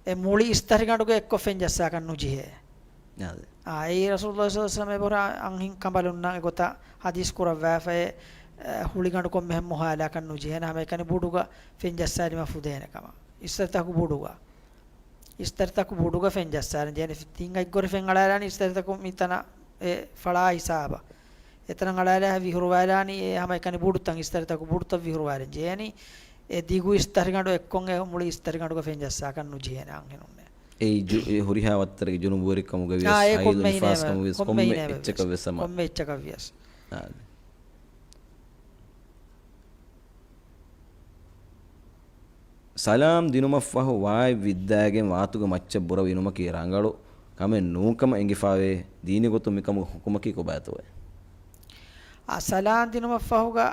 އެ މުޅި އިސްތަށިގަނޑުގެ އެއްކޮށް ފެން ޖައްސާކަށް ނުޖެހޭ. އާދެ. އާ، އެއީ ރަސޫލުﷲ ޞައްލަﷲ ޢަލައިހި ވަސައްލަމަ އެބަހުރި އަންހެން ކަނބަލުންނަށް އެގޮތަށް ޙަދީޘް ކުރައްވާފައޭ، އެ، ހުޅިގަނޑު ކޮންމެހެން މޮހާލާކަށް ނުޖެހޭނެ ހަމައެކަނި ބޮޑުގަ ފެން ޖައްސާލީމަ ފުދޭނެ ކަމަށް. އިސްތަށިތަކު ބޮޑުގަ. އިސްތަށިތަކު ބޮޑުގަ ފެން ޖައްސާލަން ޖެހޭނެ. ތިން އަތްގޮށް ފެން އަޅާލާނީ އިސްތަށިތަކު މިތަނަށް އެ ފަޅާ ހިސާބަށް. އެތަނަށް އަޅާލާ ވިހުރުވާލާނީ އެ ހަމައެކަނި ބޮޑުތަން އިސްތަށިތަކު ބޮޑުތައް ވިހުރުވާލަން ޖެހޭނީ. އެ ދިގު އިސްތަށިގަނޑު އެއްކޮށް އެ މުޅި އިސްތަށިގަނޑުގަ ފެން ޖައްސާކަށް ނުޖެހޭނެ އަންހެނުންނެއް. އެއީ ޖު-، އެ ހުރިހާ ވައްތަރެއްގެ ޖުނުބުވެރިކަމުގަ ވިޔަސް، އާ، އެ ހައިލު ކޮންމެ ނިފާސް ކަމުގަ ވިޔަސް، ކޮންމެ ކޮންމެ އެއްޗަކަށް ވެސް ހަމަ. ކޮންމެ އެއްޗަކަށް ވިޔަސް. އާ. ސަލާމް ދިނުމަށްފަހު ވާތް ވިއްދާގެން ވާތުގެ މައްޗަށް ބުރަވި އިނުމަކީ ރަނގަޅު ކަމެއް ނޫންކަމަށް އެނގިފާވޭ. ދީނީ ގޮތުން މިކަމުގެ ޙުކުމަކީ ކޮބާތޯއޭ؟ އާ، ސަލާމް ދިނުމަށްފަހުގަ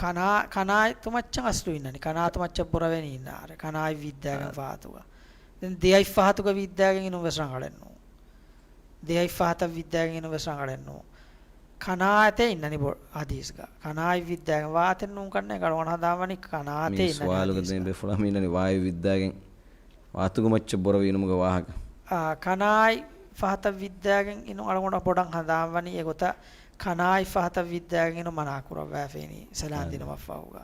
ކަނާ-، ކަނާތު މައްޗަށް އަސްލު އިންނަނީ. ކަނާތު މައްޗަށް ބުރަވެނީ އިންނާރެ. ކަނާތް ވިއްދާގެން އާ. ވާތުގަ. ދެން ދެއަތް ފަހަތުގަ ވިއްދާގެން އިނުން ވެސް ރަނގަޅެއް ނޫން. ދެއަތް ފަހަތަށް ވިއްދާގެން އިނުން ވެސް ރަނގަޅެއް ނޫން. ކަނާތޭ އިންނަނީ ބޮ-، ޙަދީޘްގަ. ކަނާތް ވިއްދާގެން ވާތެއް ނޫން ކަންނޭނގެ އަޅުގަނޑު ހަނދާންވަނީ ކަނާތޭ މި އިންނަނީ ސުވާލުގަ ދެން ޙަދީޘްގަ. ބޭފުޅާ މި އިންނަނީ ވާތް ވިއްދާގެން ވާތުގެ މައްޗަށް ބުރަވި އިނުމުގެ ވާހަކަ. އާ، ކަނާތް ފަހަތަށް ވިއްދާގެން އިނުން އަޅުގަނޑަށް ބޮޑަށް ހަނދާންވަނީ އެގޮތަށް ކަނާތް ފަހަތަށް ވިއްދާގެން އިނުން މަނާ ކުރައްވާފައިނީ ސަލާން އާ. ދިނުމަށްފަހުގަ.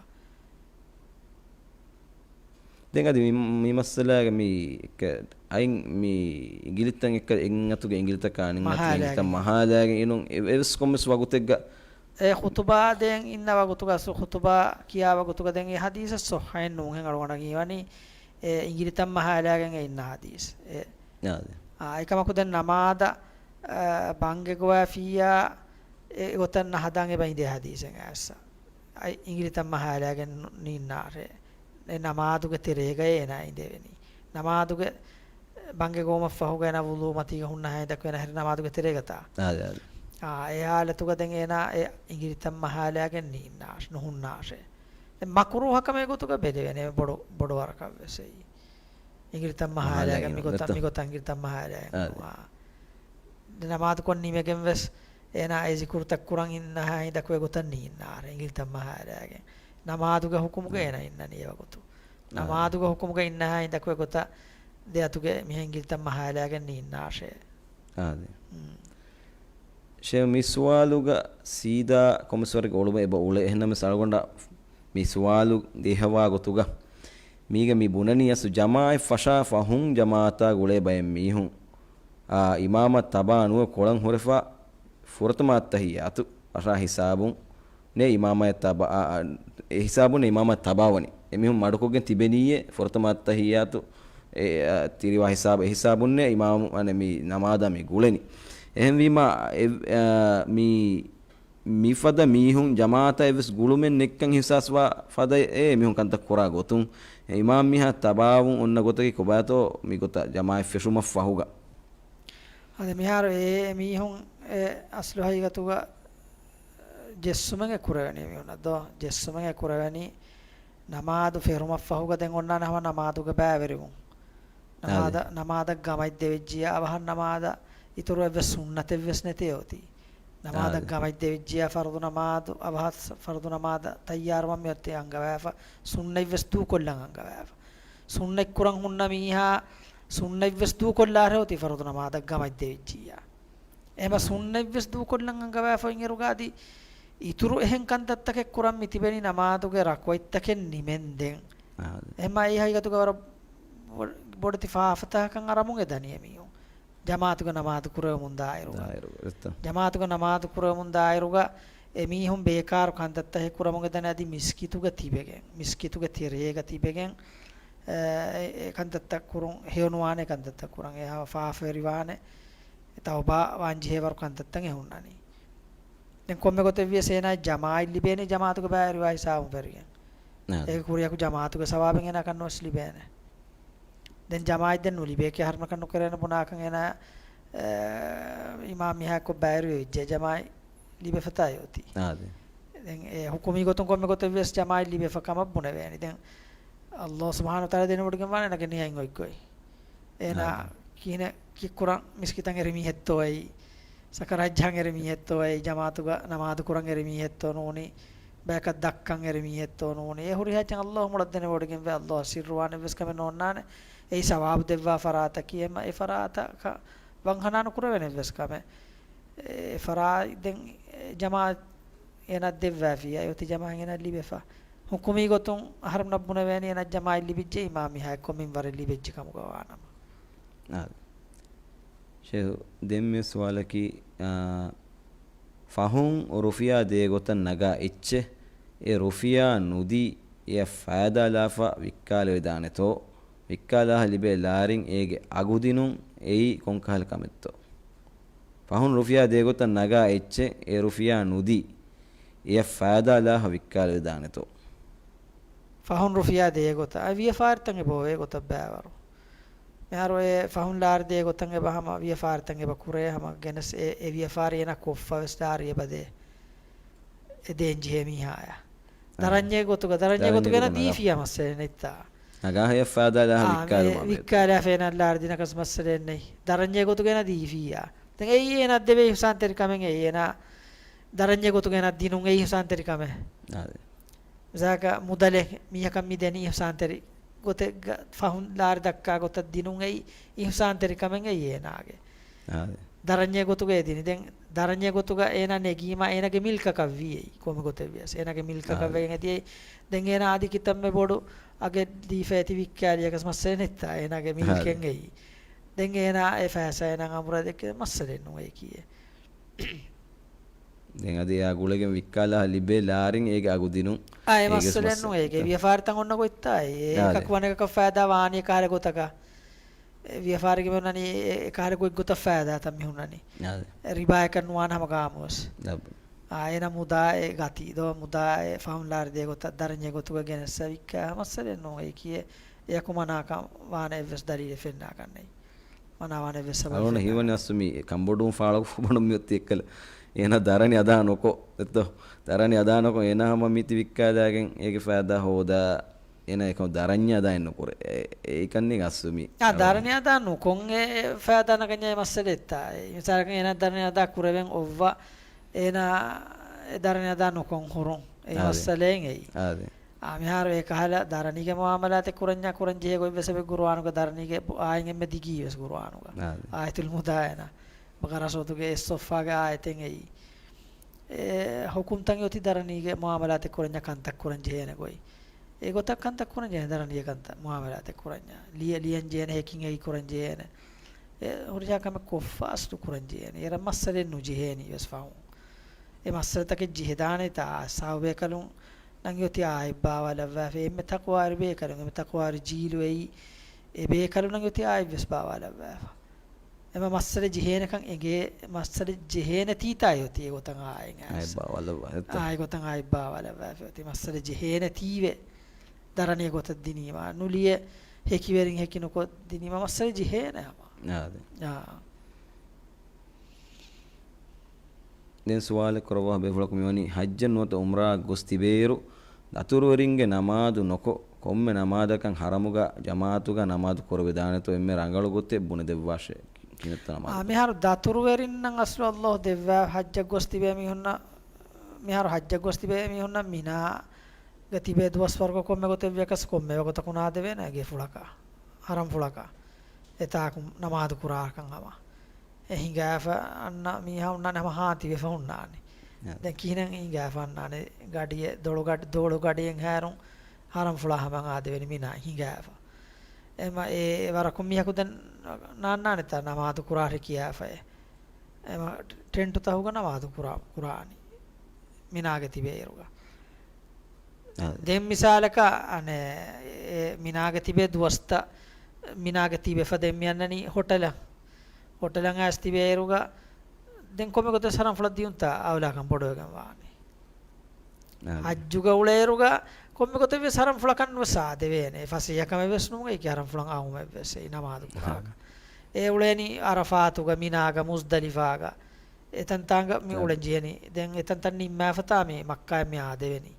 ދެން އަދި މި، މި މައްސަލާގަ މި އެއްކަ-، އަތް މި އިނގިލިތައް އެއްކަ އެއްއަތުގެ އިނގިލިތައް ކާނިން އަތުގެ އިނގިލިތައް މަހާލާގެން. މަހާލާގެން އިނުން އެ-، އެވެސް ކޮންމެސް ވަގުތެއްގަ. އެ ޚުތުބާ ދޭން އިންނަ ވަގުތުގަ، ސު-، ޚުތުބާ ކިޔާ ވަގުތުގަ ދެން އެ ޙަދީޘެއް ޞައްޙައެއް ނޫންހެން އަޅުގަނޑަށް ހީވަނީ އެ އިނގިލިތައް މަހާލާގެން އެ އިންނަ ޙަދީޘް. އެ އާދެ. އާ، އެކަމަކު ދެން ނަމާދަށް، އާ، ބަންގެ ގޮވާފިއްޔާ އެ ގޮތަށް ނަހަދާން އެބަ އިނދޭ ހަދީސެއް އައިސް. އައި، އިނގިލިތައް މަހާލައިގެން ނު-، ނީންނާށޭ. އެ ނަމާދުގެ ތެރޭގައޭ އޭނާ އިނދެވެނީ. ނަމާދުގެ ބަންގެ ގޮވުމަށްފަހުގަ އޭނާ ވުޟޫ މަތީގަ ހުންނަ ހައިން ދައްކަވޭ އޭނާ ހެރި ނަމާދުގެ ތެރޭގަތާ. އާދެ، އާދެ. އާ، އެ ހާލަތުގަ ދެން އޭނާ އެ އިނގިލިތައް މަހާލައިގެން ނީންނާށޭ، ނުހުންނާށޭ. ދެން މަކުރޫހަކަމޭ ގޮތުގަ ބެލެވޭނެ ބޮޑު، ބޮޑު ވަރަކަށް ވެސް އެއީ. އިނގިލިތައް މަހާލައިގެން މިގޮތަށް، މިގޮތަށް އިނގިލިތައް މަހާލައިގެން. އާދެ. ނުވާ. ދެން ނަމާދުކޮށް ނިމެގެން ވެސް އޭނާ އެ ޒިކުރުތައް ކުރަން އިންނަ ހައިން ދައްކަވޭ ގޮތަށް ނީންނާށޭ އިނގިލިތައް މަހާލައިގެން. ނަމާދުގެ ހުކުމުގަ އާދެ. އޭނާ އިންނަނީ އެވަގުތު. އާދެ. ނަމާދުގެ ހުކުމުގަ އިންނަ ހައިން ދައްކަވޭ ގޮތަށް ދެ އަތުގެ މިހެން އިނގިލިތައް މަހާލައިގެން ނީންނާށޭ. އާދެ. ހުން. ޝޭހް، މި ސުވާލުގަ ސީދާ ކޮންމެސް ވަރެއްގެ އޮޅުމެއް އެބަ އުޅޭ. އެހެންނަމަވެސް އަޅުގަނޑަށް މި ސުވާލު ދޭހަވާ ގޮތުގަ މީގަ މި ބުނަނީ އަސްލު ޖަމާޢަތް ފަށާ ފަހުން ޖަމާޢަތާ ގުޅޭ ބައެއް މީހުން، އާ، އިމާމަށް ތަބާ ނުވެ ކޮޅަށް ހުރެފަ ފުރަތަމަ އައްތަޙިއްޔާތު ފަށާ ހިސާބުން ނޭ އިމާމާއަށް ތަބާ، އާ، އާ، އެ ހިސާބުން ނޭ އިމާމާއަށް ތަބާވަނީ. އެމީހުން މަޑުކޮށްގެން ތިބެނީއޭ ފުރަތަމަ އައްތަޙިއްޔާތު އެ، އަ، ތިރިވާ ހިސާބު، އެ ހިސާބުންނޭ އިމާމު، އަނެ، މި ނަމާދާ މި ގުޅެނީ. އެހެންވީމާ، އެ، އަ، މި، މިފަދަ މީހުން ޖަމާޢަތާ އެއްވެސް ގުޅުމެއް ނެތްކަން އިޙްސާސްވާ ފަދައޭ އެމީހުން ކަންތައް ކުރާ ގޮތުން، އެ އިމާމް މީހާ ތަބާވުން އޮންނަ ގޮތަކީ ކޮބާތޯ މިގޮތަށް ޖަމާޢަތް ފެށުމަށް ފަހުގަ؟ އަދި މިހާރު އެ މީހުން އެ އަސްލު ހަގީގަތުގަ ޖެއްސުމެއް އެ ކުރެވެނީ މީހުންނަށް ދޯ؟ ޖެއްސުމެއް އެ ކުރެވެނީ ނަމާދު ފެށުމަށްފަހުގަ ދެން އޮންނާނެ ހަމަ ނަމާދުގެ ބައިވެރިވުން. ނަމާދަށް، އާދެ. ނަމާދަށް ގަމަތް ދެވިއްޖިއްޔާ އަވަހަށް ނަމާދަށް އިތުރު އެއްވެސް ސުންނަތެއްވެސް ނެތޭ އޮތީ. ނަމާދަށް އާދެ. ގަމަތް ދެވިއްޖިއްޔާ ފަރުޟު ނަމާދު އަވަހަށް ފަރުޟު ނަމާދަށް ތައްޔާރުވަން މިއޮތީ އަންގަވާފަ، ސުންނަތްވެސް ދޫކޮށްލަން އަންގަވާފަ. ސުންނަތް ކުރަން ހުންނަ މީހާ ސުންނަތްވެސް ދޫކޮށްލާށޭ އޮތީ ފަރުޟު ނަމާދަށް ގަމަތް ދެވިއްޖިއްޔާ. އެމަ ސުންނަތްވެސް ދޫކޮށްލަން އަންގަވާފައި އިންއިރުގަ އަދި އިތުރު އެހެން ކަންތައްތަކެއް ކުރަން މި ތިބެނީ ނަމާދުގެ ރަކުޢަތްތަކެއް ނިމެންދެން. އާދެ. އެމަ އެ ހަގީގަތުގަ ވަރަށް ބޮ-، ބޮޑެތި ފާފަތަކަކަށް އަރަމުން އެ ދަނީ އެމީހުން. ޖަމާޢަތުގެ ނަމާދު ކުރެވެމުން ދާއިރުގަ. ދާއިރުގަ، އެއްތަ؟ ޖަމާޢަތުގެ ނަމާދު ކުރެވެމުން ދާއިރުގަ އެމީހުން ބޭކާރު ކަންތައްތަކެއް ކުރަމުން އެ ދަނީ އަދި މިސްކިތުގަ ތިބެގެން، މިސްކިތުގެ ތެރޭގަ ތިބެގެން، އެ، އެ ކަންތައްތައް ކުރުން ހެޔޮނުވާނެ ކަންތައްތައް ކުރަން. އެ ހަމަ ފާފަވެރިވާނެ. ތައުބާ ވާންޖެހޭވަރު ކަންތައްތައް އެ ހުންނަނީ. ދެން ކޮންމެ ގޮތެއް ވިޔަސް އޭނާ ޖަމާޢަތް ލިބޭނީ ޖަމާޢަތުގެ ބައިވެރިވާ ހިސާބުން ފެށިގެން. އާ. އޭގެ ކުރިއަކު ޖަމާޢަތުގެ ސަވާބެއް އޭނާ ކަންނުވެސް ލިބޭނެ. ދެން ޖަމާޢަތް ދެން ނުލިބޭކޭ އަހަރުމެން ކަން ނުކެރޭނެ ބުނާކަން އޭނާ، އެ، އިމާމް މިހާކޮށް ބައިވެރިވެއްޖެ ޖަމާޢަތް ލިބެފަތާ އޮތީ. އާދެ. ދެން އެ ހުކުމީ ގޮތުން ކޮންމެ ގޮތެއް ވިޔަސް ޖަމާޢަތް ލިބެފަ ކަމަށް ބުނެވޭނެ. ދެން ﷲ ސުބްޙާނަހޫ ވަތަޢާލާ ދެނެވޮޑިގެން ވާނެ އޭނާގެ ނިޔަތް އޮތްގޮތް. އޭނާ އާދެ. ކިހިނެއް ކިއްކުރަން މިސްކިތަށް އެރި މީހެއްތޯ އެއީ؟ ސަކަރާތް ޖަހަން އެރި މީހެއްތޯ އެއީ؟ ޖަމާޢަތުގަ ނަމާދު ކުރަން އެރި މީހެއްތޯ ނޫނީ؟ ބަޔަކަށް ދައްކަން އެރި މީހެއްތޯ ނޫނީ؟ އެ ހުރިހާ އެއްޗެއް ﷲ މޮޅަށް ދެނެވޮޑިގެންވޭ. ﷲ އަށް ސިއްރުވާނެއްވެސް ކަމެއް ނޯންނާނެ. އެއީ ސަވާބު ދެއްވާ ފަރާތަކީ އެމަ އެ ފަރާތަކަށް ވަންހަނާ ނުކުރެވޭނެއްވެސް ކަމެއް. އެ ފަރާތް ދެން ޖަމާޢަތް އޭނާ ދެއްވާފިއްޔާ އެ އޮތީ ޖަމާޢަތް އޭނާ ލިބެފަ. ހުކުމީ ގޮތުން އަހަރުމެންނަށް ބުނެވޭނީ އޭނާ ޖަމާޢަތް ލިބިއްޖެ އިމާމް މިހާ އެއްކޮށް މިންވަރެއް ލިބެއްޖެ ކަމުގަ ވާނަމަ. އާ. ޝޭޚް، ދެން މި ސުވާލަކީ، އާ، ފަހުން ރުފިޔާ ދޭ ގޮތަށް ނަގާ އެއްޗެއް، އެ ރުފިޔާ ނުދީ، އެއަށް ފައިދާ ލާފަ ވިއްކާލެވިދާނެތޯ؟ ވިއްކާލާހަށް ލިބޭ ލާރިން އޭގެ އަގު ދިނުން އެއީ ކޮންކަހަލަ ކަމެއްތޯ؟ ފަހުން ރުފިޔާ ދޭ ގޮތަށް ނަގާ އެއްޗެއް، އެ ރުފިޔާ ނުދީ، އެއަށް ފައިދާ ލާހަށް ވިއްކާލެވިދާނެތޯ؟ ފަހުން ރުފިޔާ ދޭ ގޮތަށް އައި ވިޔަފާރިތައް އެބަ އޮވޭ ގޮތަށް ބައިވަރު. މިހާރު އެ ފަހުން ލާރި ދޭ ގޮތަށް އެބަ ހަމަ ވިޔަފާރިތައް އެބަ ކުރޭ، ހަމަ ގެނެސް އެ، އެ ވިޔަފާރި އޭނާ ކޮށްފަ ވެސް ލާރި އެބަ ދޭ. އެ ދޭން ޖެހޭ މީހާޔަށް. އާ. ދަރަންޏޭ ގޮތުގަ، ދަރަންޏޭ ދަރަންޏޭ ގޮތުގަ އޭނާ ގޮތުގަ ނަގާ. ދީފިޔާ މައްސަލައެއް ނެތްތާ. ނަގާ ހެޔަށް ފައިދާ ލާހަށް އާ، ވިއްކާލުމާ މެ-، ވިއްކާލާފަ އޭނާ ލާރި ދިނަކަސް މައްސަލައެއް ނެތް. ދަރަންޏޭ ގޮތުގަ އޭނާ ދީފިއްޔާ. ދެން އެއީ އޭނާ ދެވޭ އިޙްސާންތެރިކަމެއް އެއީ އޭނާ ދަރަންޏޭ ގޮތުގަ އޭނާ ދިނުން އެއީ އިޙްސާންތެރިކަމެއް. އާ. މިސާލަކަށް މުދަލެއް މީހަކަށް މި ދެނީ އިޙްސާންތެރި ގޮތެއްގަ ފަހުން ލާރި ދައްކާ ގޮތަށް ދިނުން އެއީ އިޙްސާންތެރިކަމެއް އެއީ އޭނާގެ. އާ. ދަރަންޏޭ ގޮތުގަ އެ ދިނީ. ދެން ދަރަންޏޭ ގޮތުގަ އޭނާ ނެގީމާ އޭނާގެ މިލްކަކަށް ވީ އެއީ. ކޮންމެ ގޮތެއް ވިޔަސް އޭނާގެ މިލްކަކަށް އާ. ވެގެން އެދިޔައީ. ދެން އޭނާ އަދި ކިތަންމެ ބޮޑު އަގެއް ދީފަ އެތި ވިއްކާލިޔަކަސް މައްސަލައެއް ނެތްތާ. އޭނާގެ މިލްކެއް އާ. އެއީ. ދެން އޭނާ އެ ފައިސާ އޭނާ އަނބުރާ ދެއްކޭ މައްސަލައެއް ނޫން އެއީކީއެއް. ދެން އަދި އެއާ ގުޅެގެން ވިއްކާލާ ލިބޭ ލާރިން އޭގެ އަގު ދިނުން. އާ، އެ އޭގެ މައްސަލައެއް ނޫން އޭގެ. ވިޔަފާރިތައް އޮންނަ ގޮތްތާ އެ. އާ، އެކަކު ދެ. ވަނަ އެކަކަށް ފައިދާ ވާނީ ކަހަލަ ގޮތަކަށް. ވިޔަފާރިގެ މި ހުންނަނީ އެ، އެ ކަހަލަ ގޮތްގޮތަށް ފައިދާތައް މި ހުންނަނީ. އާދެ. ރިބާއަކަށް ނުވާނެ ހަމަ ގާމުވެސް. އާ، އޭނަ މުދާ އެ ގަތީ ދޯ، މުދާ އެ ފަހުން ލާރި ދޭ ގޮތަށް ދަރަންޏެއް ގޮތުގަ ގެނެއްސަ ވިއްކާ މައްސަލައެއް ނޫން. އެއީ ކިޔޭ އެޔަކު މަނާކަން ވާނެ އެއްވެސް ދަލީލެއް ފެންނާކަށް ނެތް. މަނާވާނެ އެއްވެސް ސަބަބެއް އަޅުގަނޑަށް ފެންނާކަށް. ހީވަނީ އަސްލު މި ކަނބޮޑުވުން ފާޅަކު ފުބަނު މިއޮތީ އެއްކަލަ. އޭނަ ދަރަނި އަދާ ނުކޮށް، އެއްތޯ؟ ދަރަނި އަދާ ނުކޮށް އޭނަ ހަމަ މީތި ވިއްކާލާގެން އޭގެ ފައިދާ ހޯދާ، އޭނަ އެކަމަ ދަރަނި އަދާއެއް ނުކުރޭ. އެ، އެ، އެކަންނީ އަސްލު މި. އާ، ދަރަނި އަދާ ނުކޮށް އެ ފައިދާ ނަގަންޏާ އެ މައްސަލައެއްތާ. އެ މިސާލަކަށް އޭނަ ދަރަނި އަދާ ކުރެވެން އޮއްވާ، އޭނަ އެ ދަރަނި އަދާ ނުކޮށް ހުރުން. އެ އާދެ. މައްސަލައެއް އެއީ. އާދެ. އާ، މިހާރު އެ ކަހަލަ ދަރަނީގެ މުއާމަލާތެއް ކުރަންޏާ ކުރަން ޖެހޭ ގޮތްވެސް އެބަ ގުރުއާނުގަ ދަރަނީގެ ބު-، އާޔަތް އެންމެ ދިގީވެސް ގުރުއާނުގަ. އާދެ. އާޔަތުލް މުދާ އޭނަ. ބަޤަރާ ސޫރަތުގެ އެއް ސޮފްހާގެ އާޔަތެއް އެއީ. އެ ހުކުމްތައް އޮތީ ދަރަނީގެ މުއާމަލާތެއް ކުރަންޏާ ކަންތައް ކުރަން ޖެހޭނެ ގޮތް. އެ ގޮތަށް ކަންތައް ކުރަން ޖެހޭނެ ދަރަނީގެ ކަންތައް މުއާމަލާތެއް ކުރަންޏާ. ލިޔެ-، ލިޔަން ޖެހޭނެ ހެކިން ހެކި ކުރަން ޖެހޭނެ. އެ ހުރިހާ ކަމެއް ކޮށްފަ އަސްލު ކުރަން ޖެހޭނެ. އޭރަށް މައްސަލައެއް ނުޖެހޭނީ ވެސް ފަހުން. އެ މައްސަލަތަކެއް ޖެހިދާނެތާ ސަބަބޭކަލުން ނަން އޮތީ އާއެއް ބާވާލައްވާފަ. އެންމެ ތަޤްވާވެރި ބޭކަލުން، އެންމެ ތަޤްވާވެރި ޖީލު އެއީ އެ ބޭކަލުން ނަން އޮތީ އާއެއްވެސް ބާވާލައްވާފަ. އެމަ މައްސަލަ ޖެހޭނެކަން އެނގޭ، މައްސަލަ ޖެހޭނެތީތާ އޮތީ އެގޮތަށް އާއެއް އާއެއް އާސް. ބާވާލައްވާ ހެއްތޯ؟ އާއެއް ގޮތަށް އާއެއް ބާވާލައްވާފަ އޮތީ. މައްސަލަ ޖެހޭނެތީވެ ދަރަނީ ގޮތަށް ދިނީމާ، ނުލިޔެ ހެކިވެރިން ހެކި ނުކޮށް ދިނީމާ މައްސަލަ ޖެހޭނެ ހަމަ. އާދެ. އާ. ދެން ސުވާލެއް ކުރައްވާ ބޭފުޅަކު މިވަނީ، ޙައްޖަށް ނުވަތަ ޢުމްރާއަށް ގޮސް ތިބޭއިރު، ދަތުރުވެރިންގެ ނަމާދު ނުކޮށް، ކޮންމެ ނަމާދަކަށް ޙަރަމުގަ ޖަމާޢަތުގަ ނަމާދު ކުރެވިދާނެތޯ އެންމެ ރަނގަޅު ގޮތެއް ބުނެދެއްވާށޭ. ކިހިނެއްތޯ ނަމާދު؟ އާ، މިހާރު ދަތުރުވެރިންނަށް އަސްލު ﷲ ދެއްވާ ޙައްޖަށް ގޮސް ތިބޭ މީހުންނަށް، މިހާރު ޙައްޖަށް ގޮސް ތިބޭ މީހުންނަށް މިނާގަ ތިބޭ ދުވަސްވަރުގަ ކޮންމެ ގޮތެއް ވިޔަކަސް ކޮންމެ ވަގުތަކުން އާދެވޭނެ ގެފުޅަކަށް، ޙަރަމްފުޅަކަށް. އެތާކު ނަމާދު ކުރާކަން ހަމަ. އެ ހިނގާފަ އަންނަ މީހާ ހުންނާނެ ހަމަ ހާތިވެފަ ހުންނާނެ. އެ. ދެން ކިހިނެއް ހިނގާފަ އަންނާނެ؟ ގަޑިއެއް، ދޮޅު ގަޑި-، ދޮޅު ގަޑިއެއް ހާރުން ޙަރަމްފުޅާ ހަމަ އާދެވެނި މިނާ ހިނގާފަ. އެމަ އެ ވަރަކުން މީހަކު ދެން ނާންނާނެތާ ނަމާދު ކުރާށޭ ކިޔާފައޭ. އެމަ ޓެންޓު ތަހުގަ ނަމާދު ކުރާ-، ކުރާނީ މިނާގެ ތިބޭއިރުގަ. އާ. ދެން މިސާލަކަށް، އަނެއް، އެ މިނާގެ ތިބޭ ދުވަސްތައް މިނާގެ ތިބެފަ ދެން މި އަންނަނީ ހޮޓަލަށް. ހޮޓަލަށް އައިސް ތިބޭއިރުގަ ދެން ކޮންމެ ގޮތެއް ޙަރަމްފުޅަށް ދިޔުންތާ އައުލާކަން ބޮޑުވެގެން ވާނީ. އާ. ޙައްޖުގަ އުޅޭއިރުގަ ކޮންމެ ގޮތެއް ވެސް ޙަރަމްފުޅަކަށް ނުވެސް އާދެވޭނެ. ފަސޭހަކަމެއް ވެސް ނޫން އެކި ޙަރަމްފުޅަށް އައުމެއް ވެސް އެއީ ނަމާދު ކުރާކަށް. އާ. އެ އުޅޭނީ ޢަރަފާތުގަ، މިނާގަ، މުޒްދަލިފާގަ. އެތަންތާނގަ މި އާ. އުޅެން ޖެހެނީ. ދެން އެތަންތަން ނިންމާފަތާ މި މައްކާއިން މި އާދެވެނީ.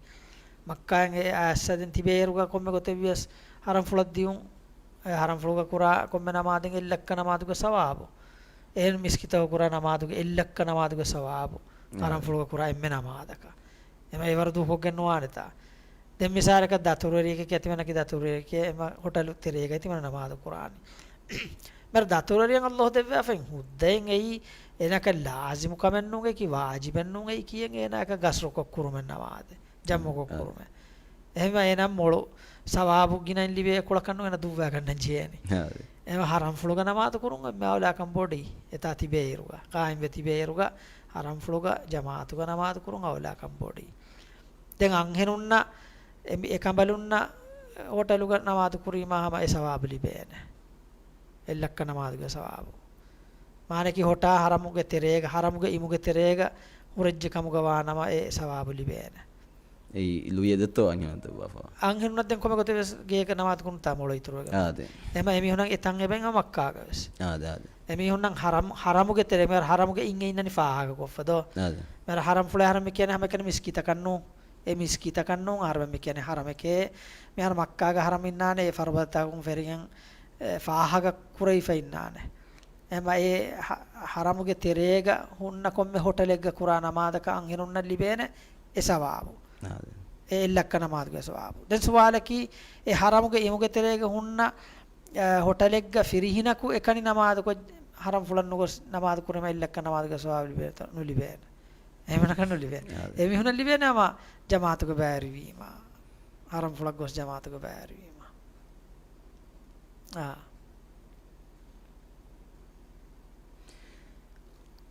މައްކާއިން އެ އައިސް ދެން ތިބޭއިރުގަ ކޮންމެ ގޮތެއް ވިޔަސް ޙަރަމްފުޅަށް ދިޔުން، އެ ޙަރަމްފުޅުގަ ކުރާ ކޮންމެ ނަމާދެއް އެއްލައްކަ ނަމާދުގެ ސަވާބު. އެހެން މިސްކިތަށް ކުރާ ނަމާދުގެ އެއްލައްކަ ނަމާދުގެ ސަވާބު. އާ. ޙަރަމްފުޅުގަ ކުރާ އެންމެ ނަމާދަކަށް. އެމަ އެވަރު ދޫކޮށްގެން ނުވާނެތާ. ދެން މިސާލަކަށް ދަތުރުވެރިއެކޭ ތިމަނަކީ ދަތުރުވެރިއެކޭ އެމަ ހޮޓަލު ތެރޭގައި ތިމަނަ ނަމާދު ކުރާނީ. މިހާރު ދަތުރުވެރިޔަށް ﷲ ދެއްވާފައި ހުއްދައެއް އެއީ އޭނަކަށް ލާޒިމު ކަމެއް ނޫން އެކި ވާޖިބެއް ނޫން އެއީ ކިޔެން އޭނާއަކަށް ގަސްރުކޮށް ކުރުމެއް ނަމާދެއް. ޖަމްޢުކޮށް އާ. ކުރުމެއް. އެހެންވެ އޭނާ މޮޅު ސަވާބު ގިނައިން ލިބޭ ކުޅަކަށް ނޫން އޭނާ ދުއްވާގަންނަން ޖެހޭނީ. އާ. އެހެންވެ ޙަރަމްފުޅުގަ ނަމާދު ކުރުން އެންމެ އައުލާކަން ބޮޑީ. އެތާ ތިބޭއިރުގަ، ޤާއިމްވެ ތިބޭއިރުގަ، ޙަރަމްފުޅުގަ ޖަމާޢަތުގަ ނަމާދު ކުރުން އައުލާކަން ބޮޑީ. ދެން އަންހެނުންނަށް އެ މި-، އެ ކަނބަލުންނަށް ހޮޓަލުގަ ނަމާދު ކުރީމާ ހަމަ އެ ސަވާބު ލިބޭނެ. އެއްލައްކަ ނަމާދުގެ ސަވާބު. މާނައަކީ ހޮޓާ ޙަރަމުގެ ތެރޭގަ، ޙަރަމުގެ އިމުގެ ތެރޭގަ ހުރެއްޖެ ކަމުގަ ވާނަމަ އެ ސަވާބު ލިބޭނެ. އެއީ ލުޔެއް ދެއްތޯ އަންހެނުން ދެއްވާފަ؟ އަންހެނުންނަށް ދެން ކޮންމެ ގޮތެއް ވެސް ގޭގަ ނަމާދު ކުރުންތާ މޮޅު އިތުރުވެގެން. އާ، ދެ. އެހެންވެ އެމީހުނަށް އެތަން އެބައިން މައްކާގަ ވެސް. އާ، ދެ، އާ، ދެ. އެމީހުންނަށް ޙަރަމް، ޙަރަމުގެ ތެރޭ، މިހާރު ޙަރަމުގެ އިން އިންނަނީ ފާހަގަކޮށްފަ ދޯ؟ އާ، ދެ. މިހާރު ޙަރަމްފުޅޭ ޙަރަމް މި ކިޔަނީ ހަމައެކަނި މިސްކިތަކަށް ނޫން. އެ މިސްކިތަކަށް ނޫން އަހަރުމެން މި ކިޔަނީ ޙަރަމެކޭ. މިހާރު މައްކާގަ ޙަރަމް އިންނާނެ، އެ ފަރުބަދަތަކުން ފެރިގެން، އެ، ފާހަގަ ކުރެވިފަ އިންނާނެ. އެމަ އެ ޙަ-، ޙަރަމުގެ ތެރޭގަ ހުންނަ ކޮންމެ ހޮޓަލެއްގަ ކުރާ ނަމާދަކަށް އަންހެނުންނަށް ލިބޭނެ އެ ސަވާބު. އާ، ދެ. އެ އެއްލައްކަ ނަމާދުގެ ސަވާބު. ދެން ސުވާލަކީ، އެ ޙަރަމުގެ އިމުގެ ތެރޭގަ ހުންނަ، އެ، ހޮޓަލެއްގަ ފިރިހިނަކު އެކަނި ނަމާދުކޮށް، ޙަރަމްފުޅަށް ނުގޮސް ނަމާދު ކުރީމަ އެއްލައްކަ ނަމާދުގެ ސަވާބު ލިބޭތޯ؟ ނުލިބޭނެ. އެހެން ނުލިބޭ. އާ، ދެ. އެމީހުނަށް ލިބޭނެ ހަމަ ޖަމާޢަތުގަ ބައިވެރިވީމަ. ޙަރަމްފުޅަށް ގޮސް ޖަމާޢަތުގަ ބައިވެރިވީމަ. އާ.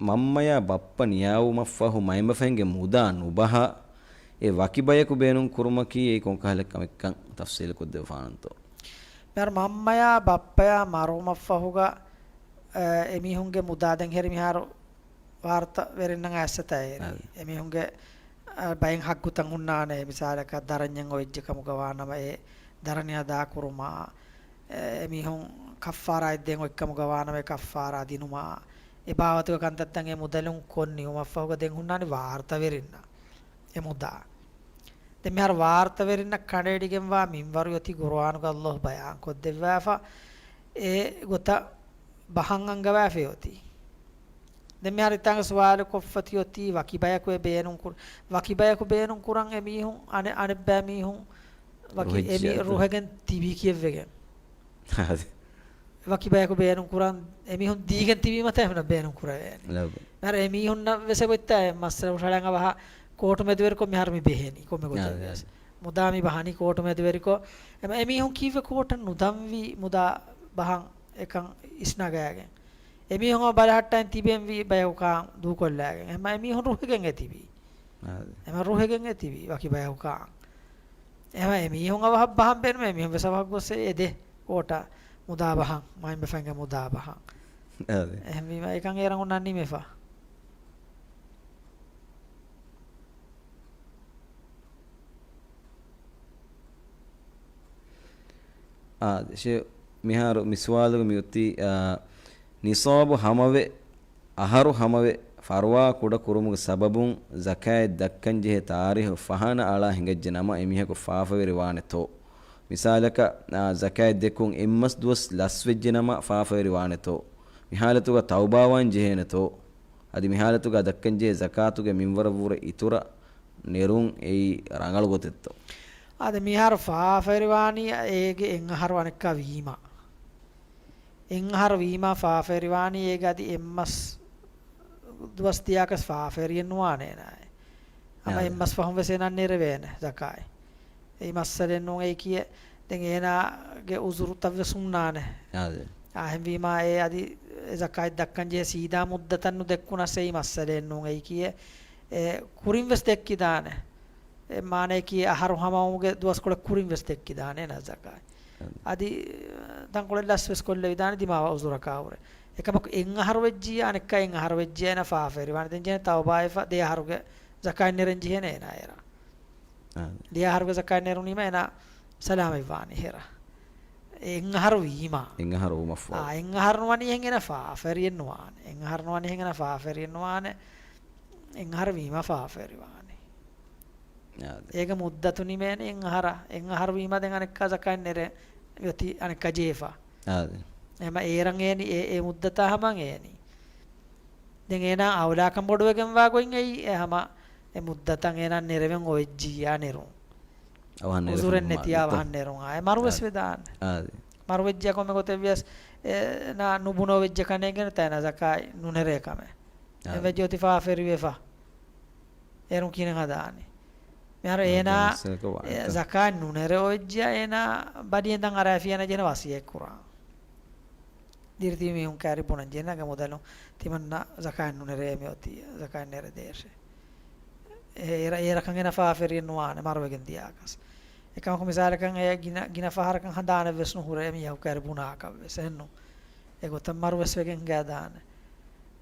މަންމަޔާ ބައްޕަ ނިޔާވުމަށްފަހު މައިންބަފައިންގެ މުދާ ނުބަހާ، އެ ވަކި ބަޔަކު ބޭނުން ކުރުމަކީ އެއީ ކޮންކަހަލަ ކަމެއްކަން ތަފްސީލު ކޮށްދެއްވާނަންތޯ؟ މިހާރު މަންމަޔާ ބައްޕަޔާ މަރުވުމަށްފަހުގަ، އަ، އެމީހުންގެ މުދާ ދެން ހެރި މިހާރު ވާރުތަވެރިންނަށް އައިސް އެތާ އޭރު. އާ. އެމީހުންގެ، އަ، ބައެއް ހައްގުތައް ހުންނާނެ، މިސާލަކަށް ދަރަންޏެއް އޮތް އެއްޗެއް ކަމުގަ ވާނަމަ އެ ދަރަނި އަދާކުރުމާ، އެ، އެމީހުން ކައްފާރާއެއް ދޭން އޮތް ކަމުގަ ވާނަމަ އެ ކައްފާރާ ދިނުމާ، އެ ބާވަތުގެ ކަންތައްތައް އެ މުދަލުން ކޮށް ނިމުމަށްފަހުގަ ދެން ހުންނާނެ ވާރުތަވެރިންނަށް އެ މުދާ. ދެން މިހާރު ވާރުތަވެރިންނަށް ކަނޑައެޅިގެންވާ މިންވަރު އޮތީ ޤުރުއާނުގަ ﷲ ބަޔާން ކޮށްދެއްވާފަ، އެ ގޮތަށް ބަހަން އަންގަވާފައި އޮތީ. ދެން މިހާރު އިތާނގެ ސުވާލު ކޮށްފަތި އޮތީ ވަކި ބަޔަކު އެ ބޭނުން ކުރ-، ވަކި ބަޔަކު ބޭނުން ކުރަން އެ މީހުން އަނެ-، އަނެއްބައި މީހުން ވަކި އެ މީ-، ރުހެއްޖެ ރުހެގެން ތިބީ ކިޔެއްވެގެން. އާދެ. ވަކި ބަޔަކު ބޭނުން ކުރަން އެމީހުން ދީގެން ތިބީމަތާ އެމީހުންނަށް ބޭނުން ކުރެވޭނެ. ލައްބަ. މިހާރު އެމީހުންނަށް ވެސް އެބައޮތްތާ އެ މައްސަލަ ހުށަހަޅަން އަވަހަށް ކޯޓު މެދުވެރިކޮށް މިހާރު މި ބެހޭނީ ކޮންމެ ގޮތެއް އާދެ، ވެސް. އާދެ. މުދާ މި ބަހަނީ ކޯޓު މެދުވެރިކޮށް. އެމަ އެމީހުން ކީއްވެ ކޯޓަށް ނުދަންވީ މުދާ ބަހަން އެކަން އިސްނަގާގެން. އެމީހުން ބަލަހައްޓައިން ތިބެންވީ ބަޔަކު ކާން ދޫކޮށްލާގެން. އެމަ އެމީހުން ރުހެގެން އެ ތިބީ. އާދެ. އެމަ ރުހެގެން އެ ތިބީ ވަކި ބަޔަކު ކާން. އެހެންވީމަ އެމީހުން އަވަހަށް ބަހަން ބޭނުމޭ، އެމީހުން ވެސް އަވަހަށް ގޮސް އެ އެދޭ ކޯޓަށް މުދާ ބަހަން، މައިންބަފައިންގެ މުދާ ބަހަން. އާދެ. އެހެންވީމަ އެކަން އޭރަށް އޮންނަން ނިމެފަ. އާދެ، ޝޭ، މިހާރު މި ސުވާލުގަ މިއޮތީ، އާ، ނިޞާބު ހަމަވެ، އަހަރު ހަމަވެ، ފަރުވާ ކުޑަ ކުރުމުގެ ސަބަބުން ޒަކާތް ދައްކަންޖެހޭ ތާރީހު ފަހަނަ އަޅާ ހިނގައްޖެ ނަމަ، އެމީހަކު ފާފަވެރި ވާނެތޯ؟ މިސާލަކަށް، އާ، ޒަކާތް ދެއްކުން އެއްމަސް ދުވަސް ލަސްވެއްޖެ ނަމަ، ފާފަވެރި ވާނެތޯ؟ މި ހާލަތުގަ ތައުބާވާން ޖެހޭނެތޯ؟ އަދި މި ހާލަތުގަ ދައްކަންޖެހޭ ޒަކާތުގެ މިންވަރަށްވުރެ އިތުރަށް ނެރުން އެއީ ރަނގަޅު ގޮތެއްތޯ؟ އާދެ، މިހާރު ފާފަވެރިވާނީ އޭގެ އެއް އަހަރު އަނެއްކާ ވީމަ. އެއް އަހަރު ވީމާ ފާފަވެރިވާނީ އޭގެ އަދި އެއްމަސް ދުވަސް ތިޔާކަސް ފާފަވެރިއެއް ނުވާނެ އޭނާއެއް. ހަމަ އާދެ. އެއްމަސް ފަހުން ވެސް އޭނާ ނެރެވޭނެ ޒަކާތް. އެއީ މައްސަލައެއް ނޫން އެއީ ކިޔެ. ދެން އޭނާގެ އުޒުރުތައް ވެސް ހުންނާނެ. އާދެ. އާހެންވީމާ އެ އަދި އެ ޒަކާތް ދައްކަން ޖެހޭ ސީދާ މުއްދަތަށް ނުދެއްކުނަސް އެއީ މައްސަލައެއް ނޫން އެއީ ކިޔެ. އެ ކުރިން ވެސް ދެއްކިދާނެ. އެ މާނައަކީ އަހަރު ހަމަވުމުގެ ދުވަސްކޮޅެއް ކުރިން ވެސް ދެއްކިދާނެ އޭނާ ޒަކާތް. އަދި ތަންކޮޅެއް ލަސް ވެސް ކޮށްލެވިދާނެ ދިމާވާ އުޒުރަކާ ހުރެ. އެކަމަކު އެއް އަހަރު ވެއްޖިއްޔާ އަނެއްކާ އެއް އަހަރު ވެއްޖިއްޔާ އޭނާ ފާފަވެރިވާނެ. ދެން ޖެހޭ ތައުބާވެފަ ދެ އަހަރުގެ ޒަކާތް ނެރެން ޖެހޭނެ އޭނާ އޭރަށް. އާ. ދެ އަހަރުގެ ޒަކާތް ނެރުނީމަ އޭނާ ސަލާމަތްވާނެ އޭރަށް. އެއް އަހަރު ވީމާ. އެއް އަހަރު ވުމަށްފަހު. އާ، އެއް އަހަރު ނުވަނީހެން އޭނާ ފާފަވެރިއެއް ނުވާނެ. އެއް އަހަރު ނުވަނީހެން އޭނާ ފާފަވެރިއެއް ނުވާނެ. އެއް އަހަރު ވީމާ ފާފަވެރިވާނެ. އާ، ދެ. އޭގެ މުއްދަތު ނިމޭނެ އެއް އަހަރަށް. އެއް އަހަރު ވީމާ ދެން އަނެއްކާ ޒަކާތް ނެރެ އޮތީ އަނެއްކާ ޖޭފަ. އާ، ދެ. އެހެމަ އޭރަށް އޭނީ އެ، އެ މުއްދަތާ ހަމަން އޭނީ. ދެން އޭނާ އައުލާކަން ބޮޑުވެގެންވާ ގޮތް އެއީ، އެ ހަމަ އެ މުއްދަތަށް އޭނާ ނެރެވެން އޮވެއްޖިއްޔާ ނެރުން. އަވަހަށް ނެރެފަ އުޒުރެއް ނުވާ ނެތިޔާ ނެތޯ؟ އަވަހަށް ނެރުން. އާ، އެ މަރުވެސް އާ. ވެދާނެ. އާ، ދެ. މަރުވެއްޖިއްޔާ ކޮންމެ ގޮތެއް ވިޔަސް އޭނާ ނުބުނެވިއްޖެ ކަން އެނގޭނެތާ އޭނާ ޒަކާތް ނުނެރޭ ކަމެއް. އާ. އެ ވެއްޖެ އޮތީ ފާފަވެރިވެފަ. އޭރުން ކިހިނެއް ހަދާނީ؟ މިހާރު އާ، އޭނާ ދެ މައްސަލަކަށް ވާނެތާ؟ އެ ޒަކާތް ނުނެރެ އޮވެއްޖިއްޔާ އޭނާ ބަލިއެން ދަން އަރާފިޔާނެ ޖެހޭނެ ވަސިއްޔަތް ކުރާން. ދިރިތިބި މީހުން ކައިރި ބުނަން ޖެހޭނެ އަގެ މުދަލުން ތިމަންނަ ޒަކާތް ނުނެރޭ މިއޮތީ، ޒަކާތް ނެރެދޭށޭ. އެ، އޭރަ-، އޭރަކަށް އޭނާ ފާފަވެރިއެއް ނުވާނެ މަރުވެގެން ދިޔާކަސް. އެކަމަކު މިސާލަކަށް އެ ގިނަ، ގިނަ ފަހަރަކަށް ހަނދާނެއް ވެސް ނުހުރޭ މީހަކު ކައިރި ބުނާކަށް ވެސް އެހެންނު. އެގޮތަށް މަރުވެސް ވެގެން ހިނގާދާނެ.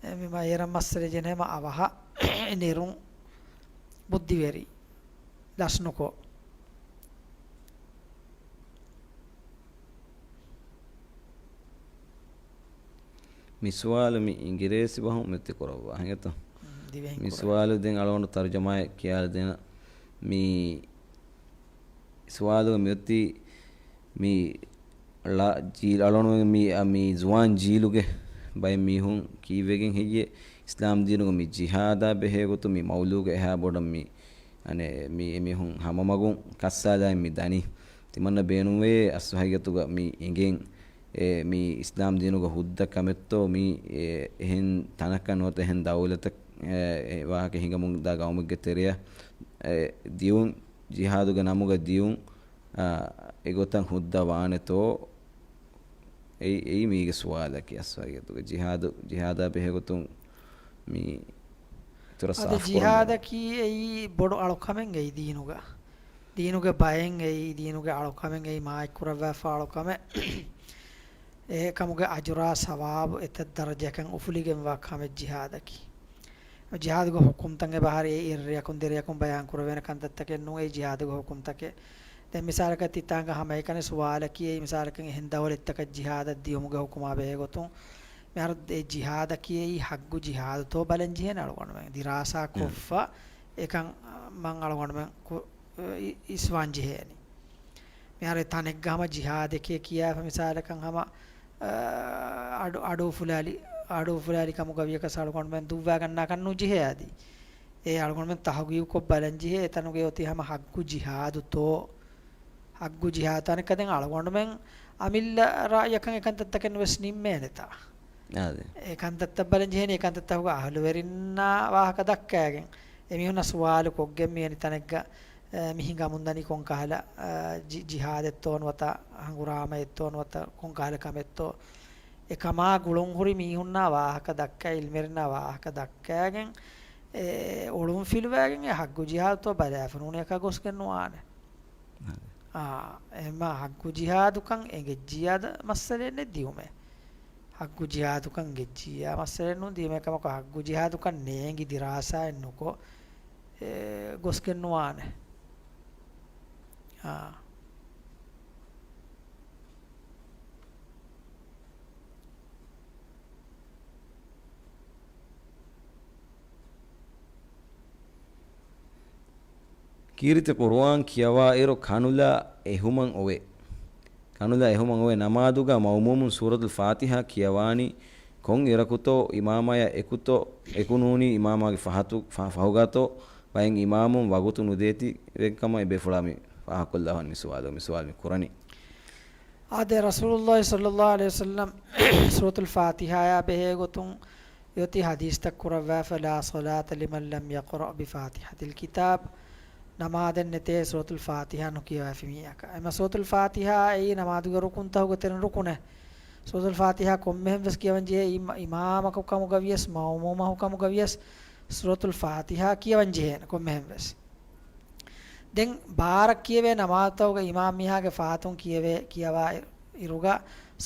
އެ މި-، މަ-، އޭރަށް މައްސަލަ ޖެހޭނެ ހަމަ އަވަހަށް ނެރުން ބުއްދިވެރި ލަސްނުކޮށް. މި ސުވާލު މި އިނގިރޭސި ބަހުން މިއޮތީ ކުރައްވާ ހިނގޭތޯ؟ މި ސުވާލު ދެން އަޅުގަނޑު ތަރުޖަމާއެއް ކިޔާލަދޭނަ. މި ސުވާލުގަ މިއޮތީ މި ޅަ ޖީލް އަޅުގަނޑުމެން މި، އަ، މި ޒުވާން ޖީލުގެ ބައެއް މީހުން ކީއްވެގެން ހެއްޔޭ އިސްލާމް ދީނުގަ މި ޖިހާދާ ބެހޭ ގޮތުން މި މައުޟޫގަ އެހާ ބޮޑަށް މި، އަނެއް، މި އެމީހުން ހަމަމަގުން ކައްސާލައި މި ދަނީ. ތިމަންނަ ބޭނުންވޭ އަސްލު ހަގީގަތުގަ މި އެނގެން އެ، މި އިސްލާމް ދީނުގަ ހުއްދަ ކަމެއްތޯ މި، އެ، އެހެން ތަނަކަށް ނުވަތަ އެހެން ދައުލަތަށް، އެ، އެ ވާހަކަ ހިނގަމުން ދާ ގައުމެއްގެ ތެރެއަށް، އެ، ދިޔުން، ޖިހާދުގެ ނަމުގަ ދިޔުން، އާ، އެގޮތަށް ހުއްދަ ވާނެތޯ؟ އެއީ، އެއީ މީގެ ސުވާލަކީ އަސްލު ހަގީގަތުގަ. ޖިހާދު، ޖިހާދާ ބެހޭ ގޮތުން މި އިތުރަށް އަދި ސާފު ކުރަން ޖިހާދަކީ އެއީ ބޮޑު އަޅުކަމެއް އެއީ ދީނުގަ. ދީނުގެ ބައެއް އެއީ، ދީނުގެ އަޅުކަމެއް އެއީ، މާތްކުރައްވާފާ އަޅުކަމެއް. އެކަމުގެ އަޖުރާ ސަވާބު އެތައް ދަރަޖައަކަށް އުފުލިގެންވާ ކަމެއް ޖިހާދަކީ. ޖިހާދުގެ ޙުކުމްތައް އެބަހަރީ އެއީ އެއްރެއަކުން ދެރެއަކުން ބަޔާން ކުރެވޭނެ ކަންތައްތަކެއް ނޫން، އެއީ ޖިހާދުގެ ޙުކުމްތަކެއް. ދެން މިސާލަކަށް ތިތާނގަ ހަމައެކަނި ސުވާލަކީ، އެއީ މިސާލަކަށް އެހެން ދައުލަތްތަކަށް ޖިހާދަށް ދިޔުމުގެ ޙުކުމާ ބެހޭގޮތުން، މިހާރު އެ ޖިހާދަކީ އެއީ ޙައްޤު ޖިހާދުތޯ ބަލަން ޖެހޭނެ އަޅުގަނޑުމެން ދިރާސާ ކޮށްފަ، އެކަން މަން އަޅުގަނޑުމެން ކު-، އި-، އިސްވާން ޖެހޭނީ. މިހާރު އެ ތަނެއްގަ ހަމަ ޖިހާދެކޭ ކިޔާފަ މިސާލަކަށް ހަމަ، އަ، އަޑު، އަޑު އުފުލާލި، އަޑު އުފުލާލި ކަމުގަ ވިޔަކަސް އަޅުގަނޑުމެން ދުއްވާގަންނާކަށް ނުޖެހޭ އަދި. އެ އަޅުގަނޑުމެން ތަޙުޤީޤުކޮށް ބަލަން ޖެހޭ އެތަނުގެ އޮތީ ހަމަ ޙައްޤު ޖިހާދުތޯ، ޙައްޤު ޖިހާދު އަނެއްކާ ދެން އަޅުގަނޑުމެން އަމިއްލަ ރާއްޔަކަށް އެކަންތައްތަކެއް ނުވެސް ނިންމޭނެތާ. އާދެ. އެކަންތައްތައް ބަލަން ޖެހޭނީ އެކަންތައްތަކުގެ އަހުލުވެރިންނާ ވާހަކަ ދައްކައިގެން. އެމީހުންނަށް ސުވާލު ކޮށްގެން މިވެނި ތަނެއްގަ، އެ، މި ހިނގަމުންދަނީ ކޮންކަހަލަ، އަ، ޖި-، ޖިހާދެއްތޯ ނުވަތަ ހަނގުރާމައެއްތޯ ނުވަތަ ކޮންކަހަލަ ކަމެއްތޯ. އެކަމާ ގުޅުންހުރި މީހުންނާ ވާހަކަ ދައްކައި، އިލްމެރިންނާ ވާހަކަ ދައްކައިގެން، އެ، އޮޅުން ފިލުވައިގެން އެ ޙައްޤު ޖިހާދުތޯ ބަލާފަ ނޫނީ އެކާ ގޮސްގެން ނުވާނެ. އާ، އެހެންމާ ޙައްޤު ޖިހާދުކަން އެނގެއްޖިއްޔާ ދަ-، މައްސަލައެއް ނެތް ދިޔުމޭ. ޙައްޤު ޖިހާދުކަން އެނގެއްޖިއްޔާ މައްސަލައެއް ނޫން ދިޔުމޭ ކަމަކު، ޙައްޤު ޖިހާދުކަން ނޭނގި ދިރާސާއެއް ނުކޮށް، އެ، ގޮސްގެން ނުވާނެ. އާ. ކީރިތި ޤުރުއާން ކިޔަވާއިރު ކަނުލާ އެހުމަށް އޮވޭ. ކަނުލާ އެހުމަށް އޮވޭ. ނަމާދުގަ މައުމޫމުން ސޫރަތުލް ފާތިޙާ ކިޔަވާނީ ކޮން އިރަކުތޯ، އިމާމާޔާ އެކުތޯ، އެކު ނޫނީ އިމާމާގެ ފަހަތު-، ފަ-، ފަހުގަތޯ، ބައެއް އިމާމުން ވަގުތު ނުދޭތީވެގެން ކަމަށް އެބޭފުޅާ މި ފާހަގަކޮށްލާފަ މި ސުވާލު، މި ސުވާލު މި ކުރަނީ. އާދެ، ރަސޫލުﷲ ޞައްލަﷲ ޢަލައިހި ވަސައްލަމް ސޫރަތުލް ފާތިޙާޔާ ބެހޭގޮތުން އެއޮތީ ޙަދީޘްތައް ކުރައްވާފަ، لا صلاة لمن لم يقرأ بفاتحة الكتاب، ނަމާދެއް ނެތޭ ސޫރަތުލް ފާތިޙާ ނުކިޔަވާފި މީހަކަށް. އެމަ ސޫރަތުލް ފާތިޙާ އެއީ ނަމާދުގެ ރުކުންތަކުގެ ތެރެއިން ރުކުނެއް. ސޫރަތުލް ފާތިޙާ ކޮންމެހެން ވެސް ކިޔަވަން ޖެހޭ، އިމް-، އިމާމަކު ކަމުގަ ވިޔަސް، މައުމޫމަކު ކަމުގަ ވިޔަސް، ސޫރަތުލް ފާތިޙާ ކިޔަވަން ޖެހޭނެ ކޮންމެހެން ވެސް. ދެން ބާރަށް ކިޔެވޭ ނަމާދުތަކުގަ އިމާމް މީހާގެ ފަހަތުން ކިޔެވޭ، ކިޔަވާ އިރުގަ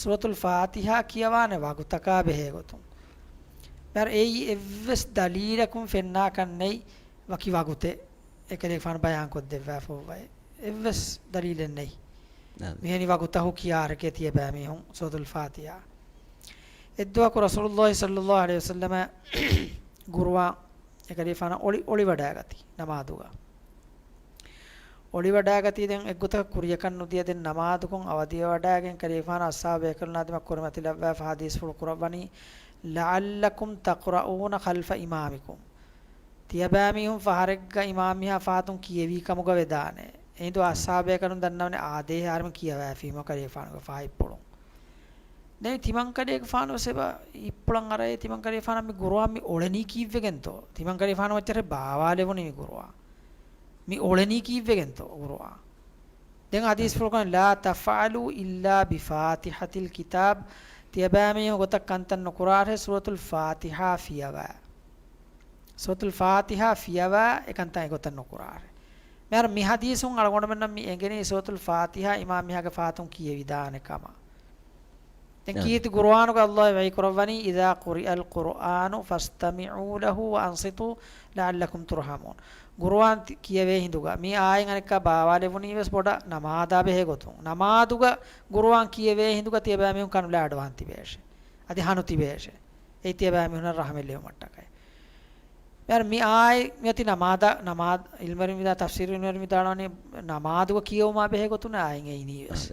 ސޫރަތުލް ފާތިޙާ ކިޔަވާނެ ވަގުތަކާ ބެހޭގޮތުން. މިހާރު އެއީ އެއްވެސް ދަލީލަކުން ފެންނާކަށް ނެތް ވަކި ވަގުތެއް އެކަލޭގެފާނު ބަޔާންކޮށްދެއްވާފައި. އެއްވެސް ދަލީލެއް ނެތް. އާ. މިވެނި ވަގުތަކު ކިޔާރެކޭ ތިޔަބައިމީހުން ސޫރަތުލް ފާތިޙާ. އެއްދުވަހަކު ރަސޫލުﷲ ޞައްލަﷲ ޢަލައިހި ވަސައްލަމަ ގުރުއާން އެކަލޭގެފާނަށް އޮޅި، އޮޅިވަޑައިގަތީ ނަމާދުގަ. އޮޅިވަޑައިގަތީ ދެން އެއްގޮތަކަށް ކުރިޔަކަށް ނުދިޔަ ދެން ނަމާދުކުން އަވަދިވެވަޑައިގެން ކަލޭގެފާނު އަޞްޙާބު ބޭކަލުންނާ ދިމާ ކުރިމަތިލައްވާފަ ޙަދީޘްފުޅު ކުރައްވަނީ، لعلكم تقرؤون خلف إمامكم. ތިޔަބައިމީހުން ފަހަރެއްގަ އިމާމް މީހާ ފަހަތުން ކިޔެވީ ކަމުގަ ވެދާނެ. އެހިނދު އަޞްޙާބު ބޭކަލުން ދަންނަވަނީ އާދޭހެ އަހަރެމެން ކިޔަވައިފީމަ ކަލޭގެފާނުގެ ފަހަތްޕުޅުން. ދެން ތިމަންކަލޭގެފާނު ވެސް އެބަ ހިތްޕުޅަން އަރައޭ، ތިމަންކަލޭގެފާނަށް މި ގުރުއާން މި އޮޅެނީ ކީއްވެގެންތޯ؟ ތިމަންކަލޭގެފާނު މައްޗަށް ބާވާލެވުނީ މި ގުރުއާން. މި އޮޅެނީ ކީއްވެގެންތޯ ގުރުއާން؟ ދެން ޙަދީޘްފުޅުކަން، لا تفعلوا إلا بفاتحة الكتاب، ތިޔަބައިމީހުން ގޮތަށް ކަންތައް ނުކުރާށޭ ސޫރަތުލް ފާތިޙާ ފިޔަވާ. ސޫރަތުލް ފާތިޙާ ފިޔަވާ އެކަންތައް އެގޮތަށް ނުކުރާށޭ. މިހާރު މި ޙަދީޘުން އަޅުގަނޑުމެންނަށް މި އެނގެނީ ސޫރަތުލް ފާތިޙާ އިމާމް މީހާގެ ފަހަތުން ކިޔެވިދާނެ ކަމަށް. ދެން އާ. ކީރިތި ގުރުއާނުގަ ﷲ ވަޙީ ކުރައްވަނީ، إذا قرئ القرآن فاستمعوا له وأنصتوا لعلكم ترحمون. ގުރުއާން ތި-، ކިޔެވޭ ހިނދުގަ، މި އާޔަތް އަނެއްކާ ބާވާލެވުނީ ވެސް ބޮޑަށް ނަމާދާ ބެހޭ ގޮތުން. ނަމާދުގަ ގުރުއާން ކިޔެވޭ ހިނދުގަ ތިޔަބައިމީހުން ކަނުލާ އަޑުއަހަން ތިބޭށޭ. އަދި ހަނު ތިބޭށޭ. އެއީ ތިޔަބައިމީހުންނަށް ރަޙަމަތް ލިބުމަށްޓަކައި. މިހާރު މި އާޔަތް މިއޮތީ ނަމާދަށް، ނަމާދު، އިލްމުވެރިން ވިދާ، ތަފްސީރު އިލްމުވެރިން ވިދާޅުވަނީ ނަމާދުގަ ކިޔެވުމާ ބެހޭ ގޮތުން އާޔަތް އިނީ ވެސް.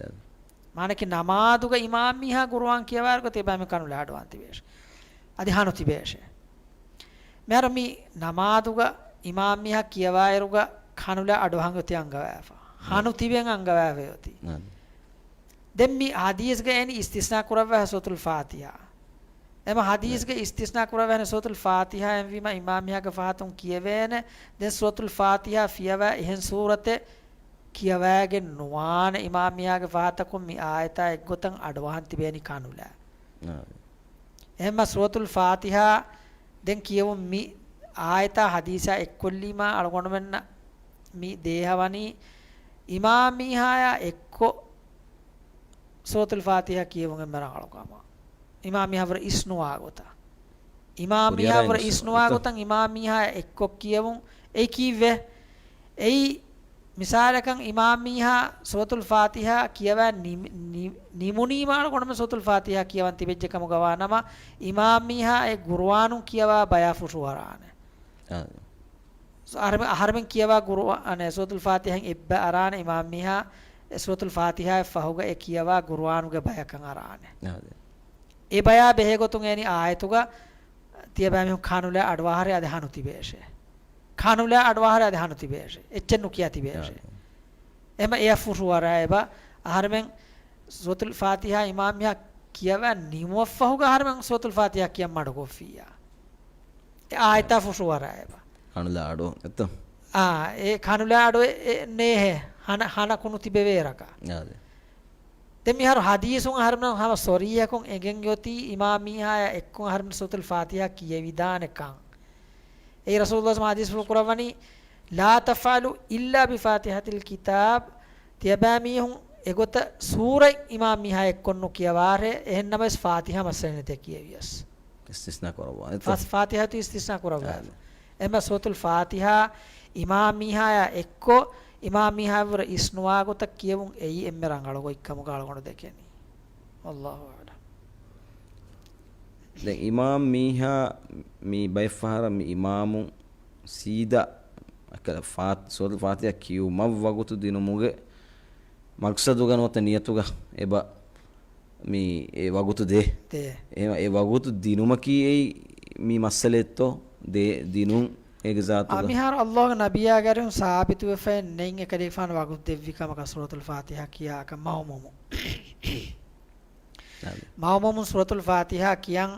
މާނައަކީ ނަމާދުގަ އިމާމް މީހާ ގުރުއާން ކިޔަވާއިރުގަ ތިޔަބައިމީހުން ކަނުލާ އަޑުއަހަން ތިބޭށޭ. އަދި ހަނު ތިބޭށޭ. މިހާރު މި ނަމާދުގަ އިމާމް މީހާ ކިޔަވާއިރުގަ ކަނުލާ އަޑުއަހަން އޮތީ އަންގަވާފަ. ހަނު ތިބެން އަންގަވާފައި އޮތީ. ދެން މި ޙަދީޘްގަ އެން އިސްތިސްނާ ކުރައްވާ ސޫރަތުލް ފާތިޙާ. އެމަ ޙަދީޘްގެ އިސްތިސްނާ ކުރައްވާ ސޫރަތުލް ފާތިޙާ އެންވީމަ އިމާމް މީހާގެ ފަހަތުން ކިޔެވޭނެ. ދެން ސޫރަތުލް ފާތިޙާ ފިޔަވާ އެހެން ސޫރަތެއް ކިޔަވައިގެން ނުވާނެ އިމާމް މީހާގެ ފަހަތަކުން މި އާޔަތާ އެއްގޮތަށް އަޑުއަހަން ތިބޭނީ ކަނުލާ. އާ. އެހެންމަ ސޫރަތުލް ފާތިޙާ ދެން ކިޔެވުން މި އާޔަތާ ޙަދީޘާ އެއްކޮށްލީމާ އަޅުގަނޑުމެންނަށް މި ދޭހަވަނީ އިމާމީހާޔާ އެއްކޮށް ސޫރަތުލް ފާތިހާ ކިޔެވުން އެންމެ ރަނގަޅު ކަމަށް. އިމާމީހާ ވުރެ އިސްނުވާ ގޮތަށް. އިމާމީހާ ވުރެ ކުރިއަރާ އިސްނުވާ އިސްނުވާ ގޮތަށް އިމާމީހާ އެއްކޮށް ކިޔެވުން. އެއީ ކީއްވެ؟ އެއީ މިސާލަކަށް އިމާމީހާ ސޫރަތުލް ފާތިހާ ކިޔަވާ ނިމި-، ނި-، ނިމުނީމާ އަޅުގަނޑުމެން ސޫރަތުލް ފާތިހާ ކިޔަވަން ތިބެއްޖެ ކަމުގަ ވާ ނަމަ، އިމާމީހާ އެ ގުރުއާނުން ކިޔަވާ ބަޔާ ފުށުއަރާނެ. އާ. އަހަރެމެން، އަހަރެމެން ކިޔަވާ ގުރުއާން، ސޫރަތުލް ފާތިހާއިން އެއްބަ އަރާނެ އިމާމީހާ، އެ ސޫރަތުލް ފާތިހާއަށް ފަހުގަ އެ ކިޔަވާ ގުރުއާނުގެ ބަޔަކަށް އަރާނެ. އާ، ދެ. އެ ބަޔާ ބެހޭގޮތުން އެނި އާޔަތުގަ ތިޔަބައިމީހުން ކާނުލާ އަޑުއަހަރެ އަދި ހަނު ތިބޭށޭ. ކާނުލާ އަޑުއަހަރެ އަދި ހަނު ތިބޭށޭ. އެއްޗެއް ނުކިޔާ ތިބޭށޭ. އާ. އެމަ އެއަށް ފުށުއަރާ އެބަ އަހަރެމެން ސޫރަތުލް ފާތިހާ އިމާމީހާ ކިޔަވާ ނިމުމަށްފަހުގަ އަހަރެމެން ސޫރަތުލް ފާތިހާ ކިޔަން މަޑުކޮށްފިއްޔާ. އެ އާޔަތާ ފުށުއަރާ އެބަ. ކާނުލާ އަޑު އެއްތޯ؟ އާ، އެ ކާނުލާ އަޑު އެ، އެ ނޭހޭ. ހަނަ، ހަނަ ކުނު ތިބެވޭ ރަކާ. އާ، ދެ. ދެން މިހާރު ހަދީސުން އަހަރެމެން ހަމަ ސޮރީހަކުން އެނގެން އޮތީ އިމާމީހާޔާ އެއްކޮށް އަހަރެމެން ސޫރަތުލް ފާތިހާ ކިޔެވިދާނެ ކަން. އެއީ ރަސޫލުﷲ ހަދީސްފުޅު ކުރައްވަނީ، "لا تفعلوا إلا بفاتحة الكتاب." ތިޔަބައިމީހުން އެގޮތަށް ސޫރަތް އިމާމީހާ އެއްކޮށް ނުކިޔަވާށޭ، އެހެންނަމަވެސް ފާތިހާ މައްސަލަ ނެތޭ ކިޔެވިޔަސް. އިސްތިސްނާ ކުރައްވާ. އެތަ؟ ފާ-، ފާތިހާތު އިސްތިސްނާ ކުރައްވާ. އާ. އެމަ ސޫރަތުލް ފާތިހާ އިމާމީހާޔާ އެއްކޮށް، އިމާމީހާވުރެ އިސްނުވާ ގޮތަށް ކިޔެވުން އެއީ އެންމެ ރަނގަޅު ގޮތްކަމުގަ އަޅުގަނޑު ދެކެނީ. ވައްލާހު އަޢްލަމް. ދެން އިމާމީހާ މި ބައެއްފަހަރަށް މި އިމާމު ސީދާ އަކަލަ ފާ-، ސޫރަތުލް ފާތިހާ ކިޔުމަށް ވަގުތު ދިނުމުގެ މަގްސަދުގަ ނުވަތަ ނިޔަތުގަ އެބަ މި އެ ވަގުތު ދޭ. ދޭ. އެހެން އެ ވަގުތު ދިނުމަކީ އެއީ މި މައްސަލައެއްތޯ؟ ދޭ، ދިނުން އޭގެ ޒާތުގަ. އާ، މިހާރު އައްލާހުގެ ނަބިއްޔާގެ އަރިހުން ސާބިތުވެފައެއް ނެތް އެކަލޭގެފާނު ވަގުތު ދެއްވި ކަމަކަށް ސޫރަތުލް ފާތިހާ ކިޔާކަށް މައުމޫމު. އާ. މައުމޫމުން ސޫރަތުލް ފާތިހާ ކިޔަން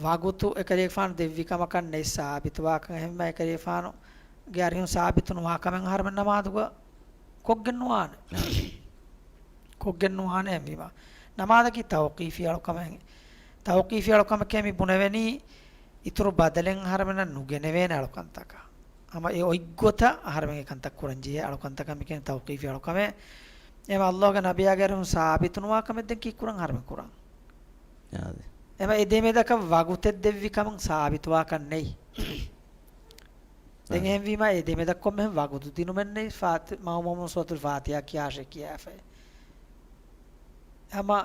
ވަގުތު އެކަލޭގެފާނު ދެއްވި ކަމަކަށް ނެތް ސާބިތުވާކަން. އެހެންވީމަ އެކަލޭގެފާނުގެ އަރިހުން ސާބިތު ނުވާ ކަމެއް އަހަރެމެން ނަމާދުގަ ކޮށްގެން ނުވާނެ. އާ. ކޮށްގެން ނުވާނެ އެހެންވީމަ. ނަމާދަކީ ތައުޤީފީ އަޅުކަމެއް. ތައުޤީފީ އަޅުކަމެކޭ މި ބުނެވެނީ އިތުރު ބަދަލެއް އަހަރެމެންނަށް ނުގެނެވޭނެ އަޅުކަންތަކަށް. ހަމަ އެ އޮތްގޮތަށް އަހަރެމެން އެކަންތައް ކުރަން ޖެހޭ އަޅުކަންތަކަށް މި ކިޔަނީ ތައުޤީފީ އަޅުކަމެއް. އެމަ އައްލާހުގެ ނަބިއްޔާގެ އަރިހުން ސާބިތު ނުވާ ކަމެއް ދެން ކީއްކުރަން އަހަރެމެން ކުރަން؟ އާދެ. އެމަ އެ ދެމެދަކަށް ވަގުތެއް ދެއްވި ކަމަށް ސާބިތުވާކަށް ނެތް. ދެން އާ. އެހެންވީމަ އެ ދެމެދަށް ކޮންމެހެން ވަގުތު ދިނުމެއް ނެތް. ފާތި-، މައުމޫމުން ސޫރަތުލް ފާތިހާ ކިޔާށޭ ކިޔާފައި. ހަމަ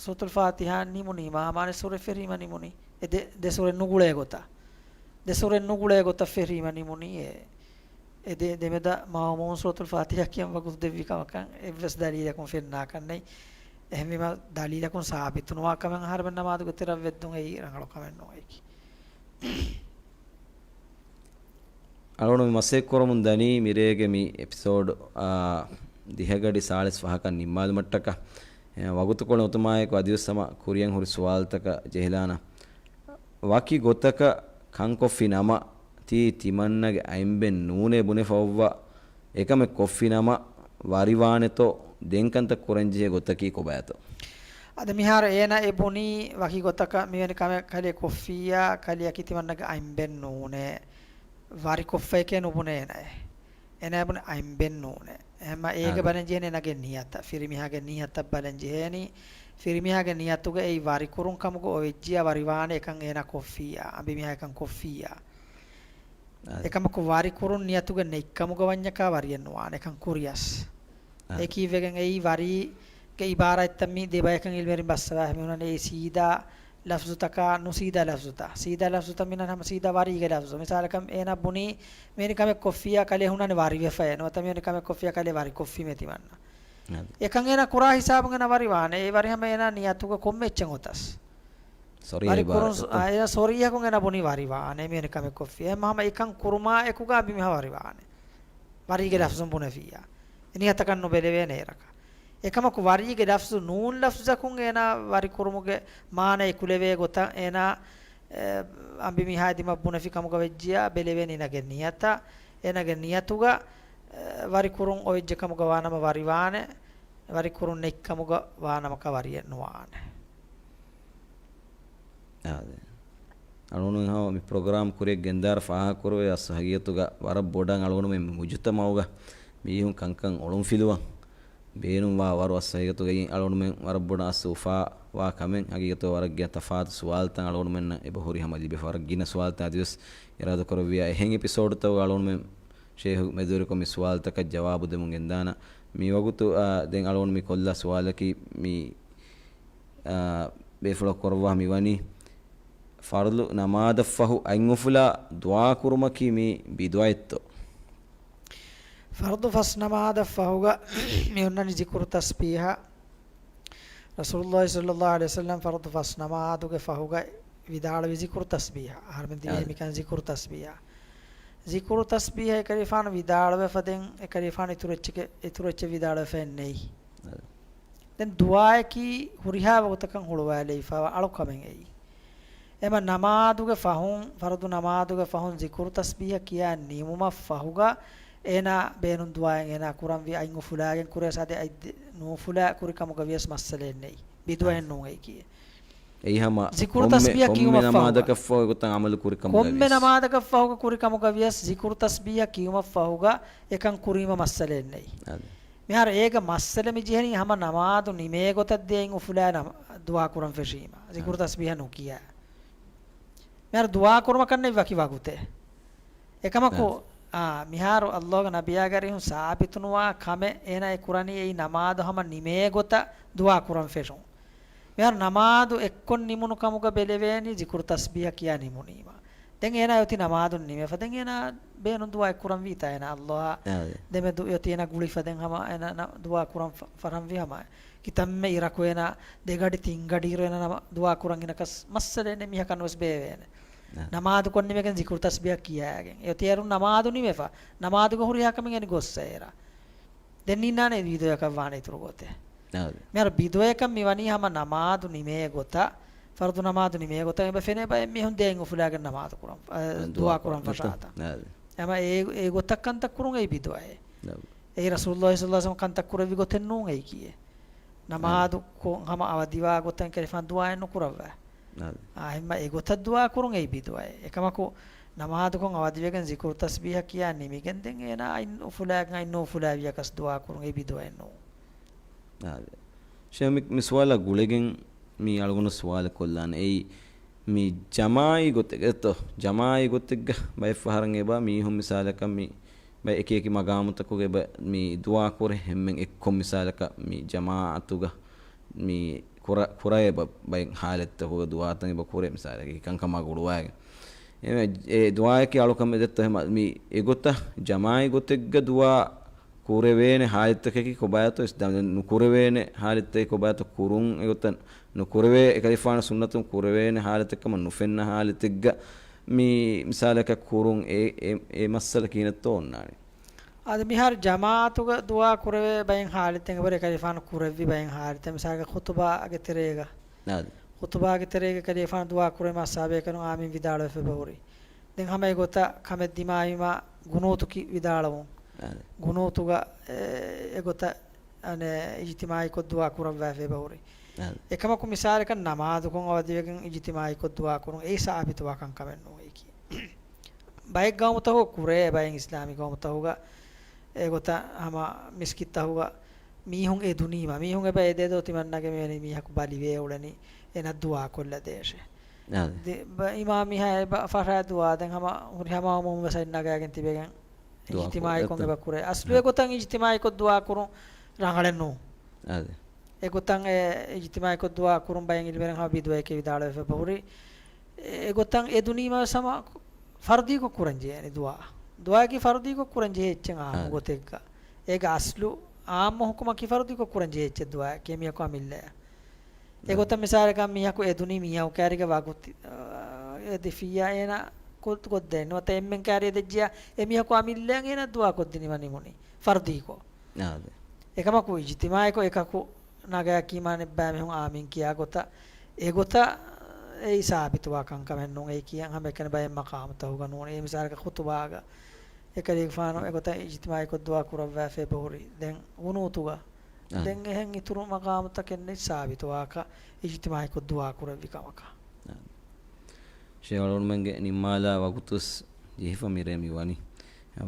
ސޫރަތުލް ފާތިހާ ނިމުނީމަ ހަމަ އަނެއް ސޫރަތް ފެށީމަ ނިމުނީ. އެ ދެ-، ދެ ސޫރަތް ނުގުޅޭ ގޮތަށް. ދެ ސޫރަތް ނުގުޅޭ ގޮތަށް ފެށީމަ ނިމުނީ އެ. އެ ދެ-، ދެމެދަށް މައުމޫމުން ސޫރަތުލް ފާތިހާ ކިޔަން ވަގުތު ދެއްވި ކަމަކަށް އެއްވެސް ދަލީލަކުން ފެންނާކަށް ނެތް. އެހެންވީމަ ދަލީލަކުން ސާބިތު ނުވާ ކަމެއް އަހަރެމެން ނަމާދުގެ ތެރަށް ވެއްދުން އެއީ ރަނގަޅު ކަމެއް ނޫން އެއީކީ. އަޅުގަނޑު މި މަސައްކަތް ކުރަމުން ދަނީ މިރޭގެ މި އެޕިސޯޑް، އާ، ދިހަގަޑި ސާޅީސް ފަހަކަށް ނިންމާލުމަށްޓަކާ. އެ، ވަގުތުކޮޅު އޮތުމާއެކު އަދިވެސް ހަމަ ކުރިއަށް ހުރި ސުވާލުތަކަށް ޖެހިލާނަން. ވަކި ގޮތަކަށް ކަންކޮށްފި ނަމަ، ތީ ތިމަންނަގެ އަތްބެން ނޫނޭ ބުނެފަ އޮއްވާ، އެކަމެއް ކޮށްފި ނަމަ، ވަރިވާނެތޯ، ދެން ކަންތައް ކުރަންޖެހޭ ގޮތަކީ ކޮބާތޯ؟ އަދި މިހާރު އޭނާ އެ ބުނީ ވަކި ގޮތަކަށް މިވެނި ކަމެއް ކަލޭ ކޮށްފިއްޔާ، ކަލެއަކީ ތިމަންނަގެ އަތްބެން ނޫނޭ. ވަރިކޮށްފައެކޭ ނުބުނޭ އޭނާއެއް. އޭނާ ބުނި އަތްބެން ނޫނޭ. އެހެންމަ އޭގެ އާދެ. ބަލަން ޖެހޭނީ އޭނާގެ ނިޔަތަށް. ފިރިމީހާގެ ނިޔަތަށް ބަލަން ޖެހޭނީ. ފިރިމީހާގެ ނިޔަތުގަ އެއީ ވަރިކުރުން ކަމުގަ އޮވެއްޖިޔާ ވަރިވާނެ އެކަން އޭނާ ކޮށްފިއްޔާ. އަނބިމީހާ އެކަން ކޮށްފިއްޔާ. އާދެ. އެކަމަކު ވަރިކުރުން ނިޔަތުގަ ނެތްކަމުގަ ވަންޏަކާ ވަރިއެއް ނުވާނެ. އެކަން ކުރިޔަސް. އާދެ. އެ ކީއްވެގެން އެއީ ވަރީގެ އިބާރާތްތައް މި ދެބަޔަކަށް އިލްމުވެރިން ބައްސަވާ ހަމަ ހުންނަނީ އެއީ ސީދާ ލަފްޒުތަކާ ނުސީދާ ލަފްޒުތައް. ސީދާ ލަފްޒުތައް މިނަން ހަމަ ސީދާ ވަރީގެ ލަފްޒު. މިސާލަކަށް އޭނާ ބުނީ މިވެނި ކަމެއް ކޮށްފިއްޔާ ކަލޭ ހުންނާނެ ވަރިވެފައޭ. ނުވަތަ މިވެނި ކަމެއް ކޮށްފިއްޔާ ކަލޭ ވަރިކޮށްފީމޭ ތިމަންނަ. އާދެ. އެކަން އޭނާ ކުރާ ހިސާބުން އޭނާ ވަރިވާނެ. އެ ވަރި ހަމަ އޭނާ ނިޔަތުގަ ކޮންމެ އެއްޗެއް އޮތަސް. ސޮރީ ވަރި ކުރުން އިބާރާތް. އާ، އޭނާ ސޮރީހަކުން އޭނާ ބުނީ ވަރިވާނެ މިވެނި ކަމެއް ކޮށްފިއްޔާ. އެހެން ހަމަ އެކަން ކުރުމާ އެކުގަ އަނބިމީހާ ވަރިވާނެ. ވަރީގެ އާ. ލަފްޒުން ބުނެފިއްޔާ. އެ ނިޔަތަކަށް ނުބެލެވޭނެ އޭރަކަށް. އެކަމަކު ވަރީގެ ލަފްޒު ނޫން ލަފްޒަކުން އޭނާ ވަރިކުރުމުގެ މާނަ އެކުލެވޭ ގޮތަށް އޭނާ، އެ، އަނބިމީހާ ދިމަށް ބުނެފި ކަމުގަ ވެއްޖިޔާ ބެލެވޭނެ އޭނާގެ ނިޔަތަށް. އޭނާގެ ނިޔަތުގަ، އެ، ވަރިކުރުން އޮވެއްޖެ ކަމުގަ ވާނަމަ ވަރިވާނެ. ވަރިކުރުން ނެތްކަމުގަ ވާނަމަކާ ވަރިއެއް ނުވާނެ. އާދެ. އަޅުގަނޑު ހަމަ މި ޕްރޮގްރާމް ކުރިއަށް ގެންދާރަ ފާހަގަކުރުވޭ އަސްލު ހަގީގަތުގަ ވަރަށް ބޮޑަށް އަޅުގަނޑު މި މުޖުތަމައުގަ މީހުން ކަންކަން އޮޅުންފިލުވަން ބޭނުންވާ ވަރު އަސް ހަގީގަތުގައި އަޅުގަނޑުމެން ވަރަށް ބޮޑަށް އަސް އުފާވާ ކަމެއް. ހަގީގަތުގަ ވަރަށް ގިނަ ތަފާތު ސުވާލުތައް އަޅުގަނޑުމެންނަށް އެބަ ހުރި ހަމަ ލިބިފަ ވަރަށް ގިނަ ސުވާލުތައް އަދިވެސް އިރާދަކުރެއްވިޔާ އެހެން އެޕިސޯޑުތަކުގަ އަޅުގަނޑުމެން ޝޭހު މެދުވެރިކޮށް މި ސުވާލުތަކަށް ޖަވާބު ދެމުން ގެންދާނަން. މި ވަގުތު، އާ، ދެން އަޅުގަނޑު މި ކޮށްލާ ސުވާލަކީ މި، އާ، ބޭފުޅަކު ކުރައްވާ މި ވަނީ، ފަރުޟު ނަމާދަށްފަހު އަތްއުފުލާ ދުޢާ ކުރުމަކީ މީ ބިދުޢަތްތޯ؟ ފަރުޟު ފަސް ނަމާދަށް ފަހުގަ މި އޮންނަނީ ޒިކުރު ތަސްބީހާ. ރަސޫލުﷲ ޞައްލަﷲ ޢަލައިހި ވަސައްލަމް ފަރުޟު ފަސް ނަމާދުގެ ފަހުގަ ވިދާޅުވި ޒިކުރު ތަސްބީހާ. އަހަރުމެން ދިވެހި އާ. މިކަން ޒިކުރު ތަސްބީހާ. ޒިކުރު ތަސްބީހާ އެކަލޭގެފާނު ވިދާޅުވެފަ ދެން އެކަލޭގެފާނު އިތުރު އެއްޗެކެ-، އިތުރު އެއްޗެއް ވިދާޅުވެފައެއް ނެތް. އާ. ދެން ދުޢާއަކީ ހުރިހާ ވަގުތަކަށް ހުޅުވާލެވިފައިވާ އަޅުކަމެއް އެއީ. އެމަ ނަމާދުގެ ފަހުން، ފަރުޟު ނަމާދުގެ ފަހުން ޒިކުރު ތަސްބީހަ ކިޔާ ނިމުމަށް ފަހުގަ އޭނާ ބޭނުން ދުޢާއެއް އޭނާ ކުރަންވީ އަތް އުފުލާގެން ކުރޭ ސާދެ އަތް ދެ-، ނޫފުލާ ކުރި ކަމުގަ ވިޔަސް މައްސަލައެއް ނެތް. ބިދުޢައެއް ނޫން އެއީކީ. އެއީ ހަމަ ޒިކުރު ކޮންމެ، ތަސްބީހަ ކޮންމެ ކިޔުމަށް ފަހުގަ. ނަމާދަކަށްފަހު އެގޮތަށް ޢަމަލު ކުރި ކަމުގަ ކޮންމެ ވިޔަސް. ނަމާދަކަށް ފަހުގަ ކުރި ކަމުގަ ވިޔަސް ޒިކުރު ތަސްބީހަ ކިޔުމަށް ފަހުގަ އެކަން ކުރީމަ މައްސަލައެއް ނެތް. އާދެ. މިހާރު އޭގަ މައްސަލަ މި ޖެހެނީ ހަމަ ނަމާދު ނިމޭ ގޮތަށް ދޭ އަތް އުފުލާ ނަމަ-، ދުޢާ ކުރަން ފެށީމަ. ޒިކުރު އާ. ތަސްބީހަ ނުކިޔާ. މިހާރު ދުޢާ ކުރުމަކަށް ނެތް ވަކި ވަގުތެއް. އެކަމަކު، އާ. އާ، މިހާރު ﷲގެ ނަބިއްޔާގެ އަރިހުން ސާބިތުނުވާ ކަމެއް އޭނާ އެ ކުރަނީ އެއީ ނަމާދު ހަމަ ނިމޭ ގޮތަށް ދުޢާ ކުރަން ފެށުން. މިހާރު ނަމާދު އެއްކޮށް ނިމުނު ކަމުގަ ބެލެވޭނީ ޒިކުރު ތަސްބީހަ ކިޔާ ނިމުނީމަ. ދެން އޭނާ އޮތީ ނަމާދުން ނިމެފަ. ދެން އޭނާ ބޭނުން ދުޢާއެއް ކުރަން ވީތާ އޭނާ ﷲ އާ. ދެމެދު އޮތީ އޭނާ ގުޅިފަ ދެން ހަމަ އޭނާ ނަ-، ދުޢާ ކުރަން ފަ-، ފަށަންވީ ހަމަ. ކިތަންމެ އިރަކު އޭނާ ދެގަޑި ތިންގަޑިއިރު އޭނާ ނަމަ-، ދުޢާ ކުރަން އިނަކަސް މައްސަލައެއް ނެތް މީހަކަށް ނުވެސް ބޭވޭނެ. އާ. ނަމާދު ކޮށް ނިމިގެން ޒިކުރު ތަސްބީހަ ކިޔާގެން. އެ އޮތީ އޭރުން ނަމާދު ނިމެފަ. ނަމާދުގަ ހުރިހާ ކަމެއް އެނި ގޮއްސަ އޭރަ. ދެން ނިންނާނެ ބިދުޢައަކަށް ވާނެ އިތުރު ގޮތެއް. އާދެ. މިހާރު ބިދުޢައަކަށް މިވަނީ ހަމަ ނަމާދު ނިމޭ ގޮތަށް، ފަރުޟު ނަމާދު ނިމޭ ގޮތަށް އެބަ ފެނޭ ބައެއް މީހުން ދެ އަތް އުފުލާގެން ނަމާދު ކުރަން، އަ، އަ، ދުޢާ ދުޢާ ކުރަން ކުރަން ފަށާތަން. އާދެ. އެމަ އެ، އެ ގޮތަށް ކަންތައް ކުރުން އެއީ ބިދުޢައެއް. އާދެ. އެއީ ރަސޫލުﷲ ޞައްލަﷲ ޢަލައިހި ވަސައްލަމަ ކަންތައް ކުރެއްވި ގޮތެއް ނޫން އެއީކީ. ނަމާދު ކޮ-، ހަމަ އަވަދިވާ ގޮތަށް ކަލޭގެފާނު ދުޢާއެއް ނުކުރައްވާ. އާދެ. އާ، އެހެންމަ އެގޮތަށް ދުޢާ ކުރުން އެއީ ބިދުޢައެއް. އެކަމަކު ނަމާދުކޮށް އަވަދިވެގެން ޒިކުރު ތަސްބީހަ ކިޔާ ނިމިގެން ދެން އޭނާ އަތް އުފުލާގެން އަތް ނުއުފުލާވިޔަކަސް ދުޢާ ކުރުން އެއީ ބިދުޢައެއް ނޫން. އާދެ. ޝޭޚް މި، މި ސުވާލާ ގުޅިގެން މި އަޅުގަނޑު ސުވާލެއް ކޮށްލާނެ. އެއީ މި ޖަމާޢީ ގޮތެއްގަތޯ، ޖަމާޢީ ގޮތެއްގަ ބައެއް ފަހަރަށް އެބަ މީހުން މިސާލަކަށް މި ބައެއް އެކި އެކި މަގާމުތަކުގަ އެބަ މި ދުޢާ ކުރޭ ހެންމެން އެއްކޮށް މިސާލަކަށް މި ޖަމާޢަތުގަ މި ކުރަ-، ކުރައޭ ބަ-، ބައެއް ޙާލަތްތަކުގަ ދުޢާތައް އެބަ ކުރޭ މިސާލަކަށް ކަންކަމާ ގުޅުވާގެން. އެ، އެ ދުޢާއަކީ އަޅުކަމެއް ދެއްތޯ ހަމަ މި އެގޮތަށް ޖަމާޢީ ގޮތެއްގަ ދުޢާ ކުރެވޭނެ ޙާލަތްތަކަކީ ކޮބާތޯ އިސް ދަ-، ނުކުރެވޭނެ ޙާލަތްތަކީ ކޮބާތޯ ކުރުން އެގޮތަށް ނުކުރެވޭ އެކަލޭގެފާނު ސުންނަތުން ކުރެވޭނެ ޙާލަތެއް ކަމަށް ނުފެންނަ ޙާލަތެއްގަ މި މިސާލަކަށް ކުރުން އެ، އެ، އެ މައްސަލަ ކިހިނެއްތޯ އޮންނާނީ. އަދި މިހާރު ޖަމާޢަތުގަ ދުޢާ ކުރެވޭ ބައެއް ޙާލަތެއް އެބަހުރި އެކަލޭގެފާނު ކުރެއްވި ބައެއް ޙާލަތެއް މިސާލަކަށް ޚުޠުބާގެ ތެރޭގަ. އާދެ. ޚުޠުބާގެ ތެރޭގަ ކަލޭގެފާނު ދުޢާ ކުރެވީމަ އަޞްޙާބޭކަލުން އާމީން ވިދާޅުވެފަ އެބަހުރި. ދެން ހަމަ އެގޮތަށް ކަމެއް ދިމާވީމަ ގުނޫތު ކި ވިދާޅުވުން. އާދެ. ގުނޫތުގަ އެ، އެގޮތަށް އަނެއް އިޖްތިމާޢީކޮށް ދުޢާ ކުރައްވާފަ އެބަހުރި. އާދެ. އެކަމަކު މިސާލަކަށް ނަމާދުކޮށް އަވަދިވެގެން އިޖްތިމާޢީކޮށް ދުޢާ ކުރުން އެއީ ސާބިތުވާ ކަންކަމެއް ނޫން އެއީކީ. ބައެއް ގައުމުތަކުގަ ކުރޭ، ބައެއް އިސްލާމީ ގައުމުތަކުގަ އެގޮތަށް ހަމަ މިސްކިތްތަކުގަ މީހުން އެދުނީމަ، މީހުން އެބަ އެދޭދޯ ތިމަންނަގެ މިވެނި މީހަކު ބަލިވޭ އުޅެނީ އޭނަ ދުޢާ ކޮށްލަދޭށޭ. އާދެ. ދެ-، ބަ-، އިމާ މީހާ އެބަ ފަށާ ދުޢާ ދެން ހަމަ ހުރި ހަމަ އުމުމް ވެސް އަތް ނަގާގެން ތިބެގެން ދުޢާ އިޖްތިމާޢީކޮށް ކުރޭ. އެބަ ކުރޭ. އަސްލު އާދެ. އެގޮތަށް އިޖްތިމާޢީކޮށް ދުޢާ ކުރުން ރަނގަޅެއް ނޫން. އާދެ. އެގޮތަށް އެ އިޖްތިމާޢީކޮށް ދުޢާ ކުރުން ބައެއް ޢިލްމުވެރިން ހަމަ ބިދުޢައެކޭ ވިދާޅުވެފަ އެބަހުރި. އެ-، އެގޮތަށް އެދުނީމަ ވެސް ހަމަ ފަރުޟީކޮށް ކުރަން ޖެހޭނެ ދުޢާ. ދުޢާއަކީ ފަރުޟީކޮށް ކުރަން ޖެހޭ އެއްޗެއް އާންމު އާދެ. ގޮތެއްގަ. އޭގެ އަސްލު އާންމު ޙުކުމަކީ ފަރުޟީކޮށް ކުރަން ޖެހޭ އެއްޗެއް ދުޢާއަކީ މީހަކު އަމިއްލައަށް. އެގޮތަށް މިސާލަކަށް މީހަކު އެދުނީ މީހަކު ކާރިގަ ވަގުތު، އާ، އެދިފިއްޔާ އޭނަ ކޮ-، ކޮށްދޭން. ނުވަތަ އެންމެން ކާރި އެދެއްޖިޔާ އެ މީހަކު އަމިއްލައަށް އޭނަ ދުޢާ ކޮށްދިނީމަ ނިމުނީ. ފަރުޟީކޮށް. އާދެ. އެކަމަކު އިޖްތިމާޢީކޮށް އެކަކު ނަގާ ކީމާނެއްބާ މީހުން އާމީން ކިޔާ ގޮތަށް އެގޮތަށް އެއީ ސާބިތުވާ ކަންކަމެއް ނޫން. އެއީ ކިޔަން ހަމައެކަނި ބައެއް މަޤާމުތަކުގަ ނޫން. އެ މިސާލަކަށް ޚުޠުބާގަ އެކަލޭގެފާނު އެގޮތަށް އިޖްތިމާޢީކޮށް ދުޢާ ކުރައްވާފަ އެބަހުރި. ދެން ގުނޫތުގަ. އާ. ދެން އެހެން އިތުރު މަޤާމުތަކެއް ނެތް ސާބިތުވާކަށް އިޖްތިމާޢީކޮށް ދުޢާ ކުރެއްވި ކަމަކަށް. އާ. ޝޭޚް އަޅުގަނޑުމެންގެ ނިންމާލާ ވަގުތުވެސް ޖެހިފަ މިރޭ މި ވަނީ.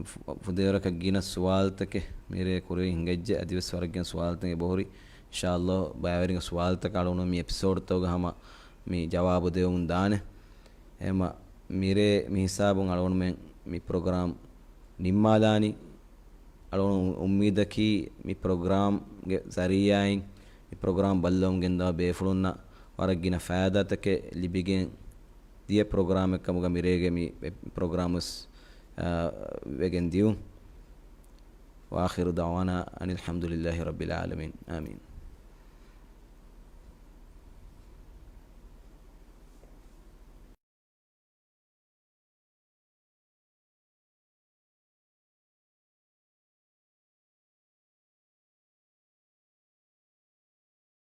ފު-، ފުދޭވަރަކަށް ގިނަ ސުވާލުތަކެއް މިރޭ ކުރި ހިނގައްޖެ. އަދިވެސް ވަރަށް ގިނަ ސުވާލުތައް އެބަހުރި. އިންޝާﷲ ބައިވެރިންގެ ސުވާލުތަކަށް އަޅުގަނޑު މި އެޕިސޯޑްތަކުގަ ހަމަ މި ޖަވާބު ދެވެމުން ދާނެ. އެހެންމަ މިރޭ މި ހިސާބުން އަޅުގަނޑުމެން މި ޕްރޮގްރާމް ނިންމާލާނީ. އަޅުގަނޑު އުއްމީދަކީ މި ޕްރޮގްރާމްގެ ޒަރީއާއިން މި ޕްރޮގްރާމް ބައްލަވަމުން ގެންދަވާ ބޭފުޅުންނަށް ވަރަށް ގިނަ ފައިދާތަކެއް ލިބިގެން ދިޔަ ޕްރޮގްރާމެއް ކަމުގަ މިރޭގެ މި ޕްރޮގްރާމް ވެސް، އާ، ވެގެން ދިޔުން. وآخر دعوانا أن الحمد لله رب العالمين. آمين.